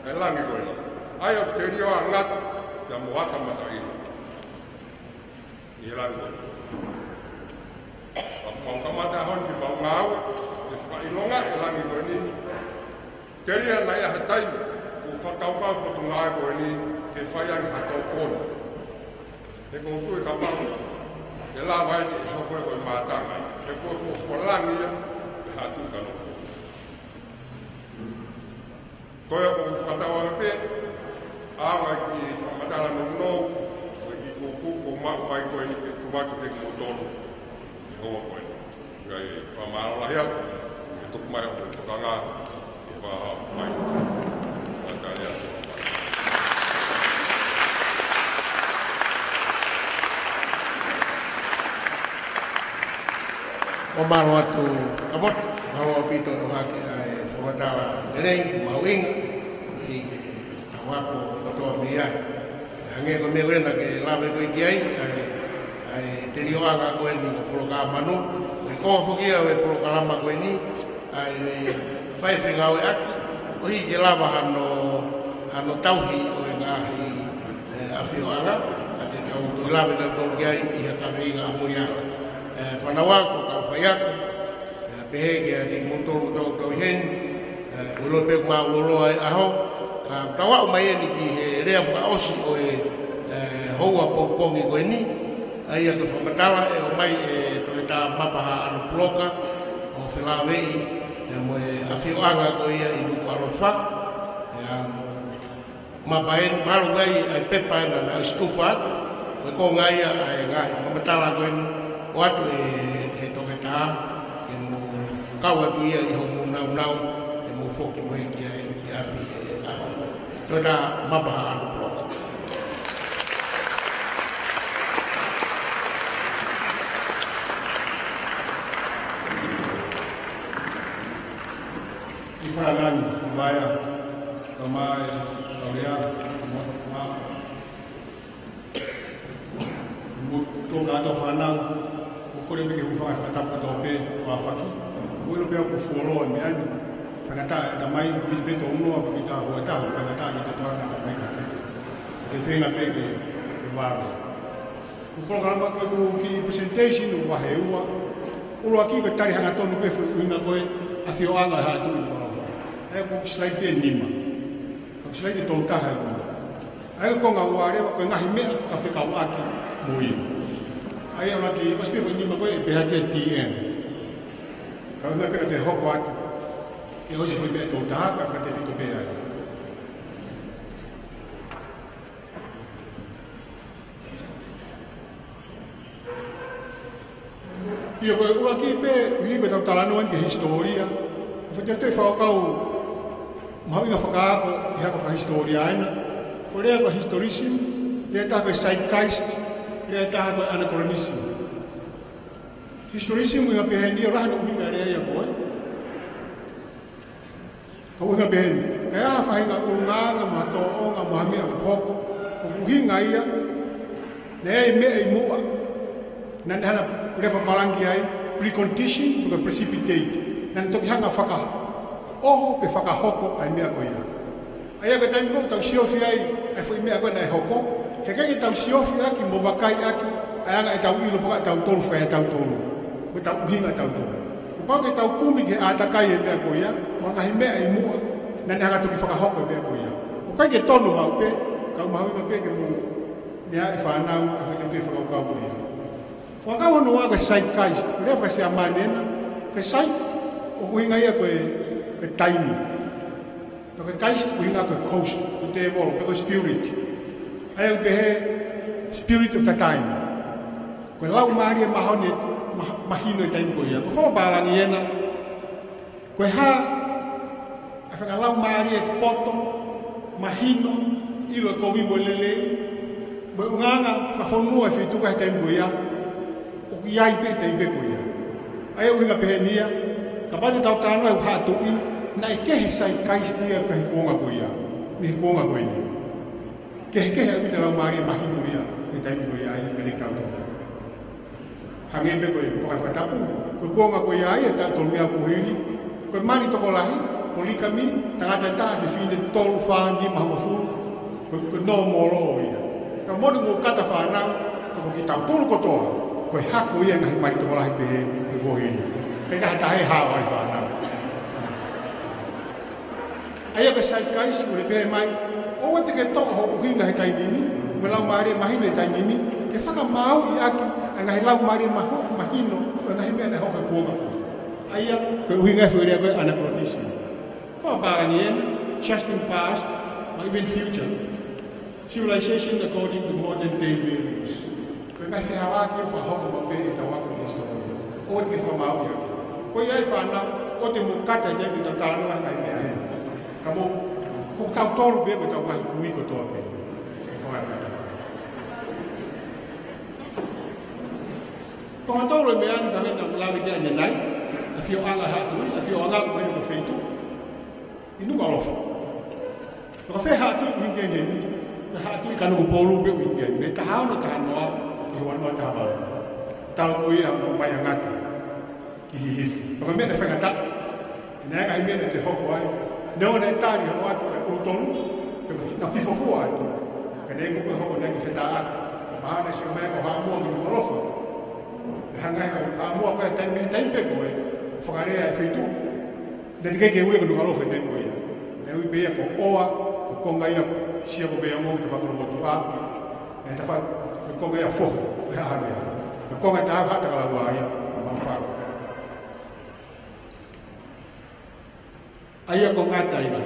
e langi ko ena. ʻA ia ʻoku telia ʻa ʻAngata, pea mo ʻAta Mataʻila. ʻI he langi ko ena. Telia naʻe ʻi ai ha taimi ʻoku fakakaukau e potungāue ko eni ke fai ange ha tokoni. He ʻoku ou tui kapau ʻe lava eni ʻe hoko ia ko e mātanga, he ko e fuofua langi ia ʻe Haʻa Tuʻi Kanokupolu. Ko ia ʻoku ou fakatauange pē, ʻa e ngaahi kiʻi fakamatala nounou, ko e kiʻi kupu kuo maʻu mai ko eni ke tuku atu kiate kimoutolu ʻi he houa ko eni. ʻIkai, fakamālō lahi atu, ʻi he tuku mai ʻo e tokanga, ʻi he fakahā mai. Fakatali atu. ʻO mālō atu, Kapoto, mālō ʻaupito ʻohake ʻa e fakamatala lelei, mahuʻinga, ʻi he tau ako kotoa mei ai. Hangē ko e meʻa ko ē naʻa ke lave ko ē ki ai, ʻa e, ʻa e telioʻanga ko eni ʻo e polokalama Manu, ko e konga foki ia ʻo e polokalama ko eni, ʻa e fai fengāueʻaki, koeʻuhi ke lava hano, hano tauhi ʻo e ngaahi, ē, ʻafioʻanga, ʻa ia te tau toe lave nautolu ki ai ʻi he kaveinga ʻamui ange. Ē, fānau ako, kau faiako, ē, pehē kiate kimoutolu ʻoku tau ʻi heni, ē, ʻoku ou ʻilo pē ʻoku māʻuloloa e ʻaho, ka tau aʻu mai eni ki he lea fakaʻosi ʻo e, ē, houa pongipongi ko eni, ʻa ia ko e fakamatala ʻe ʻomai ʻe Toketā Mapa Haʻanupuloka ʻo felāveʻi ia mo e ʻafioʻanga ko ia ʻi Nukuʻalofa. ʻIo, Mapa eni, mahalo ʻoku ʻi ai ʻa e pepa ena naʻe ʻosi tufa atu, ko e konga ia ʻa e ngaahi fakamatala ko eni ʻoatu ʻe he toketā, ke mou kau atu ia ʻi hoʻomou nāunau, ke mou foki mo ia ki ai ki ʻapi he ʻaho ni. Toketā Mapa Haʻanupuloka. ʻI Fakalani, Vaea, Kamae, Kaulea, Moa, Moa, Moa, tō kātoa fānau, ʻoku ou kole pē ke hūfanga he fakatapu kotoa pē ʻo ʻafaki. ʻOku ou ʻilo pē ʻoku fuoloa e meʻa ni, faingataʻa e ʻatamai, pili pē tō noa, pē ki tā hua tahu, faingataʻa ke tō toanga e ʻatamai ka pē. Te feinga pē ke, ke vave. Ko e polokalama ko ē ʻoku kiʻi presentation ʻo e vahe ua. ʻUluaki ko e tali hangatonu pē foʻi ʻuhinga ko e ʻafioʻanga ʻo e Haʻa Tuʻi Nukuʻalofa. ʻA ia ko e kiʻi slide pē ʻe nima. Ko e kiʻi slide ʻe tolu taha ʻe ua. ʻA ia ko e konga ua leva ko e ngaahi meʻa fakafekauʻaki mo ia. ʻA ia ʻuluaki, ʻosi pē foʻi nima ko ē ʻe pehē atu ʻe T M. Ka ʻuhinga pē ka te hoko atu. ʻE ʻosi foʻi meʻa ʻe tolu taha, ka fakatefito pē ai. ʻIo, ko e ʻuluaki pē, ʻuhi ko ʻetau talanoa ki he hisitōlia. Ko e fetefetai fakakaukau mahuʻinga fakaako ʻi he ako fakahisitōlia ena. Ko e lea ko e historicism, lea ʻe taha ko e zeitgeist, lea ʻe taha ko e anachronism. Historicism ʻuhinga pehē ni ʻo lahi hono ʻuhinga e lea ia ko ē. Ka ʻuhinga pehē ni, ka ʻi ai ha faʻahinga ʻulungaanga mo ha tōʻonga mo ha meʻa ʻoku hoko, ʻoku ʻuhinga ia, naʻe ʻi ai e meʻa ʻi muʻa, naʻa ne hanga ʻo lea fakapalangi ai, precondition, pe ko e precipitate, naʻa ne toki hanga ʻo fakaʻoho pe fakahoko ʻa e meʻa ko ia. ʻA ia ko e taimi ko ē ʻoku tau siofi ai ʻa e foʻi meʻa ko ē naʻe hoko, heʻikai ke tau siofi ʻaki mo vakai ʻaki ʻa e anga ʻetau ʻilo pe ko ʻetautolu fakaʻetautolu. Ko ʻetau ʻuhinga ʻetautolu. Kuo pau ke tau kumi ki he ʻātakai e meʻa ko ia, mo e ngaahi meʻa ʻi muʻa, naʻa ne hanga ʻo toki fakahoko e meʻa ko ia. ʻOku ʻikai ke tonu maʻu pē, ka ʻoku mahuʻinga pē ke mou meaʻi e fānau ʻa e fakaʻuto e fakakaukau ko ia. Fakakaukau hono ua ko e zeitgeist, ko e lea faka-Siamane ena, ko e zeit, ʻoku ʻuhinga ia ko e, ko e taimi. Pea ko e geist, ʻuhinga ko e ghost, ko e tēvolo, pe ko e spirit. ʻA ia ʻoku pehē spirit of the time. Ko e laumālie mahino, ma-, mahino e taimi ko ia. Ko e fakapālangi ena, ko e hā ʻa e fakalaumālie poto, mahino, ʻilo e kovi mo e lelei, mo e ʻulungaanga fakafonua e feituʻu ko ē he taimi ko ia, ʻoku ʻi ai pē he taimi pē ko ia. ʻA ia ʻoku ʻuhinga pehē ni ia, kapau te tau talanoa ki he Haʻa Tuʻi, naʻe kehe e zeitgeist ia ki he kuonga ko ia, mei he kuonga ko eni. Kehekehe ʻaupito e laumālie mahino ia, he taimi ko ia ai, mei he tautau. Hangē pē ko e, ko e fakatapu, ko e kuonga ko ia ai, ʻe taʻu tolungeau kuo hili, ko e mali tokolahi, polygamy, tangata ʻe taha, fefine tolu, fā, nima, hongofulu, ko e, ko e normal law ia. Ka moʻoni ʻoku kata fānau, ka ko kitautolu kotoa, ko e hako ia e ngaahi mali tokolahi pehē, ko e kuo hili. Pea ʻikai ha taha ʻe hao ai fānau. ʻA ia ko e saikaisi ʻoku ne pehē mai, ʻoua te ke toʻo ho ʻuhinga he taimi ni, mo e laumālie mahino he taimi ni, ke fakamāuʻi ʻaki ʻa e ngaahi laumālie mahu-, mahino ʻo e ngaahi meʻa naʻe hoko he kuonga. ʻA ia ko e ʻuhinga e foʻi lea ko e anachronism. Fakapālangi ena, just in past, or even future. Civilization according to modern day values. Ko e ngaahi fehālaaki ʻoku fakahoko maʻu pē ʻi he tau ako ki he hisitōlia. ʻOua te ke fakamāuʻi ʻaki. Ko ia ai fānau, ʻoua te mou kata he taimi ʻoku tau talanoa ai he ngaahi meʻa heni. Ka mou, ko kitautolu pē ko ʻetau ngaahi kui kotoa pē. Fakafetaʻi. Ko kitautolu e meʻa ni pea naʻa ku lave ki ai ʻanenai, ʻa e ʻafioʻanga Haʻa Tuʻi, ʻa e ʻafioʻanga ko e feituʻu ʻi Nukuʻalofa. Ko e fē Haʻa Tuʻi ʻoku ʻi ai heni? Ko e Haʻa Tuʻi Kanokupolu pē ʻoku ʻi ai heni. Mei he taha ono taha noa ki he ua noa taha valu. Talu ko ia ʻo mai ʻa Ngata ki Hihifo. Ko e meʻa naʻe faingataʻa. Naʻe ʻi ai e ngaahi meʻa naʻe toe hoko ai. Neongo naʻe tali hono ʻatu e ʻulu tolu, pea naʻe hifo fua atu. Ka naʻe ʻikai ke hoko naʻe ʻikai ke fetaʻaki. Ka mahalo naʻe sio mai ko Haʻamoa ki Nukuʻalofa. Pea hanga ʻe Haʻamoa ko e taimi, taimi pē ko ē, fakalea e feituʻu. Naʻe teʻeki ke ui ia ko Nukuʻalofa he taimi ko ia. Naʻe ui pē ia ko ʻOa, ko e konga ia Siakoveiongo ki he tafaʻaki Kolomotuʻa. Naʻe tafa, ko e konga ia Fohe, ko e Haʻa Havea. Ko e konga ʻe taha Haʻa Takalaua ia, ko Maʻufanga. ʻA ia ko Ngata ia.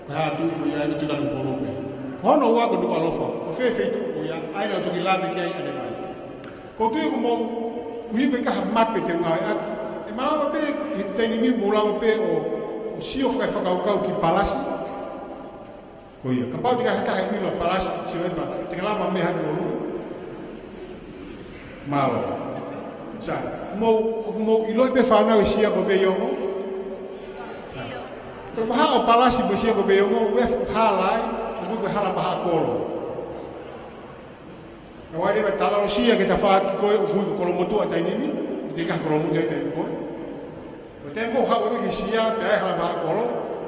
Ko e Haʻa Tuʻi ko ia ʻi Tuʻi Kanokupolu pē. Ko hono ua ko Nukuʻalofa. Ko e fē feituʻu ko ia, ʻa ia naʻa ku toki lave ki ai ʻanenai. ʻOku ou tui ʻoku mou ʻuhinga ki ha mape te ngāueʻaki. ʻE malava pē, he taimi ni mou lava pē ʻo, ʻo sio fakaefakakaukau ki Palasi. Ko ia, kapau te ke hata he ʻilo Palasi, sio ʻe ma, te ke lava meʻa hake ʻo lu. Mālō. Sai, mou, ʻoku mou ʻiloʻi pē fānau e Siakoveiongo? Ko e vahaʻa ʻo Palasi mo Siakoveiongo, ʻoku ʻi ai e fuʻu hala ai, ʻoku ui ko e hala Vahaʻakolo. Naʻa ku ʻai leva e talalosia ki he tafaʻaki ko ē ʻoku ui ko Kolomotuʻa he taimi ni, ʻoku teʻeki ai ha Kolomotuʻa he taimi ko ē. Ko e taimi ʻoku haʻu ai ki Sia, pea ʻi ai e hala Vahaʻakolo,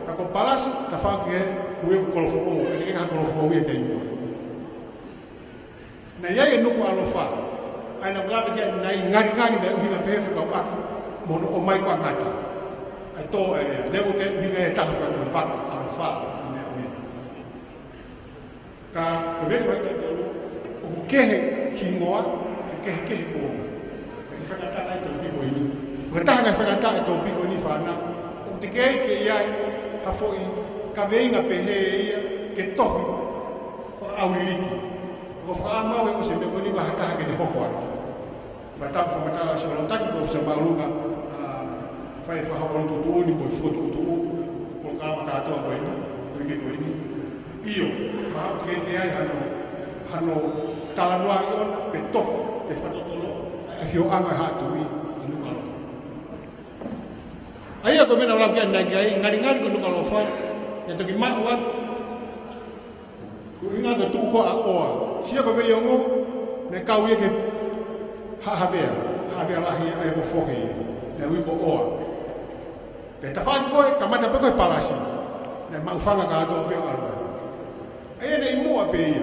ka ko Palasi, tafaʻaki ē, ʻoku ui ko Kolofoʻou, ʻoku teʻeki ai ha Kolofoʻou ia he taimi ko ē. Naʻe ʻi ai e Nukuʻalofa, ʻa ia naʻa ku lave ki ai ʻanenai, ngalingali naʻe ʻuhinga pehē fekauʻaki mo hono ʻomai ko ē ʻa Ngata. ʻA e tō e lea, naʻe ʻikai ke ʻuhinga ia ʻe taha fekauʻaki mo e vaka, ʻalofa, naʻe ʻuhinga. Ka ko e meʻa ko ē, ʻoku kehe hingoa, ʻoku kehekehe kuonga. Ko e faingataʻa ʻa e tōpiko ni. Ko e taha e ngaahi faingataʻa ʻa e tōpiko ni fānau. ʻOku teʻeki ai ke ʻi ai ha foʻi kaveinga pehē ia ke tohi fakaʻauliliki. ʻOku faʻa maʻu ʻe ʻosi e meʻa ko eni ʻa ha taha ke ne hoko atu. Fakatātā fakamatala ʻa e Sōlotaki ko Fusa Māʻolunga, ʻa, fai fakahoko tuʻutuʻuni mo e fokotuʻutuʻu, polokalama kātoa ko eni, ko e ke ko eni. ʻIo, mahalo ke ʻi ai hano, hano talanoaʻi ʻona, pe tohi, pe fakatotolo, ʻa e ʻafioʻanga Haʻa Tuʻi ʻi Nukuʻalofa. ʻA ia ko e meʻa naʻa ku lave ki ai ʻanenai, ngalingali ko Nukuʻalofa, naʻe toki maʻu atu, ko e ʻuhinga ko e tuʻu ko ē ʻa ʻOa. Siakoveiongo, naʻe kau ia ki he Haʻa Havea. Haʻa Havea lahi ia, ʻa ia ko Fohe ia. Naʻe ui ko ʻOa. Pea tafaʻaki ko ē, kamata pē ko ē Palasi. Naʻe Maʻufanga kātoa pē ʻo ʻalu ai. ʻA ia naʻe ʻi muʻa pē ia.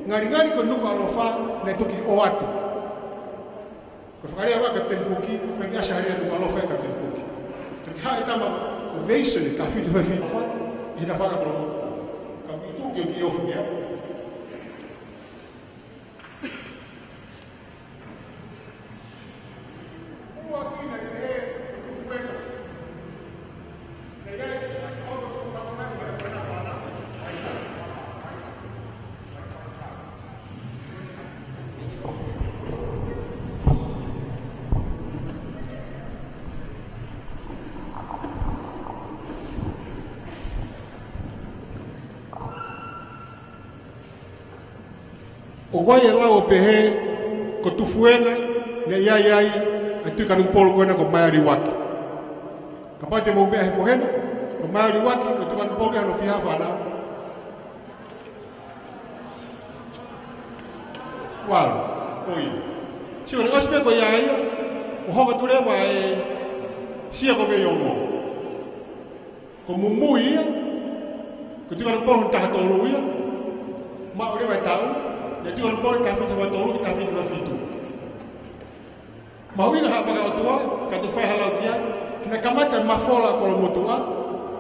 Ngalingali ko Nukuʻalofa, naʻe toki ʻoatu. Ko e fakalea ʻa Kapiteni Kuki, pea ʻi ai e ʻasi hali ʻa Nukuʻalofa ʻia Kapiteni Kuki. Toki haʻu e tama ko Veisone, taha fitu fitu fitu, ʻi he tafaʻaki Kolomotuʻa. Ka ʻoku tuʻu ki he ofi meʻa. Ua ki na ke he, ko Tufuenga. ʻOku ʻi ai e lau ʻo pehē, ko Tufuenga, naʻe ʻi ai ai ʻa e Tuʻi Kanokupolu ko ena ko Maealiuaki. Kapau te mou meʻa he fohe na, ko Maealiuaki, ko e Tuʻi Kanokupolu ia hono fiha fānau? Valu, ko ia. Sio, naʻe ʻosi pē ko ia ia, ʻo hoko atu leva e Siakoveiongo. Ko Mumui ia, ko e Tuʻi Kanokupolu taha tolu ia, maʻu leva e tau, naʻe Tuʻi Kanokupolu taha fitu hiva tolu ki he taha fitu hiva fitu. Mahuʻinga ha fakaʻotua, ka te fai ha lau ki ai, naʻe kamata e mafola ʻa Kolomotuʻa,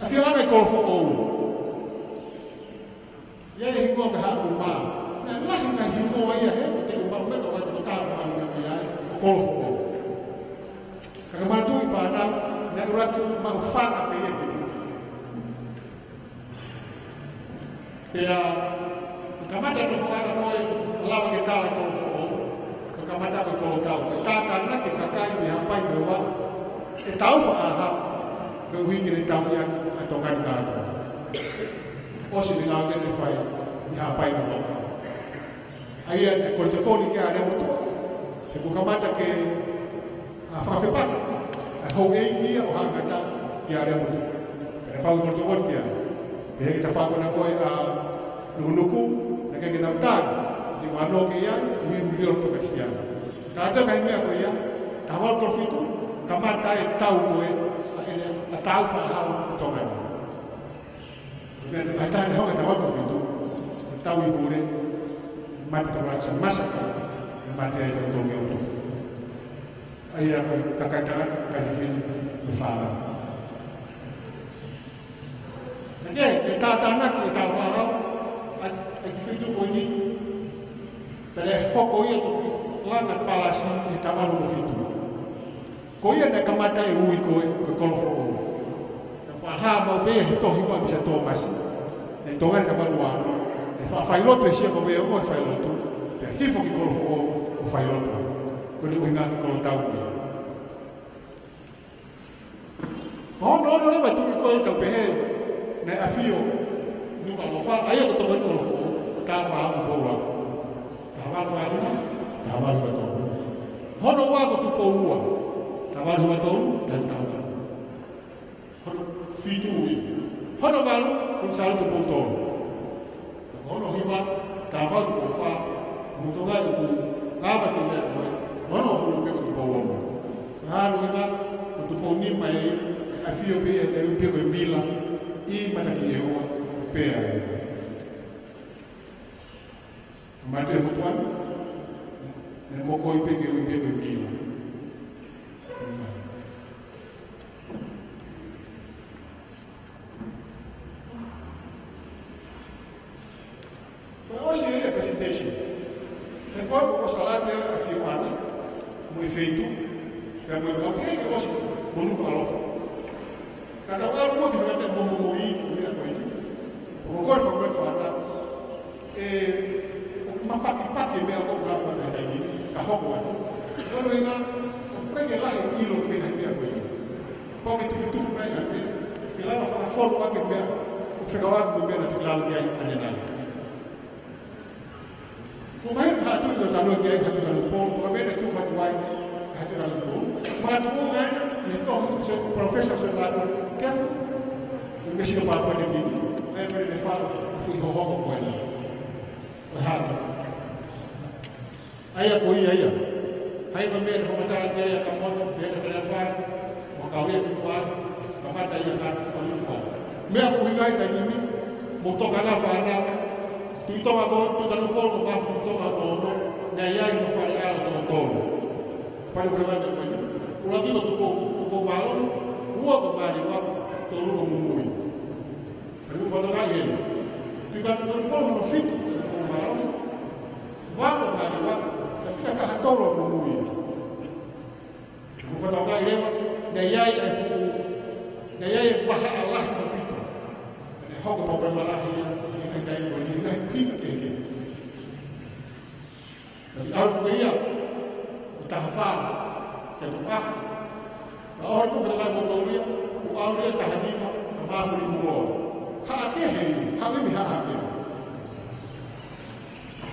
ʻAfioʻanga ʻi Kolofoʻou. ʻI ai e hingoa ko e Haʻaku Mā. Naʻe lahi e ngaahi hingoa ia he ʻoku te uma me ka wai toko taha mā mea mea ai ʻo Kolofoʻou. Ka ka manatuʻi fānau, naʻe ʻuluaki maʻu fanga pē ia ki. Pea, kamata ko e fānau ko ē, lava ke tala Kolofoʻou, ko e kamata ko e Kolotau. Ko e tātānaki e kakai mei Haʻapai mo Vaʻa, ʻe taufa ʻa Haʻa, koeʻuhi ke ne tauʻi ʻaki ʻa Tonga ni kātoa. ʻOsi e ngāue naʻe fai ʻi Haʻapai mo Vaʻa. ʻA ia naʻe kole tokoni ki ai ʻa Aleamotuʻa. He kuo kamata ke, ʻa, fakafepaki ʻa e houʻeiki ia ʻo Haʻa Ngata kia Aleamotuʻa. Pea naʻe pau ke kole tokoni ki ai. Pea hiki tafako na ko ē ʻa Nukunuku, naʻe ʻikai ke nau tali, ʻi he vano ke ia, ʻi he miliona fakasiana. Ka ʻa e ngaahi meʻa ko ia, taha valu tolu fitu, kamata e tau ko ē, ʻa ʻene, ʻa e taufa ʻa Haʻa ʻi Tonga ni. Pea, ʻa e taha naʻe hoko he taha valu tolu fitu, tau ʻi Hule, mate Taulaki Masaka, mate ai ko Tongi Otu. ʻA ia ko e kakai tangata, kakai fefine, mo e fānau. Naʻe, ʻe tātānaki e tau fānau, ʻa, ʻa e kiʻi feituʻu ko eni, pea naʻe hoko ia ko e langa palasi ʻi he taha valu fitu. Ko ia naʻe kamata e ui ko ē, ko e Kolofoʻou. Naʻe fakahā maʻu pē ia he tohi ko ē ʻa Misa Tōmasi. Naʻe Tonga ni ka valu ano. Naʻe fa-, failotu ʻe Sia ko Veongo he failotu. Hifo ki Kolofoʻou ʻo fai lotu ai. Ko ʻene ʻuhinga ki Kolotau ia. Ko hono ono leva e tuʻi ko ē ʻoku tau pehē naʻe ʻafio ʻi Nukuʻalofa, ʻa ia ko e tokoni Kolofoʻou, taha fā ʻo Tupou Ua. Taha valu fā nima, taha valu hiva tolu. Hono ua ko Tupou Ua, taha valu hiva tolu, taha taha. Hono fitu ia. Hono valu, ko Sālote Tupou Tolu. Hono hiva, taha fā Tupou Fā, mo e tokanga ʻoku ngāue fakameʻa ko ē, hono hongofulu pē ko Tupou Ono. Ko hono hiva, ko Tupou Nima ē, ʻafio pē ia, ʻe ui pē ko e vila, ʻi Matakiʻeua, pē ai. Mate mo tuan, ne mokoi pē ke ui pē ko e vila. Ko e ʻosi ia e presentation. He ko e ko Sālote ʻa e ʻafio ʻana, mo e feituʻu, pea mo e kau ki he ʻosi, mo Nukuʻalofa. Ka tau ʻalu mo e fakameʻa mo mo i, ko ia ko eni. Ko e fakameʻa fana, ʻe, ʻoku mapakipaki e meʻa ko ʻoku lava ʻi he taimi ni, ka hoko atu. Ko hono ʻuhinga, ʻoku ʻikai ke lahi e ʻilo ki he ngaahi meʻa ko eni. Pau ke tufitufi mai ʻa e meʻa, ke lava fakafonu ʻaki e meʻa, ʻoku fekauʻaki mo e meʻa naʻa tau lava ki ai ʻanenai. Ko e meʻa ʻoku ou tui ʻoku tau talanoa ki ai, Haʻa Tuʻi Kanokupolu, ko e meʻa naʻe tufa atu ai, Haʻa Tuʻi Kanokupolu. Makatuʻunga ʻena, ʻi he tohi ʻa e Professor Sir Michael Kefu, ʻi he University of Papua New Guinea, ʻa ia ko ʻene fai, ʻa e foʻi hohoko ko ena. Ko e hā. ʻA ia ko ia ia. Hai ko e meʻa naʻe fakamatala ki ai ʻa Kamoto, pea ka tala fā, mo kau ia ki Kuai, kamata ia ka ko ni fua. Meʻa ko e ʻuhinga ia taimi ni, mo toka na fānau, Tuʻi Tonga ko, Tuʻi Kanokupolu ko Mafi Tuʻi Tonga ko ono, naʻe ʻi ai mo Fale ʻAlo Tokotolu. Pale fale na ko ia. ʻUluaki ko Tupou, Tupou Mālohi, ua ko Maliwa, tolu ko Mumui. Pea ʻoku fakaʻuhinga ʻeni. Tuʻi Kanokupolu hono fitu, Tupou Mālohi, ua ko Maliwa, pea fika taha tolu ko Mumui. Ko e fakaʻuhinga leva, naʻe ʻi ai e fuʻu, naʻe ʻi ai e vahaʻa lahi ʻaupito. Naʻe hoko e palopalema lahi ia, ʻi he taimi ko eni, naʻe hiki kehekehe. Naʻe ʻalu foki ia, ʻo taha fā, ki Tuʻaha. Naʻe ʻoho e tuʻu fakaʻuhinga mo Taulia, ʻo ʻalu ia taha nima, ka Mafi Limuloa. Haʻa kehe ia, haʻa mimi haʻa kehe.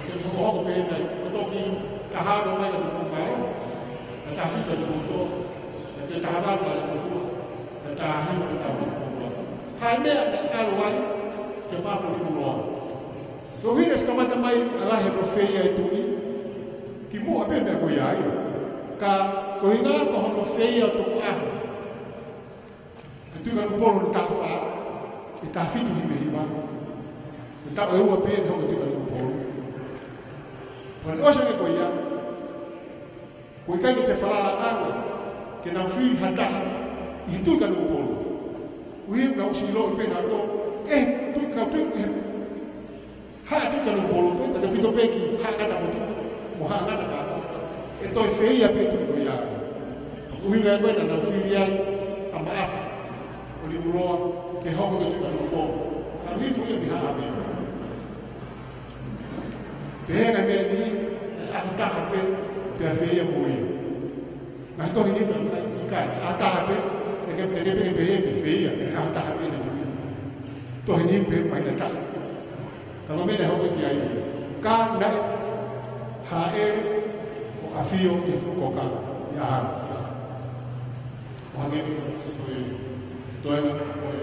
Ke hokohoko pē nai, ko e toki taha ono mai ka Tupou Mālohi, ka taha fitu ka Tupou Toʻa, ka taha valu ka Tupou Toʻa, ka taha hiva ka Tupou Toʻa. Haʻa meʻa naʻe ʻalu ai, ke Mafi Limuloa. Ko e hine sikamata mai, ʻa e lahi hono feia e tuʻi, kimuʻa pē meʻa ko ia ia. Ka, ko e ʻuhinga ko hono feia ʻo tukuʻaho. ʻA e Tuʻi Kanokupolu ʻi he taha fā, ʻi he taha fitu hiva hiva. ʻI he taʻu ʻe ua pē naʻe hoko e Tuʻi Kanokupolu. Pea naʻe ʻosi ange ko ia, ʻoku ʻikai ke te falala ange, ke nau fili ha taha, ʻi he Tuʻi Kanokupolu. ʻUhi naʻa ku ʻosi ʻilo pē naʻa tō, ʻe, Tuʻi Ka-, Tuʻi, ʻe, Haʻa Tuʻi Kanokupolu pē, ka tefito pē ki Haʻa Ngata Motu, mo Haʻa Ngata Kata. ʻE toe feia pē tuʻi ko ia. ʻUhinga ko ē naʻa nau fili ai, ʻa Maʻafu, ʻo Limuloa, ke hoko ko e Tuʻi Kanokupolu. Ka ʻi he foʻi ia mei Haʻa Meʻa. Pehē ngaahi meʻa ni, ʻe ʻaho taha pē, pea feia mo ia. Ngaahi tohi ni pē, ʻikai, ʻaho taha pē, ʻe ke, ʻe ke pehē pē ke feia, ʻe ʻaho taha pē ne tuʻi. Tohi ni pē, mai na taha. Ka ko e meʻa naʻe hoko ki ai. Ka naʻe hāʻele ʻo ʻafio ʻi he fuʻu koka ʻi ʻAhau. ʻO hangē ko e toenga ko e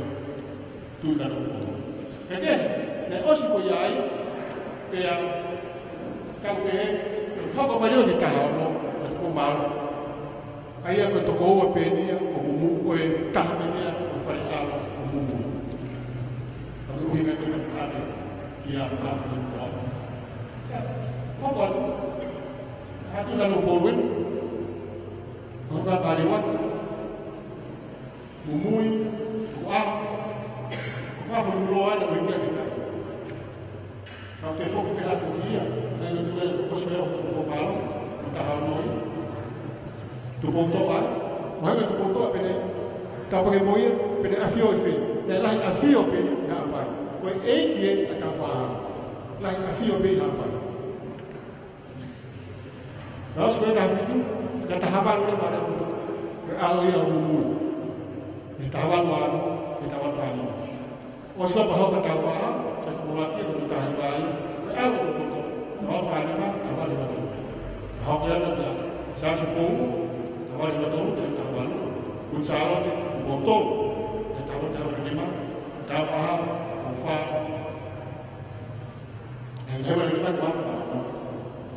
Tuʻi Kanokupolu. Ka ke, naʻe ʻosi ko ia ai, pea, ka ke, hoko mai leva ki he taha ono, ʻa Tupou Mālohi. ʻA ia ko e tokoua pē eni ia ʻo Mumui, ko e taha pē eni ia ʻo Fale ʻAlo ʻo Mumui. Ka ko e ʻuhinga ko e ʻuhinga ia ʻa Mafi Limuloa. Hoko atu, Haʻa Tuʻi Kanokupolu eni, ʻo ka Maliwa, Mumui, Tuʻaha, Mafi Limuloa naʻe ui ki ai. Ka te foki pē atu ki ia, naʻe ui ki ai, ko e ʻosi pē ʻo Tupou Mālohi, ʻo taha ono ia. Tupou Toʻa, mo e hanga Tupou Toʻa pē naʻe, tāpake mo ia, pē naʻe ʻafio ʻi fē, naʻe lahi ʻafio pē ʻi Haʻapai. Ko e ʻeiki ē ʻa Tāufaʻāhau. Lahi ʻafio pē ʻi Haʻapai. Lau si ko e taha fitu, ka taha valu le vale utu. Ko e ʻalu ia ʻo mumui. ʻI he taha valu ono, ki he taha valu fā nima. ʻOsi ko ia pea hoko e taha fā, Siaosi Polaki, ko e taha hiva ia. Ko e ʻalu ʻo Tupoutoʻo. Taha valu fā nima, taha valu hiva tolu. Hoko ia ko ia. Siaosi Pou, taha valu hiva tolu, taha valu. Kuini Sālote, Tupoutoʻo. Taha valu hiva nima, taha fā, taha fā. Naʻe ʻi ai e lima ko e fā.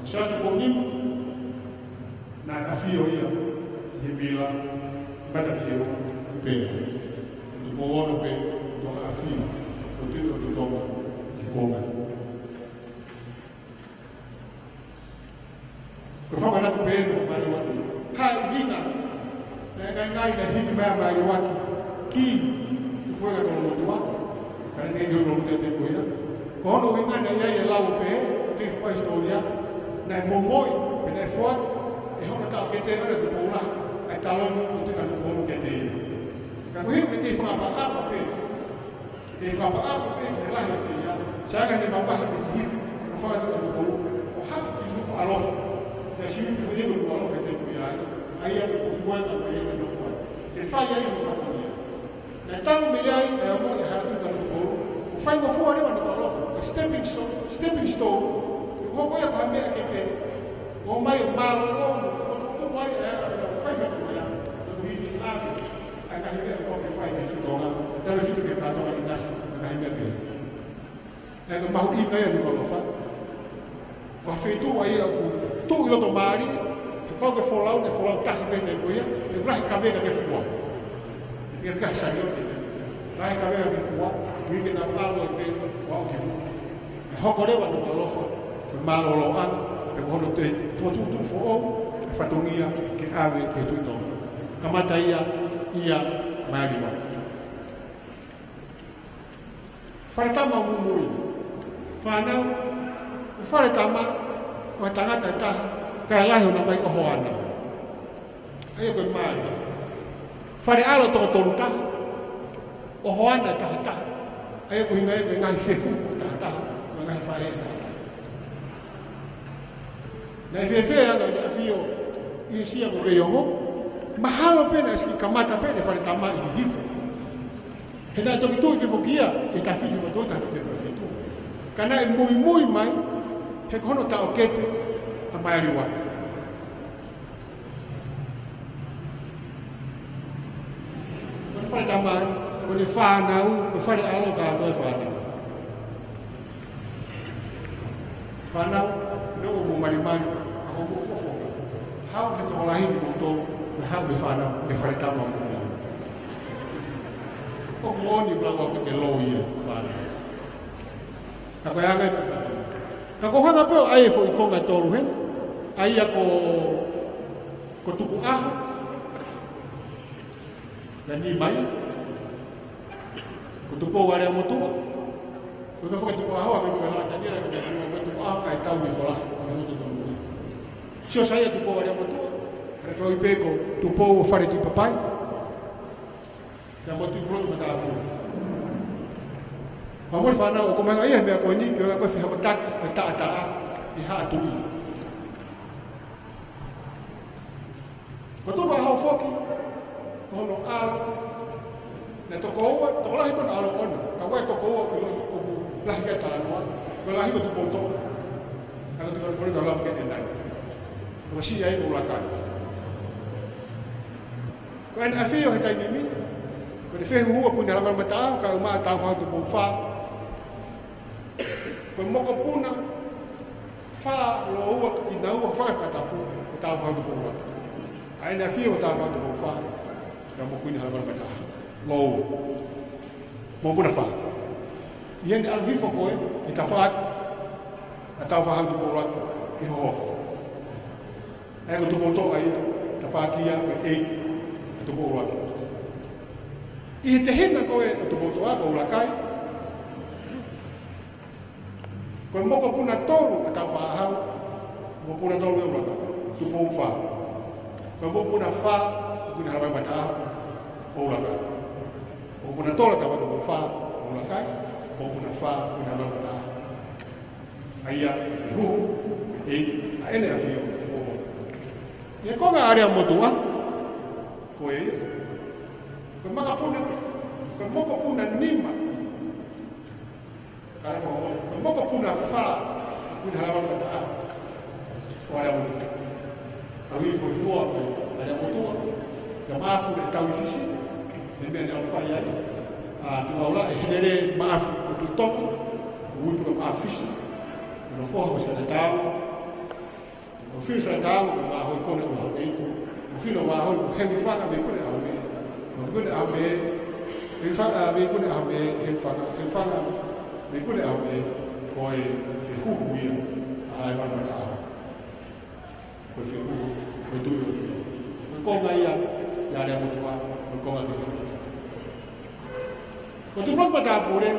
Siaosi Pou nima, naʻe ʻafio ia ʻi he vila, mata ki he ua, pē. Tupou ono pē, naʻe ʻafio, ko Tuʻi ʻo Tonga, ʻi he konga. Ko e fakamanatu pē eni ʻa Maeleuvaki. Hā e ʻuhinga naʻe ngai ngai naʻe hiki mai ʻa Maeleuvaki ki Tufuengatolomotuʻa, ka naʻe teʻeki ke hoko Tolomotuʻa he taimi ko ia. Ko hono ʻuhinga naʻe ʻi ai e lau pē, ʻo e fakahisitōlia, naʻe momoi, pe naʻe foaki ʻe hono taʻokete ʻa Tupoulahi ʻa e taloni ʻo Tuʻi Kanokupolu kiate ia. Ka ko e hā, naʻe kei fakaʻapaʻapa pē. Kei fakaʻapaʻapa pē ki he lahi ʻo e ia, sai ange ʻene mavahe mei Hihifo, ʻo fai atu ʻa Tupou, ʻo haʻu ki Nukuʻalofa. Naʻe sivi pē ʻi Nukuʻalofa he taimi ko ia ai, ʻa ia ko Fuenga pē ʻene nofo ai. Ke fai ai hono fakamoʻoni. Naʻe tau mei ai, ʻa e ongo ʻi he haʻu ʻa Tupou, ʻo faingofua leva Nukuʻalofa, ko e stepping stone, stepping stone, ʻo hoko ia ko ha meʻa ke ke, ʻo mai ʻo mālōlō, ʻo, ʻo, ʻo mai, ʻa e, ʻa e, ʻo fai fakamoʻoni, ʻo hiki ʻa e ʻa e ngaahi meʻa ʻoku fai ʻi Tonga, talu fitu ke kātoa ʻinasi, ngaahi meʻa pehē. ʻE, ko e mahuʻinga ia ʻo Nukuʻalofa. Ko ha feituʻu ia ʻoku tuʻu ʻi loto mālie, he pau ke folau, naʻe folau tahi pē he taimi ko ia, ʻe lahi kaveinga ke fua. ʻE fika sai ʻo te. Lahi kaveinga ke fua, ui ke nau ʻalu ai pē, ʻo aʻu ki he motu. ʻE hoko leva Nukuʻalofa, ko e mālōlōʻanga, pe ko hono toe fokotuʻutuʻu foʻou e fatongia ke ʻave ki he Tuʻi Tonga. Kamata ia, ʻia Maeleuvaki. Fale tama ʻo mumui. Fānau, ko e fale tama, ko e tangata ʻe taha, kae lahi ʻo na mai ʻohoana. ʻA ia ko e mali. Fale ʻalo toko tolu taha. ʻOhoana ʻe taha taha. ʻA ia ko e ʻuhinga ia ko e ngaahi fehuhu ʻe taha taha. Ko e ngaahi faʻē ʻe taha taha. Naʻe fēfē ʻa e ʻafio ʻi Sea mo Veiongo? Mahalo pē naʻe siʻi kamata pē ʻene fale tama ʻi Hihifo. He naʻe toki tuʻu pē foki ia ʻi he taha fitu hiva tolu, taha fitu hiva fitu. Ka naʻe muimui mai, he ko hono taʻokete ʻa Maeleuvaki. Ko e fale tama, ko e fānau, ko e fale ʻalo kātoa e fānau. Fānau, neongo hoʻomou malimali, ʻa hoʻomou fofonga. Haʻu he tokolahi ni kimoutolu, mo haʻu mo e fānau, mo e fale tama mo e fānau. ʻOku moʻoni ʻoku lau au ko e loi ia, fānau. Ka ko e anga ia ko e fānau. Ka ko e hanga pē ʻo ʻai e foʻi konga ʻe tolu heni, ʻa ia ko, ko Tukuʻaho, naʻe nima ia. Ko Tupou ʻAleamotuʻa. Ko e ka faka Tukuʻaho, ʻa ia ko e lata ni, ʻa ia ko e Tukuʻaho, kae tau ni fola. Siosiua Tupou ʻAleamotuʻa. Kae fai pē ko Tupou ʻo Faletuʻipapai. Kae mo Tuʻipulotu Matāpule. Pea mo e fānau, ʻoku manga ia he meʻa ko eni, ke ʻoua ko e fehokotaki, ʻe taʻataʻa, ʻi Haʻa Tuʻi. Ko Tukuʻaho foki, ko hono ʻalo, naʻe toko ua, tokolahi ko hono ʻalo ʻono, ka ko e toko ua ko ē ʻoku lahi ke talanoa, ko e lahi ko Tupoutoʻa, ka ko Tuʻi Kanokupolu tau lava ke ne nai. Ko e siʻi ai ko ʻUlakai. Ko ʻene ʻafio he taimi ni, ko ʻene fehuhu ʻa Kuini Halamani Mataʻaho, kae ʻumaʻā Tāufaʻāhau Tupou Fā. Ko e mokopuna fā, lōua, kinaua, fā fakatapu, ko Tāufaʻāhau Tupou Ua. ʻA ʻene ʻafio ko Tāufaʻāhau Tupou Fā, kae mo Kuini Halamani Mataʻaho. Lōua. Mokopuna fā. ʻI heʻene ʻalu hifo ko ē, ʻi tafaʻaki ʻa Tāufaʻāhau Tupou Ua, ʻi hohoko. ʻA ia ko Tupoutoʻa ia, tafaʻaki ia ko e ʻeiki ʻa Tupou Ua. ʻI he tehina ko ē ʻo Tupoutoʻa ko ʻUlakai. Ko e mokopuna tolu ʻa Tāufaʻāhau, mokopuna tolu ʻa ʻUlakai, Tupou Fā. Ko e mokopuna fā ʻa Kuini Halamani Mataʻaho, ʻUlakai. Mokopuna tolu ʻa Tāufaʻāhau Tupou Fā, ʻUlakai. Mokopuna fā ʻa Kuini Halamani Mataʻaho. ʻA ia, ʻe fehuhu, ʻe, ʻa ʻene ʻafio, ʻo, ʻI he konga ʻa Aleamotuʻa, ko e, ko e makapuna, ko e mokopuna nima. Ka ko e mokopuna fā, ʻa Kuini Halaevalu Mataʻaho, ko Aleamotuʻa. ʻA ia ko e hingoa ko Aleamotuʻa, ka mafu e tauhi Fisi, ne meʻa ne au fai ai. ʻA, tu au la, e hinele mafu ko Tuʻi Tonga, ui pē ko e mafu Fisi, ko e foha ko Sānataua, ko Fisi Sānataua, ko e vahaʻa ko ē ʻo Hauʻeiki, ko Fisi vahaʻa ko Hemifanga Veikune ʻAhome, ko Veikune ʻAhome, Hemifanga, ʻa, Veikune ʻAhome, Hemifanga, Hemifanga Veikune ʻAhome, ko e fehuhu ia ʻa Aleamotuʻa. Ko e fehuhu, ko e tuʻi ʻo e tuʻi. Ko e konga ia, ʻa Aleamotuʻa, ko e konga ʻo e tuʻi. Ko Tuʻipulotu Matāpule,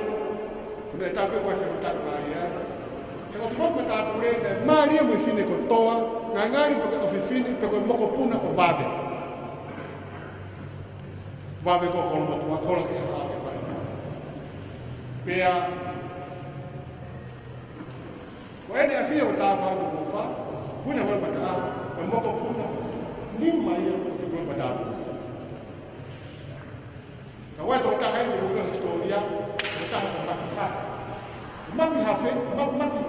ko e meʻa ʻe taha pē ko e fehokotaki mālie. He ko Tuʻipulotu Matāpule, naʻe mālie mo e fefine kotoa, ngali ngali pe ko e ʻofefine, pe ko e mokopuna ʻo Vave. Vave ko Kolomotuʻa, kola ke hala ke fale. Pea, ko ʻEne ʻAfio ko Tāufaʻāhau Tupou Fā, Kuini Halaevalu Mataʻaho, ko e mokopuna nima ia ʻo Tuʻipulotu Matāpule. Ka ʻoku ʻi ai e tokotaha ʻi he ʻū hisitōlia, tokotaha ko Mafi Hape. Mafi Hape, Ma-, Mafi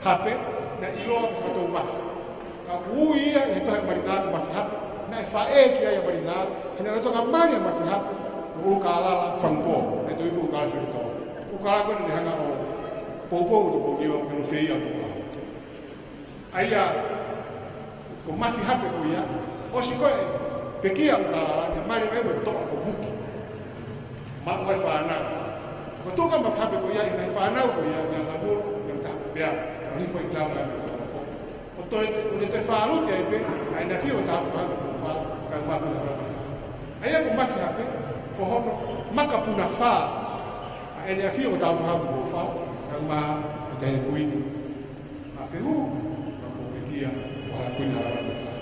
Hape, naʻe ʻiloa ko e fakatou mafi. Ka ʻoku ui ia ʻi he tohi ʻa Malinā ko Mafi Hape, naʻe faʻē ki ai ʻa Malinā, he naʻe lolotonga mali ʻa Mafi Hape, ʻo ʻUlukālala Fangupō, naʻe toe ipu ʻUlukālala Fangupō. ʻUlukālala ko ē naʻe hanga ʻo poupou ʻa Tupou Liua, ke nofo ia ʻo ʻUlukālala. ʻA ia, ko Mafi Hape ko ia, ʻosi ko ē pekia ʻUlukālala, naʻe mali mai mo e toʻa ko Vuki. Maʻu ai e fānau. Ko e tuʻu ʻa Mafi Hape ko ia, ʻi he ngaahi fānau ko ia, ʻi he ngaahi ʻaho, ʻi he taha pē ia, ʻo hifo ʻi he tau ʻa e tuʻu ʻo ko. ʻO toe, ʻo ne toe fālute ai pē, ʻa ʻEne ʻAfio ko Tāufaʻāhau Tupou Fā, kae ʻumaʻā Kuini Halaevalu Mataʻaho. ʻA ia ko Mafi Hape, ko hono makapuna fā, ʻa ʻEne ʻAfio ko Tāufaʻāhau Tupou Fā, kae ʻumaʻā ʻa e Taʻahine Kuini. ʻA fehuhu, ka ko e kia, ko Hala Kuini Halaevalu Mataʻaho.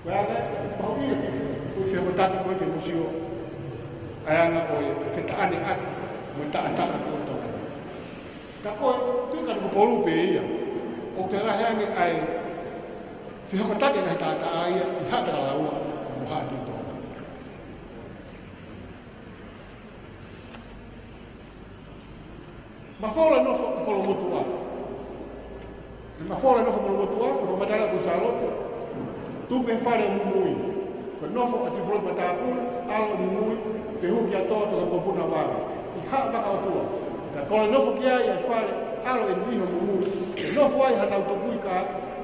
Ko e ʻa e, pau ia ke fe-, ko e fehokotaki ko ē ke mou sio, ʻa e anga ʻo e fetaʻaneʻaki mo e taʻataʻa ko ē ʻo Tonga ni. Ka ko e, ko e kanu ko Polu pē ia, ʻoku toe lahi ange ʻa e fehokotaki ʻa e ngaahi taʻataʻa ia ʻi Haʻa Tangalaua mo Haʻa Tuʻi Tonga. Mafola nofo ʻi Kolomotuʻa. ʻE mafola nofo Kolomotuʻa, ʻo fakamatala ko Sālote. Tuʻu mei he fale ʻo Mumui. Ko e nofo ʻa Tuʻipulotu Matāpule, ʻAlo ʻo Mumui, fehuhu kia Toa, Toa ko e mokopuna ʻo Vave. ʻI Haʻavakaʻotua. Ka ko e nofo ki ai ʻa e fale, ʻAlo ʻo Niʻihi ʻo Mumui. ʻE nofo ai hanau tukui ka,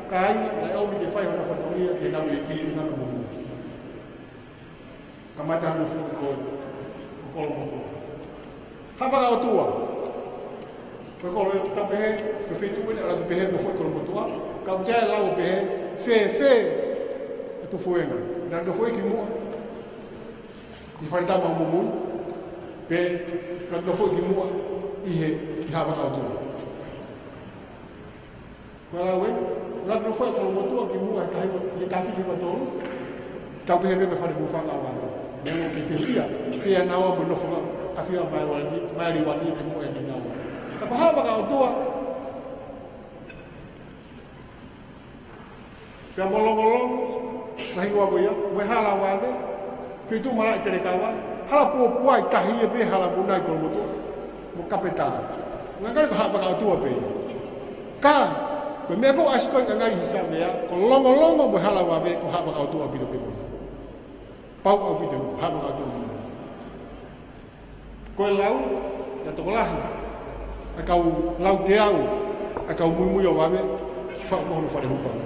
kāinga, naʻe ʻomi ke fai honau fatongia, ke nau ʻi he kili na ko Mumui. Kamata nofo ko, ko Kolomotuʻa. Haʻavakaʻotua. Ko e kolo ʻe tau pehē, ko e feituʻu ʻeni ʻa e ʻalu atu pehē nofo ʻi Kolomotuʻa. Ka ʻoku ʻi ai e lau ʻo pehē, fēfē ʻa Tufuenga. Naʻe nofo ia kimuʻa ʻi he fale tama ʻo Mumui. Pe, naʻe nofo ia kimuʻa ʻi he, ʻi Haʻavakaʻotua. Ko e lau ē, naʻe nofo ʻi Kolomotuʻa kimuʻa he taha hiva, he taha fitu hiva tolu. Tau pehē pē ko e fale hūfanga ʻo Vave. Meʻa mo ke fihia, fihia naua mo e nofo ʻa e ʻAfio ʻa Maeliuaki, Maeliuaki kimuʻa ʻi Kinaua. Ka ko Haʻavakaʻotua, pea mo Longolongo, naʻe hingoa ko ia, mo e hala ʻo Vave, Feituʻu Malaʻe Telekava, Halapuapuai, tahi ia pē Halamuna ʻi Kolomotuʻa, mo Kapetā. Ngali ngali ko Haʻavakaʻotua pē ia. Ka, ko e meʻa ko ē ʻasi ko ē ngali ʻi he savea, ko Longolongo mo e hala ʻo Vave, ko Haʻavakaʻotua ʻaupito pē mo ia. Pau ʻaupito mo Haʻavakaʻotua mo ia. Ko e lau, naʻe tokolahi ʻa e kau lau teau, ʻa e kau muimui ʻo Vave, ke faʻu mo hono fale hūfanga.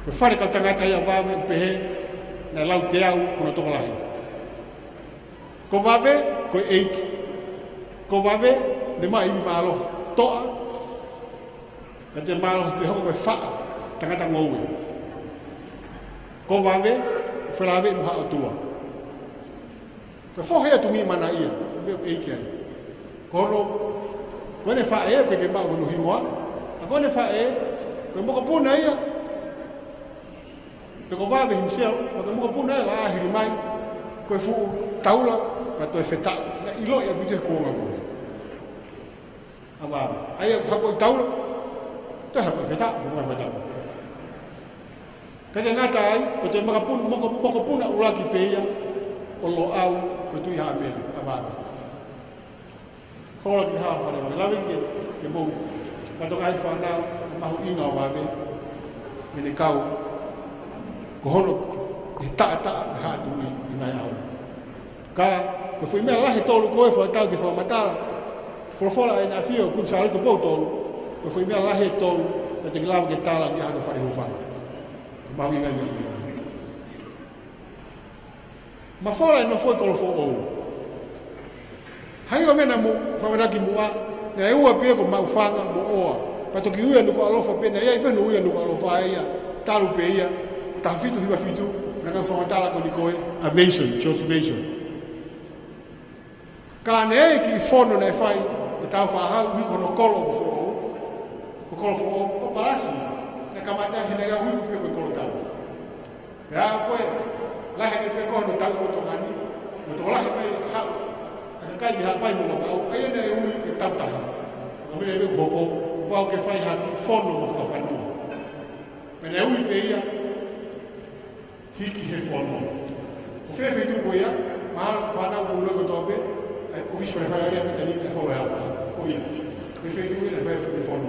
Ko e fale kau tangata ia ʻo Vave, ʻoku pehē, naʻe lau teau, ko hono tokolahi. Ko Vave, ko e ʻeiki. Ko Vave, ne maʻu e ivi mālohi, toʻa, ka te mālohi, te hoko ko e faʻa, tangata ngoue. Ko Vave, felāveʻi mo Haʻa ʻOtua. Ko e fohe ʻa Tungī Manaʻia, meʻa ʻeiki ai. Ko hono, ko ʻene faʻē, ʻoku ʻikai ke maʻu hono hingoa. Ka ko ʻene faʻē, ko e mokopuna ia. Pe ko Vave himself, ko e mokopuna ia, ʻa hili mai. Ko e fuʻu taula, ka toe fetaʻa. Naʻe ʻiloʻi ʻaupito he kuonga ko ē. ʻA Vave. ʻA ia, hako ʻi taula. Toe hako ʻi fetaʻa, ko e fetaʻa. Ka ke ngata ai, ko e toe makapuna, moko, mokopuna ʻuluaki pē ia ʻo Loʻau, ko e Tuʻi Haʻamea, ʻa Vave. Hola ki he Haʻa Fale, lave ke, ke mou. Ka toka ai fānau, mahuʻinga ʻo Vave, ʻene kau, ko hono, ʻi he taʻataʻa, ʻi he Haʻa Tuʻi, ʻi he ngaahi ʻaho. Ka, ko e foʻi meʻa lahi ʻe tolu ko ē fakatatau ki he fakamatala. Folofola ʻa ʻEne ʻAfio, Kuini Sālote Tupou Tolu, ko e foʻi meʻa lahi ʻe tolu, pea te ke lava ke tala ki ai ha toe fale hūfanga. Mahuʻinga ia. Mafola ʻene nofo ʻi Kolofoʻou. Hangē ko e meʻa naʻa mou fakamatala kimuʻa, naʻe ua pē ko Maʻufanga mo ʻOa. Pea toki ui ʻa Nukuʻalofa pē, naʻe ʻi ai pē hono ui ʻa Nukuʻalofa ia, talu pē ia, taha fitu hiva fitu, naʻa ku fakamatala ko eni ko ē, ʻa Vason, George Vason. Ka naʻe ʻi ai e kiʻi fono naʻe fai ʻe Tāufaʻāhau, ui ko hono kolo ʻo Foʻou, ko Kolofoʻou, ko Palasi, naʻe kamata he naʻe ui pē ko e Kolotau. Pea ko e, lahi ange pē ko hono tau ko Tonga ni, mo tokolahi pē haʻu, ʻa e kakai mei Haʻapai mo Vavaʻu, ʻa ia naʻe ui ko e Tautahi. Ko e meʻa ʻoku hoko, kuo pau ke fai ha kiʻi fono mo fakafanua. Pea naʻe ui pē ia, Hiki he Fono. Ko fē feituʻu ko ia, mahalo ko e fānau ʻoku ʻilo kotoa pē, ʻa e ʻōfisi Fale Faiʻanga ʻa Tani ʻe holo ʻe afā. Ko ia. Ko e feituʻu ia naʻe fai ai e fono.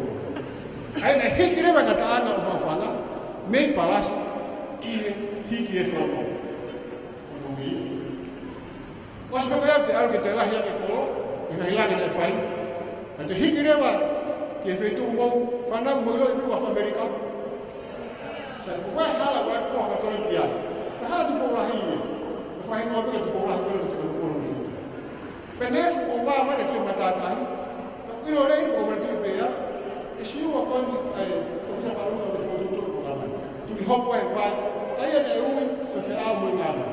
ʻA ia naʻe hiki leva e ngataʻanga ʻo Maʻufanga, mei Palasi, ki he Hiki he Fono. Ko e ui. ʻOsi pē ko ia te u ʻalu ke toe lahi ange e kolo, ʻi he ngaahi langa naʻe fai. Ka te hiki leva ki he feituʻu mou, fānau mou ʻiloʻi pē ʻoku ʻAmelika. Sai, ko e hala ʻoku ʻi ai e Tupoulahi ia. Ko e hala Tupoulahi ia. Ko e faʻahinga pē ko e Tupoulahi ko ē ko e Tupoulahi. Pea naʻe fuʻu ʻova mai ki he matātahi. Ka ʻilo lelei ko e ʻova ki he pea. ʻE Siua ko eni, ʻa e, ko e hia palu ko e fotu tolu ko e ʻama. Tuli hopo e vai. ʻA ia naʻe ui, ko e Feʻao mo e Ngama.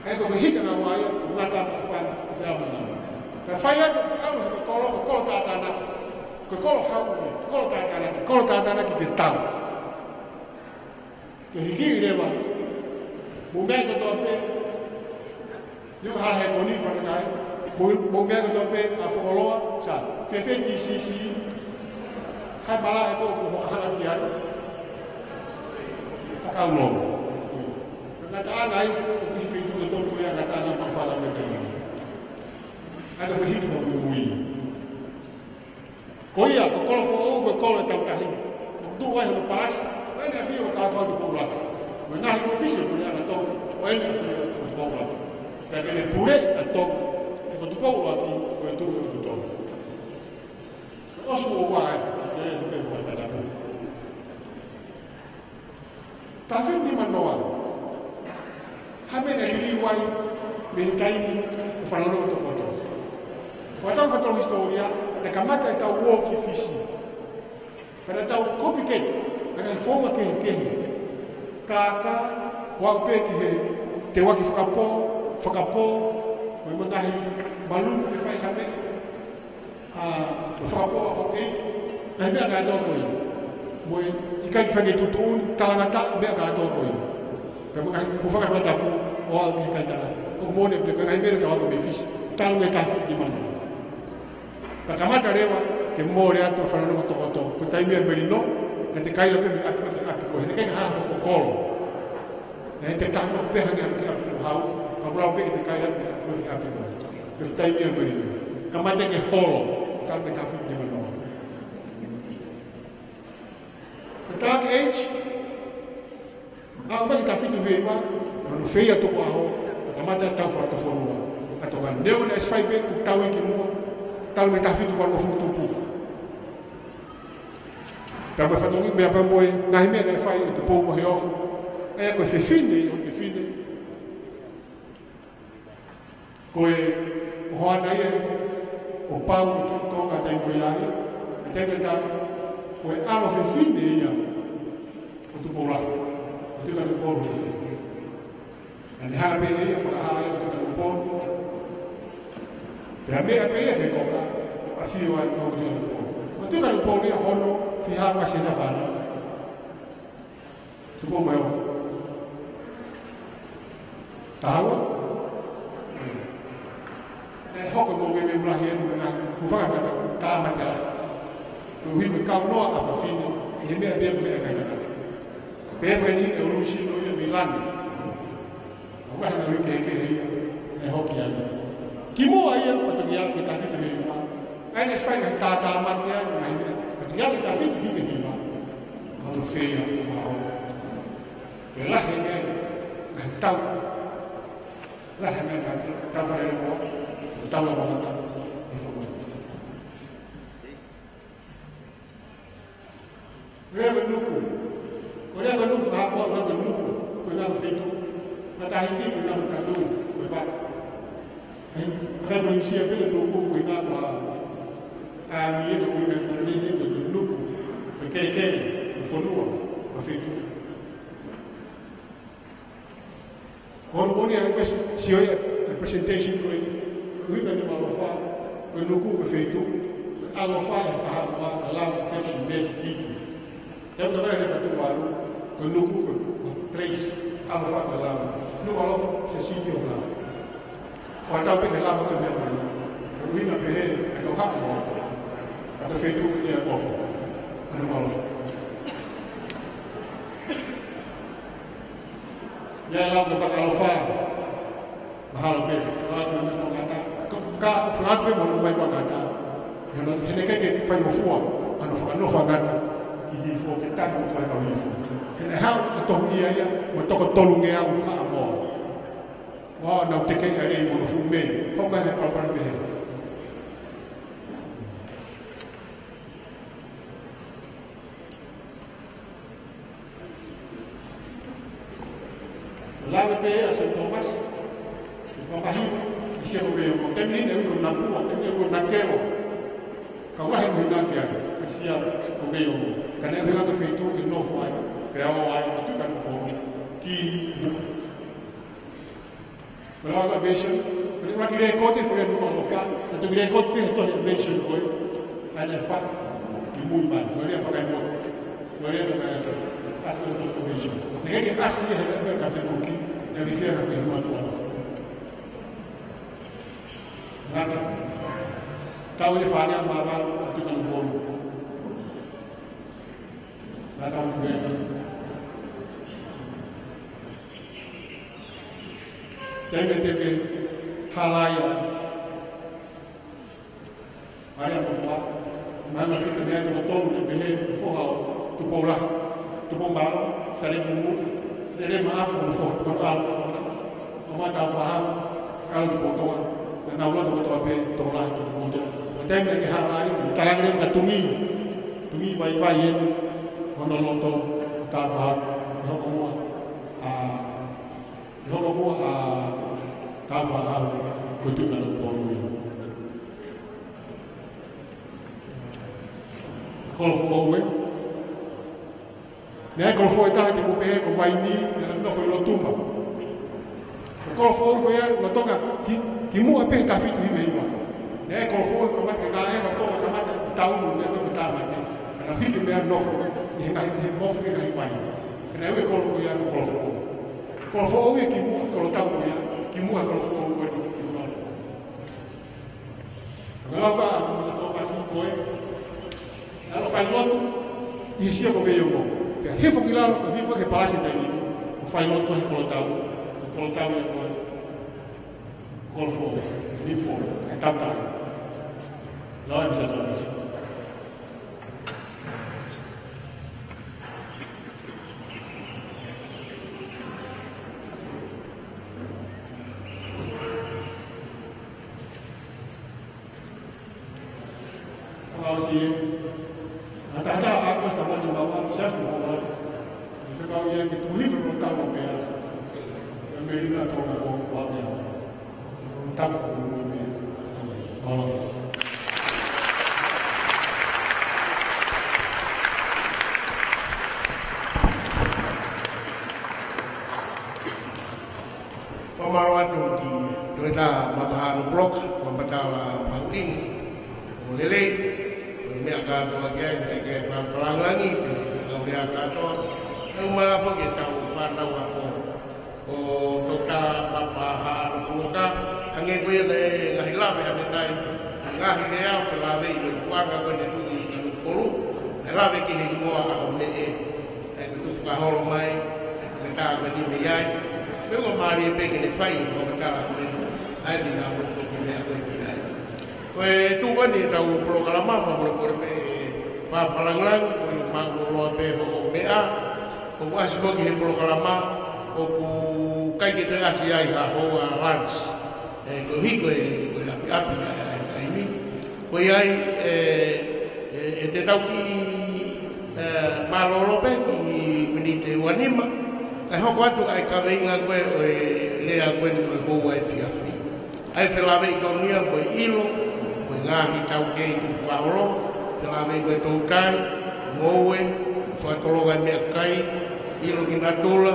ʻA ia ko e fehika ngā vai, ko e ngata mo e fana, ko e Feʻao mo e Ngama. Pea fai atu, ʻalu he ko e kolo, ko e kolo tātānaki. Ko e kolo hau, ko e kolo tātānaki, kolo tātānaki ke tau. Ke hiki leva. Mou meʻa kotoa pē. Nio ka hala he koni, fakakai. Mou, mou meʻa kotoa pē, ʻa Fokoloa, sa. Fēfē ki Sisi. Hai mala e ko, ko ho hanga ki ai. Ka kau loa. Ngataʻanga ai, ko e kiʻi feituʻu ko e tolu ko ia ngataʻanga Maʻufanga mo e Tani. ʻA ia ko e fehika mo e ui. Ko ia, ko Kolofoʻou, ko e kolo ʻo e Tautahi. Tuʻu ai hono palasi, ʻo ʻEne ʻAfio ko Tāufaʻāhau Tupou ʻUluaki. Mo e ngaahi ʻōfisi ʻo e Puleʻanga Tonga, ʻo ʻEne ʻAfio ko Tupou ʻUluaki. Pea ke ne puleʻi ʻa Tonga, he ko Tupou ʻUluaki, ko e tuʻi ʻo Tupou. ʻOsi ua ai, ʻe tupe mo e tapu. Taha fitu nima noa. Ha meʻa naʻe liliu ai mei he taimi ʻo e fanongo tokoto. Fakatau fakatau hisitōlia, naʻe kamata ʻetau ō ki Fisi. Pea naʻa tau copycat, ʻa e ngaahi founga kehekehe. Kākā, ʻo aʻu pē ki he teuaki fakapō, fakapō, mo e ngaahi malumu ke fai ha meʻa. ʻA, mo e fakapō ʻa hoʻo ʻeiki, ngaahi meʻa kātoa ko ia. Mo e ʻikai ke fai ke tuʻutuʻuni, talangataʻa, meʻa kātoa ko ia. Pea mo e ngaahi, mo e fakafatapu, ʻo aʻu ki he kakai tangata. ʻOku moʻoni pē, ngaahi meʻa naʻa tau ako mei Fisi, talu mei he taha fitu nima noa. Pea kamata leva, ke mole atu e fanongo tokoto, ko e taimi ʻa Melino, naʻa te kaila pē mei ʻapi ko ē ki ʻapi ko ē, he naʻe ʻikai ke ʻi ai ha nofo kolo. Naʻe ʻi ai e taha nofo pē hangē ha kiʻi ʻapi ko Hau, ka pulau pē ke te kaila mei ʻapi ko ē ki ʻapi ko ē. Ko e taimi ʻa Melino. Kamata ke holo, talu mei he taha fitu nima noa. Ko e Dark Age, aʻu mai ki he taha fitu hiva hiva, manu feia tukuʻaho, pea kamata e tau fakatufono. Ka toka neongo naʻe ʻosi fai pē ʻū tau kimuʻa, talu mei he taha fitu valungofulu tupu. Pea mo e fatongia, meʻa pea mo e ngaahi meʻa naʻe fai ʻe Tupou Moheofo. ʻA ia ko e fefine, ʻo e fefine. Ko e ʻohoana ia ʻo Pau ʻo Tonga taimi ko ia ai, ʻa e taimi ʻe taha, ko e ʻalo fefine ia ʻo Tupou Lahi, ʻo Tuʻi Kanokupolu fefine. Naʻa ne hanga pē ia ʻo fakahā ia ʻo Tuʻi Kanokupolu. Pea meʻa pē ia ke koka, ʻafio ai ʻo Tuʻi Kanokupolu. ʻO Tuʻi Kanokupolu ia hono fiha masi ʻena fānau. Tupou Moheofo. Taha ua. Naʻe hoko e moveuveu lahi ʻi he ngaahi hūfanga he fakatapu, tāmate ai. Ko e ʻuhi ko e kau noa ʻa fafine, ʻi he meʻa pē ia ko e meʻa ʻikai ke tangata. Pehē ko eni ʻe ʻulusi noa ia mei langi. ʻOku ʻi ai e ngaahi uike kehekehe ia ʻe hoko ai. Kimuʻa ia, ʻo toki ʻalu ki he tefito mei muʻa. ʻA ia naʻe fai ngaahi tātāmate ai, ngaahi meʻa. ʻO toki ʻalu ki he tefito mei hiva. ʻAlu feia ʻo maʻu. Pea lahi e ngaahi tau. Lahi e ngaahi tau fale moa. Tau la mamata. ʻI fo moa. Lea ko e nuku. Ko e lea ko e nuku, fakaʻamu lea ko e nuku. Ko e ngaahi feituʻu. Matahiti ko e ngaahi katu. Ko e vaka. ʻE, ka ko e sia pē nuku, ko e ngaahi kua. ʻA ia ko e ngaahi kua lele ko e nuku. Ko e kelekele, ko e fonua, ko e feituʻu. Ko hono moʻoni ʻa e pres-, sio ia, ʻa e presentation ko eni. Ko e ʻuhinga ʻene ʻaloʻofa, ko e nuku ko e feituʻu, ʻaloʻofa e fakahaʻamoa, ʻa e lava affection, basic dignity. Te u tala e lea fatu valu, ko e nuku ko e place, ʻaloʻofa ko e lava. Nukuʻalofa, it's a city of love. Fakatau pē ke lava ko e meʻa mai. Ko e ʻuhinga pehē, ʻa e kau haʻamoa. Ka ko e feituʻu ia ʻofa. ʻA e nukuʻalofa. Ia lau ka fakaʻalofa. Mahalo pē, fakaʻalofa mo e ngata. Ka, ka, fakaʻalofa pē mo e mai ko e ngata. He naʻe, he naʻe ʻikai ke fai mo fua, ʻa hono fakanofo ngata. Ki Hihifo ke tanu ko e kau Hihifo. He naʻe haʻu ʻo tohu ia ia, mo e toko tolungeau haʻamoa. Ua nau teke ia lei mo hono fuʻu mei. Hoko e palopalema pehē. Lave pē ʻa Saint Thomas, ʻi Fakahiva, ʻi Sia ko Veiongo. Taimi ni naʻe ui ko Napua, taimi ni naʻe ui ko Nakelo. Ka ʻoku lahi e ʻuhinga ki ai, ʻi Sia ko Veiongo. Ka naʻe ʻuhinga ki he feituʻu ke nofo ai, pea ō ai, ʻo tuʻu ki Nukuʻalofa, ki Nuku. Ko e lau ko e Version, ko e lau ki he lēkooti, fale Nukuʻalofa, naʻe toki lēkooti pē he tohi Version ko ē, ʻa ia naʻe fai, ʻi mui mai, ko e lea pakai mo, ko e lea pakai atu, ʻasi ko e Version. Naʻe ʻikai ke ʻasi ia he lea pakai atu kuki, naʻe ʻi Sia ko Veiongo Nukuʻalofa. Ngata, tau ʻi he fāngeau mā valu, ʻo tuʻu ki Nukuʻalofa. Ngata mo e. Taimi te ke hala ia. Maria mo ua. Mai ma kita mea toko tolu naʻe pehē foha ʻo Tupoula. Tupoumalo, Sale Mumu. Sale Maʻafu mo foha, ko alo. ʻO mata faha. Alo Tupotoa. Naʻa nau loto kotoa pē, Tupoula, Tupotoa. Ko e taimi naʻe hala ai, talange leva ka tungi. Tungi vaivai ē. Hono loto, tafaha. Hono ua. ʻA, hono ua, ʻa, tafaha. Ko e tuʻu ki Nukuʻalofa. Kolofoʻou ē. Naʻe kolofoʻou ʻe taha ke mou pehē ko Vaini, naʻe nofo ʻi Lotuma. Ko e kolofoʻou ko ia, lolotonga ki, kimuʻa pē he tefito hiva hiva. Naʻe kolofoʻou ko mate ka e ma ko ka mate tau mo meʻa ko tāmate. Ka naʻe hiki meʻa nofo ʻi he ngaahi, he mofi ki he ngaahi vai. Ka naʻe ui e kolo ko ia ko Kolofoʻou. Kolofoʻou ia kimuʻa, kolo tau ko ia, kimuʻa kolofoʻou ko ia, kimuʻa. Ka lau ka, mo se tō kasi ko ē. Naʻe ʻalu ʻo fai lotu, ʻi Sia ko Veiongo. Pea hifo ki lalo, ko e hifo ki he palasi taimi ni. ʻO fai lotu he kolo tau, ko e kolo tau ia ko ē. Kolofoʻou, hifo, e tautai. Lau e misa tō kasi. Fakaʻosi ē. Hatahata ʻa ko sa matu maua, sa su maua. Fekau ia ke tuhi fekau tau o mea. Ka melina tō ka ko ua mea. Tau fekau mea. Mālō. Fakamālō atu ki Toketā Mapahano Block, fakamatala mahuʻinga ʻo lelei, ʻo e meʻa kātoa ki ai, ke ke fakalāngilangi, pea ke kau meʻa kātoa, ʻe uma foki ʻetau fānau ako, ʻo Toketā Mapahano Block, hangē ko ia naʻe ngaahi lave ʻanenai, ngaahi meʻa ʻo felāveʻi mo e tuʻunga ko ē ʻene tuʻu ʻi Kanokupolu, ʻe lave ki he hingoa ʻa Homeʻe, ʻa ia ko Fakaholo mai, e, ko e tā ko eni mei ai. Pea ʻoku mālie pē ke ne fai, ko e tā ko eni, ʻa eni naʻa ʻoku toki meʻa ko ē ki ai. Ko e tuʻu ko eni ʻetau polokalama, fakamolemole pē, fakafakalāngilangi, ko e mālō pē hoʻo meʻa, ʻoku ʻasi mo ki he polokalama, ʻoku ʻikai ke toe ʻasi ai ha houa lunch. E, koeʻuhi ko e, ko e ʻapiʻapi ʻa e, ʻa e taimi. Ko ia ai, e, e, ʻe te tau kiʻi, e, mālōlō pē kiʻi miniti ʻe ua nima, kae hoko atu ʻa e kaveinga ko ē ʻo e lea ko eni ʻo e houa efiafi. ʻA e felāveʻi tonu ia mo e ʻilo, mo e ngaahi taukei tuʻu fakaholo, felāveʻi mo e toutai, ngoue, fakatolonga e meʻakai, ʻilo ki natula,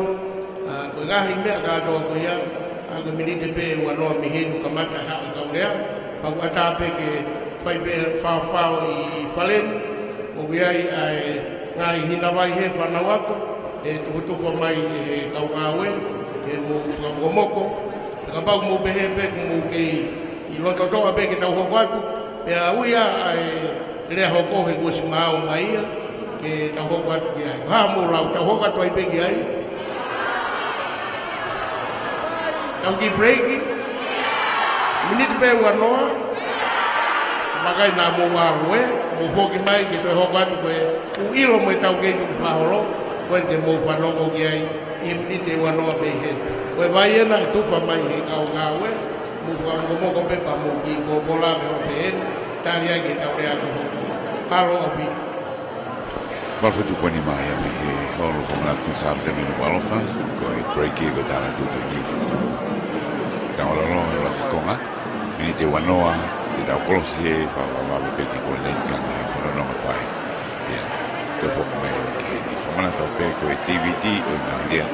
ʻa, ko e ngaahi meʻa kātoa ko ia, ʻa, ko e miniti pē ʻe ua noa mei heni kamata e haʻu e kau lea, pea ʻoku ʻatā pē ke fai pē faofao ʻi fale ni, ʻoku ʻi ai ʻa e ngaahi hina vai he fānau ako, ʻe tufotufa mai ʻe he kau ngāue, ke mou fakamokomoko, pea kapau mou pehē pē, ʻoku mou kei ʻi loto toʻa pē ke tau hoko atu, pea ui ā ʻa e lea hoko he kuo ʻosi maau mai ia, ke tau hoko atu ki ai. Ko e hā hoʻomou lau, tau hoko atu ai pē ki ai? Tau kiʻi break. Miniti pē ʻe ua noa. Vakai naʻa mou ʻalu ē, mou foki mai ke toe hoko atu ko e ʻū ʻilo mo e taukei tuʻu fakaholo, ko eni te mou fanongo ki ai ʻi he miniti ʻe ua noa mei heni. Ko e vai ena ʻe tufa mai he kau ngāue, mou fakamokomoko pē pea mou kiʻi poupou lave ʻo pehē ni, tali ai ke tau lea ko hoku. Kalo ʻaupito. Palofa tuku eni mai ia mei he holo fakamanatu ko Sāpate mei Nukuʻalofa, ko e break ia ko e tānaki tuʻutuʻuni. Tau ʻalu ʻo lotu konga, miniti ʻe ua noa, te tau kolosi e, fakavavevave pē ki he koleni ka mai, fononga fai. Ia, te foki mai ia ki heni. Fakamanatu pē ko e D V D ʻo e ngaahi lea